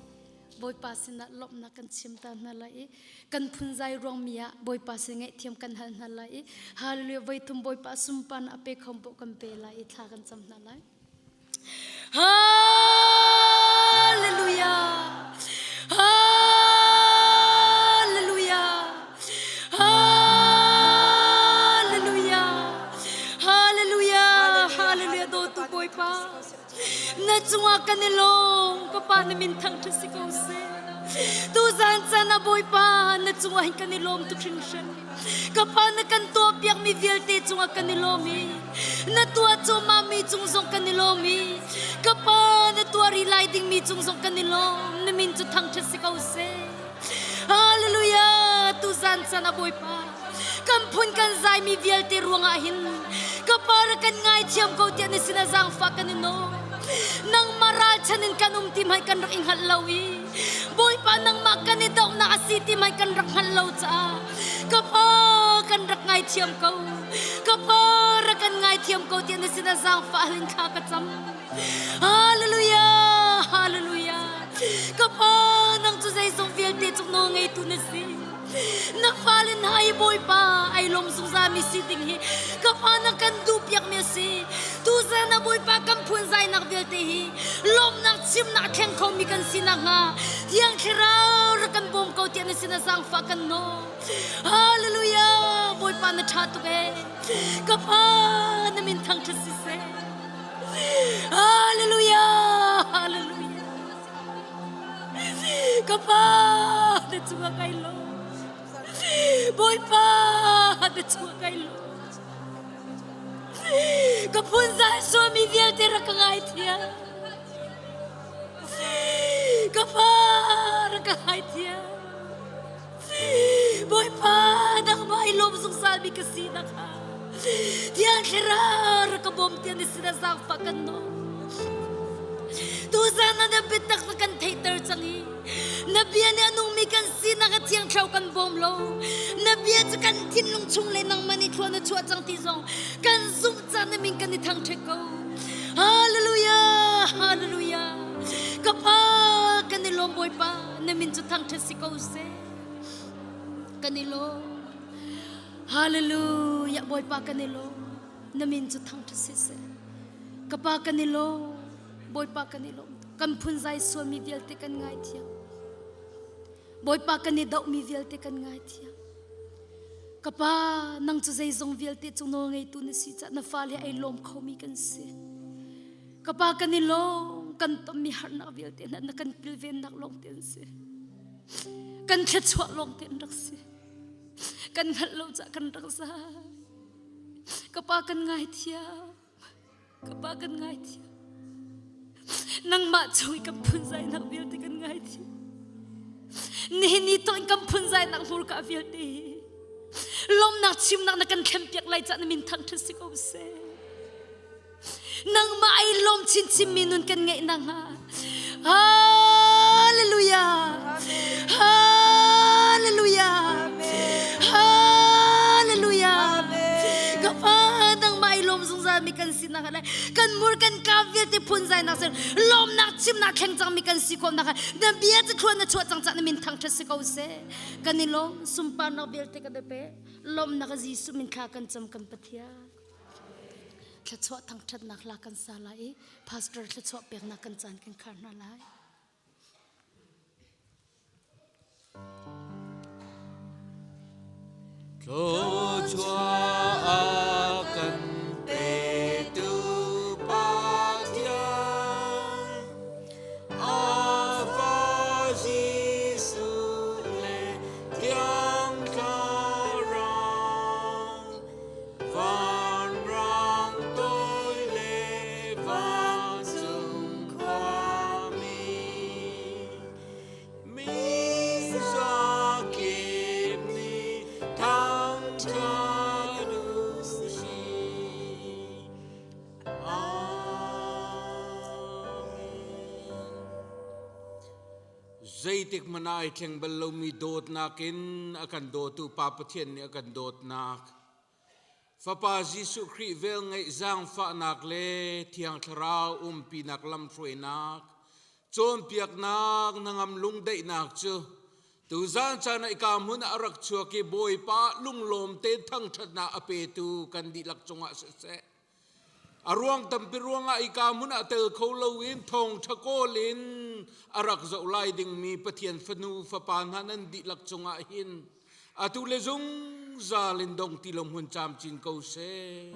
Bawipa sinah lawmhnak kan chim ta hna lai i kan phunzai ruangmi ah Bawipa sin ngaihthiam kan hal hna lai i Hallelujah voithum Bawipa sunparnak a pe kho poh kan pe lai i thla kan cam hna lai. Hallelujah! Hallelujah! Hallelujah! Hallelujah! Hallelujah! Dawtu Bawipa na cungah kan i lawm ka pa na min thangṭhat si ko seh tuzan caan ah Bawipa na cungah hin kan i lawm tuk hringhran ka pa na kan tuahpiakmi vialte cungah kan i lawm i na tuah cuahmahmi cung zong kan i lawm i ka pa na tuah rih lai dingmi cung zong kan i lawm na min cu thangṭhat si ko seh Hallelujah! Tuzan caan ah Bawipa kan phun kan zaimi vialte ruangah hin ka pa ra kan ngaithiam ko tiah na sinah zaangfah kan i nawl. Nangmah ralchan in kan um ti hmanh kan rak i hngalh lo i Bawipa nangmah kan i dohnak a si ti hmanh kan rak hngalh lo caah ka pa kan rak ngaithiam ko. Ka pa ra kan ngaithiam ko tiah na sinah zaangfah hal in thla ka cam. Hallelujah! Hallelujah! Ka pa nang cu zeizong vialte cung nawl ngeitu na si. Na fale hna i Bawipa ai lawm zungzalmi si ding hi ka pa na kan duhpiakmi a si. Tuzan ah Bawipa kan phunzainak vialte hi lawmhnak chimnak a thleng khomi kan si nakhnga Thiang Thlarau rak kan bawm ko tiah na sinah zaangfah kan nawl. Hallelujah! Bawipa na ṭha tuk ee. Ka pa na min thangṭhat siseh. Hallelujah! Hallelujah! Ka pa na cungah kai lawm. Bawipa na cungah kai lawm. Ka phunzai suami vialte rak ka ngaithiam. Ka pa rak ka ngaithiam. Bawipa nangmah i lawm zungzalmi ka si nakhnga Thiang Thlarau rak ka bawm tiah na sinah zaangfah kan nawl. Tuzan ah na biatak na kan theihter cang i na bia nih a nungmi kan sinak a Thiang Thlarau kan bawm lo. Na bia cu kan thinlung chung le nangmah nih thlua na chuah cang ti zong kan zumh caah na min kan i thangṭhat ko. Hallelujah! Hallelujah! Ka Pa kan i lawm Bawipa. Na min cu thangṭhat si ko seh. Kan i lawm. Hallelujah Bawipa kan i lawm. Na min cu thangṭhat si seh. Ka pa kan i lawm. Bawipa kan i lawm. Kan phunzai sualmi vialte kan ngaithiam. Bawipa kan i dohmi vialte kan ngaithiam. Ka pa nang cu zeizong vialte cu nawl ngeitu na si caah na fale ai lawm khomi kan si. Ka pa kan i lawm kan tonmi harnak vialte hna na kan kilvennak lawng te an si. Kan thluachuah lawng te an rak si. Kan hngalh lo caah kan rak zai. Ka pa kan ngaithiam. Ka pa kan ngaithiam. Nangmah chung i kan phunzainak vialte kan ngaithiam. Nihin ni tawh in kan phunzainak hmurka vialte hi lawmnak chimnak na kan thlenpiak lai caah na min thangṭhat si ko seh. Nangmah ai lawm chinchinmi nun kan ngeih nakhnga. Hallelujah. Hallelujah. Hallelujah. Ka Pa nangmah ai lawm zungzalmi kan si nakhnga le kan mur kan ka vialte phunzainak sin lawmnak chimnak thleng cangmi kan si khawh nakhnga na bia cu thluan na chuah cang caah na min thangṭhat si ko seh. Kan i lawm sunparnak vialte kan i pe. Lawmnak Jesuh min thla kan cam kan Pathian. Thluachuah thangṭhatnak hla kan sa lai i pastor thluachuah peknak kan caan kan khar hna lai. Thluachuah a kan petu Pathian, a fa Jesuh le Thiang Thlarau. Vanrang toi le vancung khuami mi zakip nih thangṭhat u sih. Amen. Zeitik hmanh ah ai thleng bal lomi dawtnak in a kan dawtu Pa Pathian nih a kan dawtnak. Fapa Jesuh Khrih velngeih zaangfahnak le Thiang Thlarau umpinak lamhruainak, cawnpiaknak hnangam lungdaihnak cu tuzaan caan ah ika hmun ah a rak chuak i Bawipa lunglawm tein thangṭhatnak a petu kan dihlak cungah siseh, a ruang tampi ruangah ika hmun ah tel kho loin thawngṭha kawl in a rak zoh lai dingmi Pathian fanu fapa hna nan dihlak cungah hin atu le zungzal in dong ti lo hmun camcin ko seh.